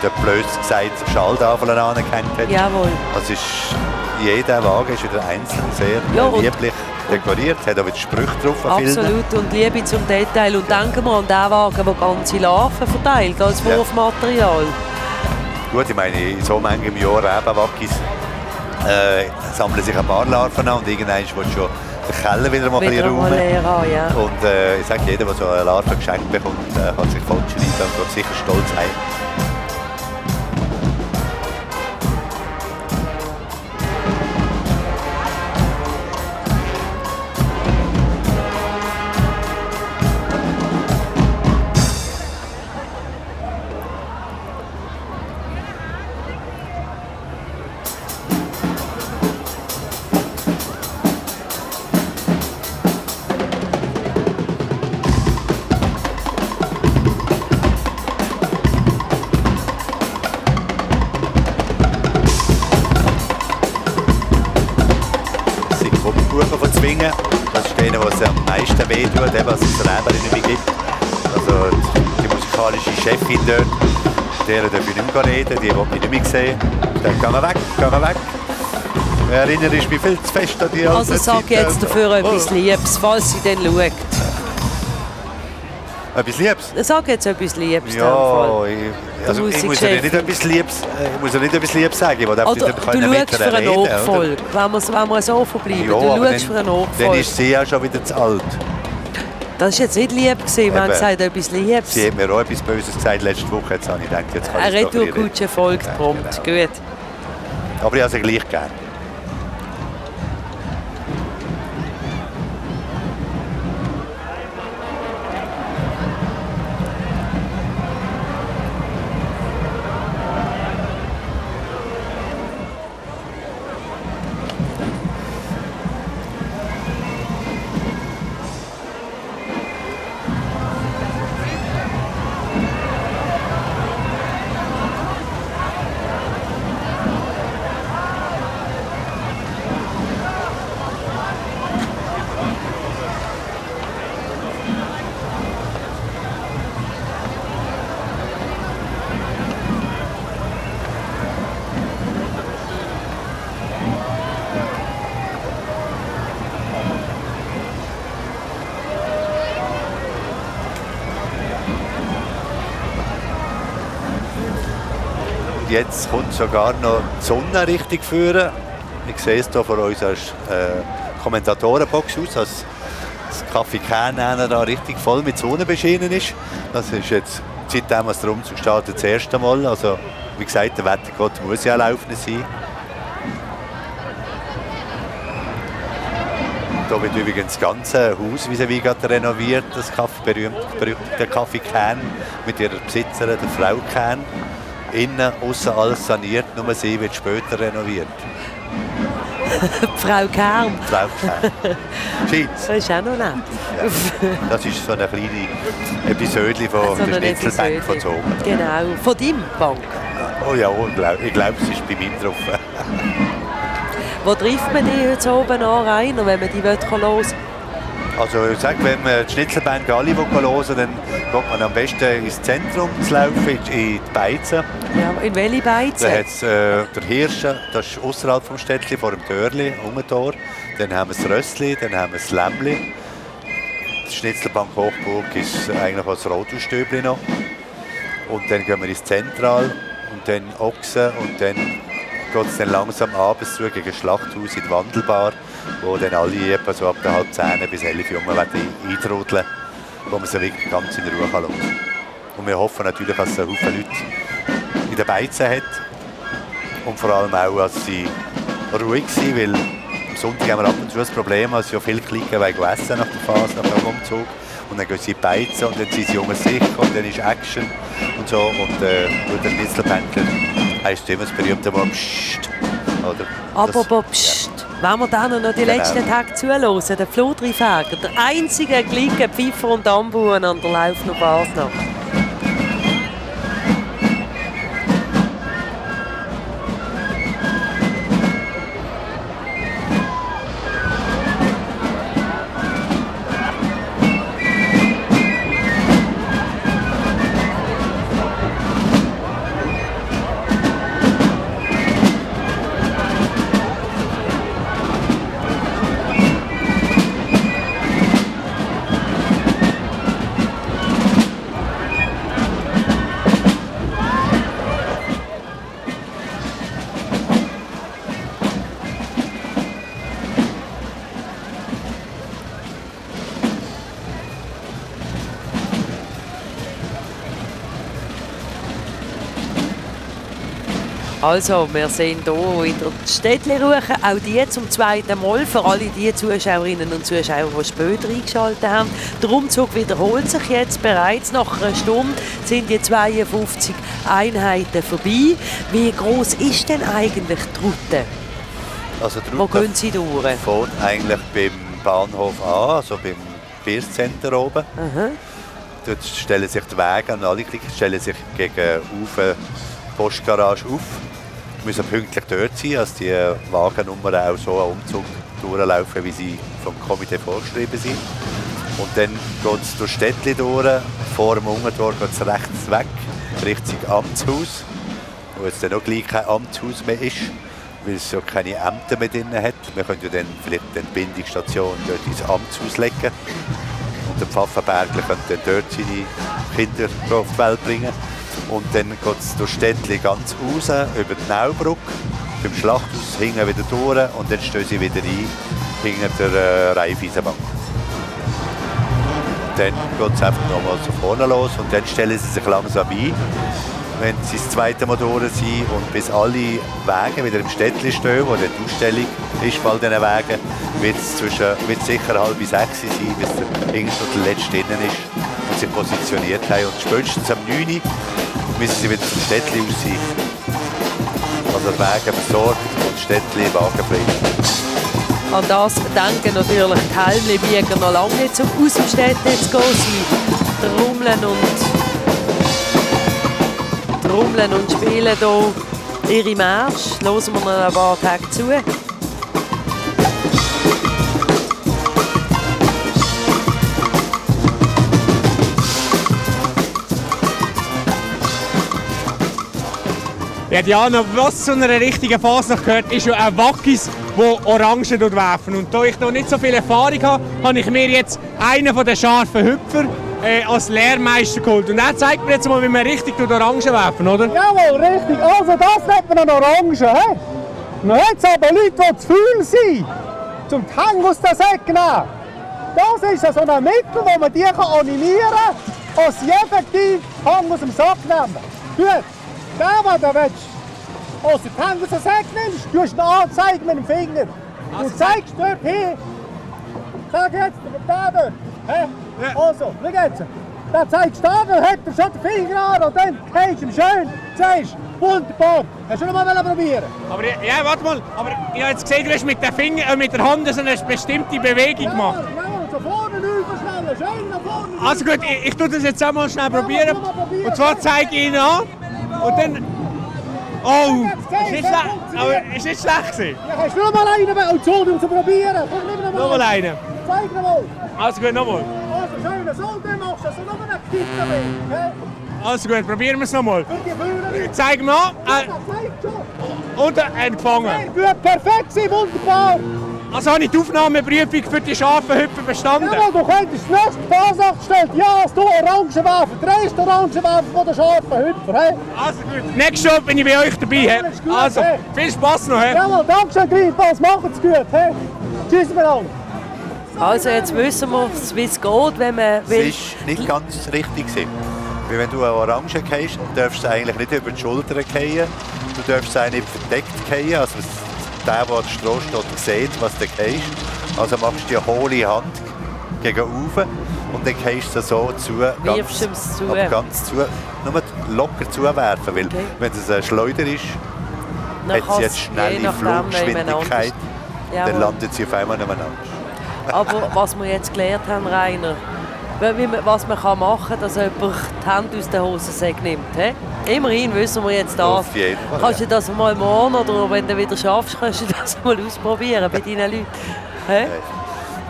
der blöd gesagt Schaltafel angehängt hat. Jawohl. Also jeder Wagen ist wieder einzeln sehr lieblich dekoriert, hat auch wieder Sprüche drauf. Absolut, und Liebe zum Detail. Und denken wir an den Wagen, der ganze Larven verteilt als Wurfmaterial. Gut, ich meine, in so manchem Jahr Rebenwackis sammeln sich ein paar Larven an und irgendwann wird schon der Keller wieder mal ein bisschen räumen. Ja. Und ich sage, jeder, der so eine Larve geschenkt bekommt, kann sich voll schreiben und wird sicher stolz sein. Das ist denen, was am meisten wehtut, was es Reben nicht mehr gibt. Also die musikalische Chefin dort, der darf ich nicht mehr reden, die will mich nicht mehr sehen. Dann gehen wir weg. Erinnere ich mich viel zu fest an die alte Also sag jetzt dafür etwas Liebes, falls sie dann schaut. Etwas Liebes? Sag jetzt etwas Liebes. Ja, ich muss ja nicht etwas Liebes sagen. Ich will oder du schaust für einen Nachfolger, wenn wir so verbleiben. Ja, du schaust für einen Nachfolger. Dann ist sie ja schon wieder zu alt. Das war jetzt nicht lieb, wir haben gesagt, etwas Liebes. Sie hat mir auch etwas Böses gesagt letzte Woche. Jetzt habe ich gedacht, jetzt kann ich es doch nicht. Eine Retourkutsche folgt prompt. Genau. Gut. Aber ich habe sie gleich gern. Jetzt kommt sogar noch die Sonne richtig führen. Ich sehe es hier vor unserer Kommentatorenbox aus, dass das Café Kern da richtig voll mit Sonne beschienen ist. Das ist jetzt, seitdem es der Umzug startet, das erste Mal. Also, wie gesagt, der Wettergott muss ja laufen sein. Hier wird übrigens das ganze Haus vis-à-vis renoviert, das berühmte Café Kern mit ihrer Besitzerin, der Frau Kern. Innen, aussen alles saniert, nur sie wird später renoviert. Frau Kern. Frau Kern. Scheint's. Das ist auch noch nett. Ja. Das ist so eine kleine Episode von der Schnitzelbank von oben. Genau, von deinem Bank. Oh ja, ich glaube, es ist bei mir drauf. Wo trifft man die heute oben an, wenn man die hören will? Also ich sage, wenn man die Schnitzelbänke alle hören will, dann geht man am besten ins Zentrum zu laufen, in die Beizen. Ja, in welche Beizen? Da hat es der Hirsche, das ist außerhalb vom Städtchen, vor dem Törli, um das Tor. Dann haben wir das Rössli, dann haben wir das Lämmli. Die Schnitzelbank Hochburg ist eigentlich als Rothausstübli noch. Und dann gehen wir ins Zentral und dann Ochsen und dann geht es dann langsam abends zu gegen das Schlachthaus in die Wandelbar, wo dann alle etwa so ab der 9:30 bis 11 Uhr eintrudeln, wo man sie wirklich ganz in Ruhe hören kann. Und wir hoffen natürlich, dass es einen Haufen Leute in den Beizen hat und vor allem auch, dass sie ruhig sind, weil am Sonntag haben wir ab und zu das Problem, dass ja viele Klicken wegen Essen nach der Phase, nach dem Umzug. Und dann gehen sie in die Beizen und dann sind sie junge sicher und dann ist Action und so. Und der Schnitzelbänkler heisst immer das berühmte Wort Psst. Oder? Apropos Psst. Wenn wir dann noch die letzten Tage zuhören, der Flodrifäger, der einzige Glicke, Pfeifer und Ambuhen an der Laufner Fasnacht. Also, wir sehen hier in der Städtli-Ruche, auch die zum zweiten Mal, für alle die Zuschauerinnen und Zuschauer, die später eingeschaltet haben. Der Umzug wiederholt sich jetzt bereits. Nach einer Stunde sind die 52 Einheiten vorbei. Wie groß ist denn eigentlich die Route? Also die Wo gehen Sie durch? Fährt eigentlich beim Bahnhof an, also beim Verkehrscenter oben. Aha. Dort stellen sich die Wege an alle Klicken, stellen sich gegen die Postgarage auf. Wir müssen pünktlich dort sein, dass die Wagennummern auch so einen Umzug durchlaufen, wie sie vom Komitee vorgeschrieben sind. Und dann geht es durch Städtli durch, vor dem Ungentor geht es rechts weg, Richtung Amtshaus, wo jetzt dann auch gleich kein Amtshaus mehr ist, weil es ja keine Ämter mehr drin hat. Wir können ja dann vielleicht die Entbindungsstation dort ins Amtshaus legen. Und der Pfaffenbergler könnte dann dort seine Kinder auf die Welt bringen. Und dann geht es durch Städtli ganz raus, über die Naubrücke, beim Schlachthaus, hinten wieder durch und dann stehen sie wieder ein, hinter der Raiffeisenbank. Dann geht es einfach nochmal so vorne los und dann stellen sie sich langsam ein, wenn sie das zweite Mal durch sind und bis alle Wege wieder im Städtli stehen, wo die Ausstellung ist, bei diesen Wegen, wird es sicher 5:30 sein, bis irgendwo der Letzte drinnen ist und sich positioniert haben. Und spätestens am 9 Uhr müssen sie wieder zum Städtli aus sein. Also die Wege besorgt und Städtli wagenfrei. An das denken natürlich die Helmli-Bieger noch lange nicht, um aus dem Städtli zu gehen. Sie trommeln und spielen hier ihre Marsch. Hören wir noch ein paar Tage zu. Ja, Diana, was zu einer richtigen Fasnacht gehört, ist ja ein Wackis, der Orangen werfen. Und da ich noch nicht so viel Erfahrung habe, habe ich mir jetzt einen von den scharfen Hüpfer als Lehrmeister geholt. Und er zeigt mir jetzt mal, wie man richtig Orangen werfen, oder? Jawohl, richtig. Also das nennt man eine Orange. He? Dann hat es aber Leute, die zu viel sind, zum die Hänge aus den Säcken nehmen. Das ist so ein Mittel, wo man die animieren kann, dass sie effektiv Hang aus dem Sack nehmen. Gut. Der, der willst, als du die Hände aus dem Sack nimmst, tust du eine Anzeige mit dem Finger. Und zeigst dort hin. Sag jetzt, der dort. Ja. Also, schau jetzt. Dann zeigst du da, hat er schon den Finger an und dann gehst du ihm schön, sagst, wunderbar. Hast du noch mal probieren? Aber ja, warte mal. Aber ich habe jetzt gesehen, du hast mit der Hand so eine bestimmte Bewegung gemacht. Ja, so vorne rüber, schön nach vorne. Also gut, ich tue das jetzt einmal schnell probieren. Und zwar zeige ich ihn an. Und dann... Oh, ist nicht schlecht. Aber ist nicht schlecht gewesen. Ja, hast du noch mal einen und so, um zu probieren. Noch mal einen. zeig dir mal. Also gut, nochmal. Also schön, so, dann machst du so noch eine Kiste mit, okay? Also gut, probieren wir es nochmal. Für die Bühne. Zeig mal. Zeig schon. Und empfangen. Sehr gut, perfekt, wunderbar. Also habe ich die Aufnahmeprüfung für die scharfen Hüpfer bestanden? Ja, du könntest nächste Fasnacht stellen. Ja, du Orangenwerfer, der erste Orangenwerfer von der scharfen Hüpfer. Hey? Also gut, nächstes Mal bin ich bei euch dabei. He? Gut, also, hey. viel Spaß noch. He? Jawohl, danke schön, Greenpass, machen's gut. Hey? Tschüss miteinander. Also jetzt wissen wir, wie es geht, wenn man Es will. ist nicht ganz richtig gewesen. Weil wenn du eine Orange gehst, darfst du eigentlich nicht über die Schulter gehen. Du darfst sie nicht verdeckt gehen. Also der, der an der Straße steht, sieht, was du gehst. Also machst du die hohle Hand gegen oben und dann gehst du so zu. Wirfst du es zu. Aber ganz zu. Nur locker zuwerfen, weil wenn es ein Schleuder ist, Dann hat sie jetzt je schnelle nachdem Fluggeschwindigkeit. Jawohl. Dann landet sie auf einmal nebeneinander. Aber was wir jetzt gelernt haben, Rainer, was man machen kann, dass jemand die Hand aus der Hosensäge nimmt. He? Immerhin wissen wir jetzt das. Auf jeden Fall, Kannst du das mal morgen oder wenn du wieder schaffst, kannst du das mal ausprobieren bei deinen Leuten? He?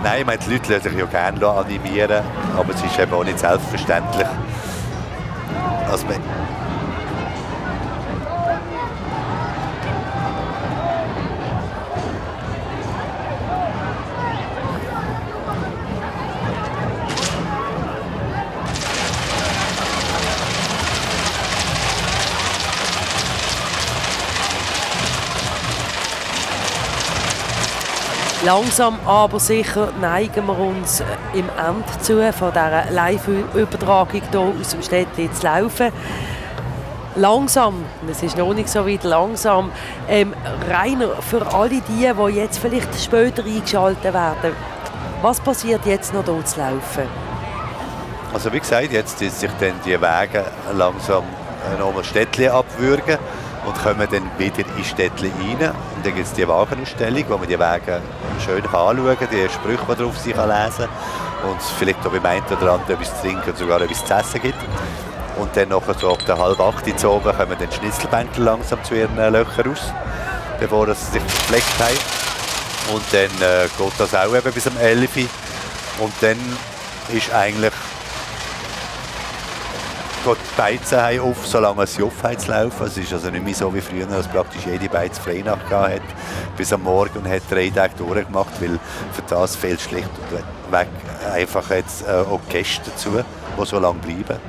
Nein, ich meine, die Leute lassen sich ja gerne animieren, aber es ist eben auch nicht selbstverständlich. Also Langsam aber sicher neigen wir uns im Ende zu, von dieser Live-Übertragung hier aus dem Städtchen zu laufen. Langsam, es ist noch nicht so weit langsam, Rainer, für alle die, die jetzt vielleicht später eingeschaltet werden, was passiert jetzt noch hier zu laufen? Also wie gesagt, jetzt ist sich dann die Wege langsam nochmal Städtchen abwürgen und kommen dann wieder in Städtchen rein. Und dann gibt es die Wagenausstellung, wo man die Wege schön anschauen kann, die Sprüche, die drauf sich lesen kann und vielleicht auch beim einen oder anderen etwas zu trinken und sogar etwas zu essen gibt. Und dann nachher so ab der 7:30 Uhr oben kommen dann die Schnitzelbänke langsam zu ihren Löchern raus, bevor sie sich verpflegt haben. Und dann geht das auch eben bis um 11 Uhr. Und dann ist eigentlich geht die Beizen auf, solange sie aufheizt zu laufen. Es ist also nicht mehr so wie früher, dass praktisch jede Beiz Freinacht gehabt hat, bis am Morgen und hat 3 Tage durchgemacht, weil für das fehlt schlicht und weg einfach jetzt auch Gäste dazu, die so lange bleiben.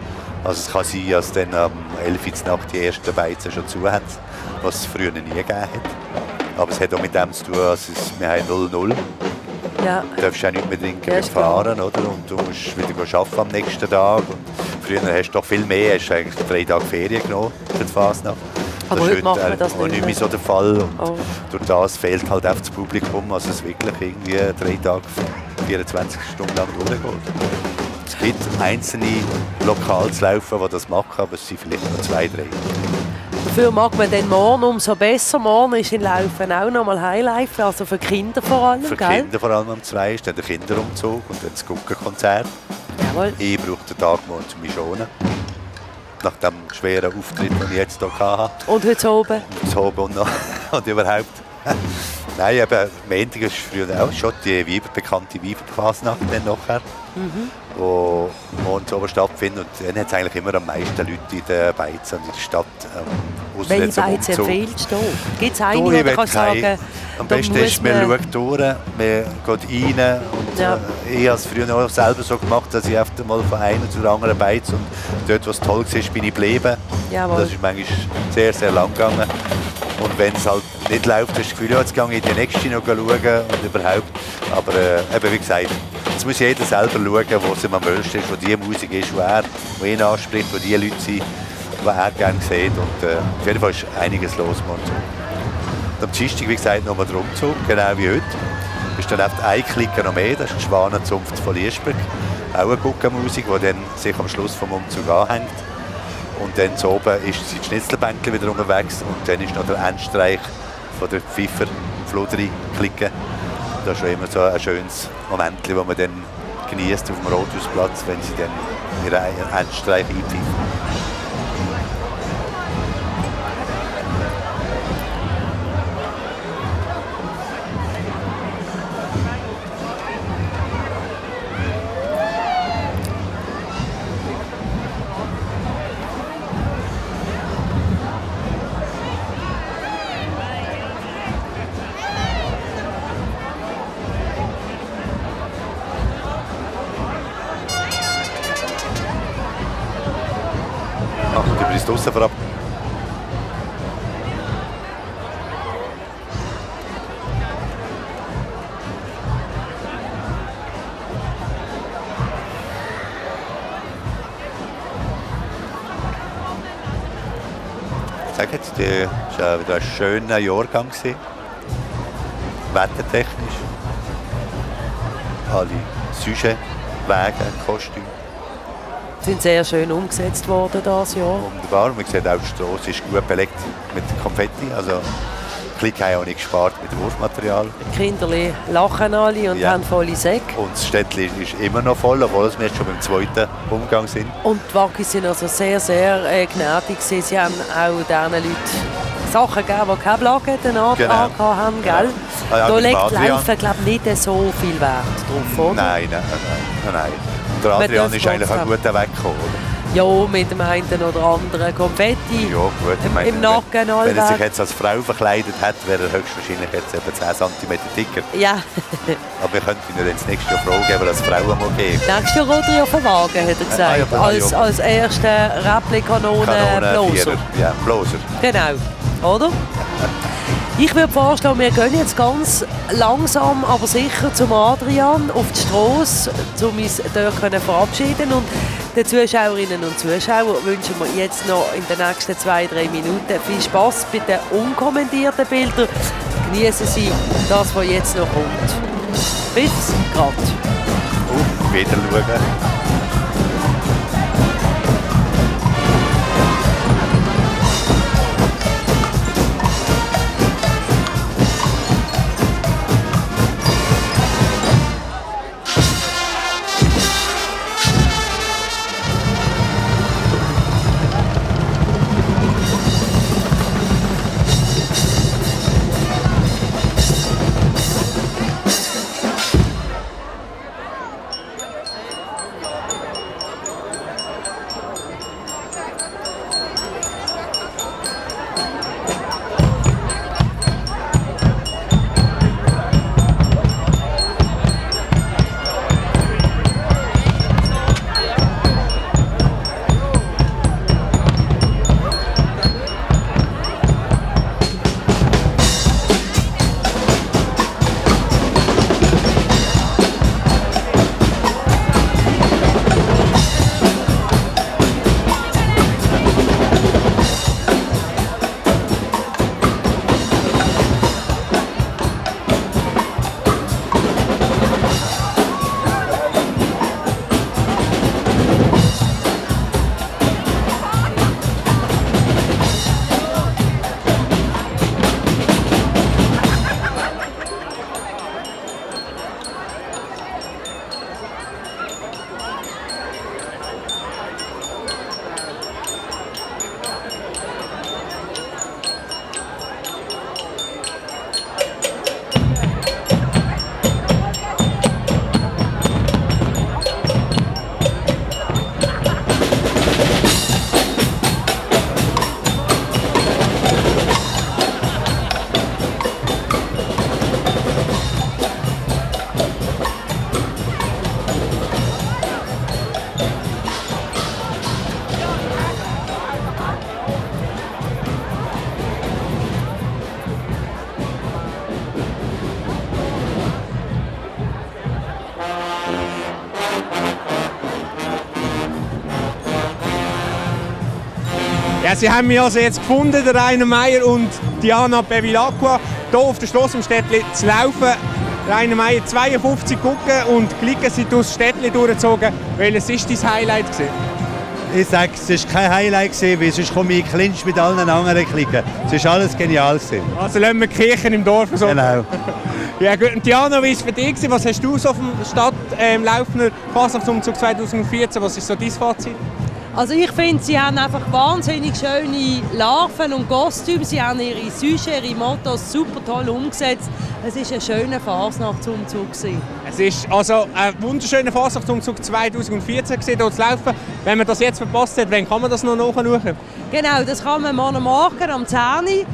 Also es kann sein, dass dann am 11 Uhr Nacht die ersten Beizen schon zu haben, was es früher nie gegeben hat. Aber es hat auch mit dem zu tun, dass wir haben 0-0. Ja. Du darfst auch nicht mehr trinken mit fahren, oder? Und du musst wieder arbeiten am nächsten Tag. Und früher hast du doch viel mehr, hast eigentlich 3 Tage Ferien genommen für die Fasnacht. Aber heute macht man das nicht mehr so der Fall. Und durch das fehlt halt auch das Publikum, also es wirklich irgendwie 3 Tage, 24 Stunden lang durchgeht. Es gibt einzelne Lokalslaufen, die das machen, aber es sind vielleicht nur 2, 3. Dafür mag man den morgen umso besser. Morgen ist in Laufen auch noch mal Highlife, also für Kinder vor allem. Für gell? Kinder vor allem am 2 ist dann der Kinderumzug und dann das Guckenkonzert. Jawohl. Ich brauche den Tag morgen zum mich schonen. Nach dem schweren Auftritt, den ich jetzt hier hatte. Und heute oben? Heute oben und noch. Und überhaupt. Nein, eben, Montag ist früher auch schon die bekannte Weiberfasnacht dann nachher. wo morgens oben stattfindet. Und dann hat es eigentlich immer am meisten Leute in der Beiz und in der Stadt. Welche Beiz empfiehlst du? Gibt es eine, die du sagen am besten ist, man schaut durch, man geht rein. Und, ja. Ich habe es früher auch selber so gemacht, dass ich öfter mal von einer zur anderen Beiz und dort, was toll war, bin ich geblieben. Jawohl. Das ist manchmal sehr, sehr lang gegangen. Und wenn es halt nicht läuft, hast du das Gefühl, ja, jetzt gehe ich in die nächste noch schauen und überhaupt. Aber eben, wie gesagt, jetzt muss jeder selber schauen, wo es ihm am besten ist, wo die Musik ist, wo ihn anspricht, wo die Leute sind, die er gerne sieht. Und auf jeden Fall ist einiges los morgen. Und am Dienstag, wie gesagt, nochmal der Umzug, genau wie heute. Ist dann oft ein Klicker noch mehr, das ist die Schwanenzunft von Liesberg. Auch eine Guckenmusik, die dann sich am Schluss vom Umzug anhängt. Und dann zu oben ist die Schnitzelbänkle wieder unterwegs und dann ist noch der Endstreich von der Pfiffer Fluderi-Clique. Das ist schon immer so ein schönes Moment, das man dann genießt auf dem Rothausplatz, wenn sie dann ihren Endstreich einpfeifen. uns draussen verabschieden. Ich sage jetzt, es war wieder ein schöner Jahrgang. Wettertechnisch. Alle Sujets, Wege, Kostüme. Sind sehr schön umgesetzt worden dieses Jahr. Wunderbar. Man sieht auch, die Straße ist gut belegt mit Konfetti. Also, die Kinder haben auch nicht gespart mit Wurfmaterial. Die Kinder lachen alle und haben volle Säcke. Und das Städtchen ist immer noch voll, obwohl wir jetzt schon beim zweiten Umgang sind. Und die Waggis sind also sehr, sehr gnädig. Sie haben auch diesen Leuten Sachen gegeben, die keine Plagen haben, gell? Ja, da legt Adrian. Laufen, glaube ich, nicht so viel Wert drauf, oder? Nein. Der Adrian ist eigentlich ein guter weggekommen, oder? Ja, mit dem einen oder anderen Konfetti. Ja, gut. Ich meine, im Nacken wenn er sich allweg. jetzt als Frau verkleidet hätte, wäre er höchstwahrscheinlich jetzt etwa 10 cm dicker. Ja. Aber wir könnten ihn das nächste Jahr Frau geben, als Frau mal geben. Nächstes Jahr rollt er auf den Wagen, hat er gesagt. Als erster Räppli-Kanone-Bloser. Ja, Bloser. Genau, oder? Ich würde vorschlagen, wir gehen jetzt ganz langsam, aber sicher zum Adrian auf die Strasse, um uns dort verabschieden. Und den Zuschauerinnen und Zuschauern wünschen wir jetzt noch in den nächsten 2-3 Minuten viel Spass bei den unkommentierten Bildern. Genießen Sie das, was jetzt noch kommt. Bis grad. Wieder schauen. Ja, sie haben mich also jetzt gefunden, der Rainer Meier und Diana Bevilacqua, hier auf der Strasse im Städtli zu laufen. Rainer Meier 52 gucken und gleich sind durchs Städtli durchgezogen. Welches war dein Highlight? Ich sage, es war kein Highlight, weil sonst komme ich in Clinch mit allen anderen Klicken. Es war alles genial. Also lassen wir die Kirchen im Dorf so. Genau. Ja gut, und Diana, wie war es für dich? Was hast du so vom Stadtlaufner Fasnachtsumzug 2014? Was ist so dein Fazit? Also ich finde, sie haben einfach wahnsinnig schöne Larven und Kostüme. Sie haben ihre Sujets, ihre Mottos super toll umgesetzt. Es war ein schöner Fasnachtsumzug. Es ist also ein wunderschöner Fasnachtsumzug 2014 hier zu laufen. Wenn man das jetzt verpasst hat, wann kann man das noch nachschauen? Genau, das kann man morgen am 10 Uhr.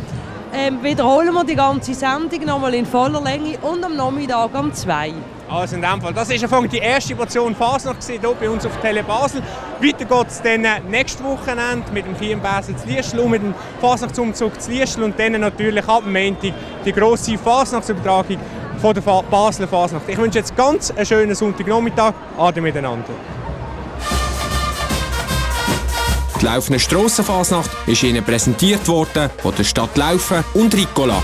wiederholen wir die ganze Sendung nochmal in voller Länge und am Nachmittag um 2. Also in dem Fall, das war die erste Portion Fasnacht hier bei uns auf Tele Basel. Weiter geht es dann nächstes Wochenende mit dem Chiembasen zu Liestl und mit dem Fasnachtsumzug zu Liestl und dann natürlich ab Montag die grosse Fasnachtsübertragung von der Basler Fasnacht. Ich wünsche jetzt ganz einen schönen Sonntagnachmittag. Ade miteinander. Die Laufene Strassenfasnacht ist Ihnen präsentiert worden von der Stadt Laufen und Ricola.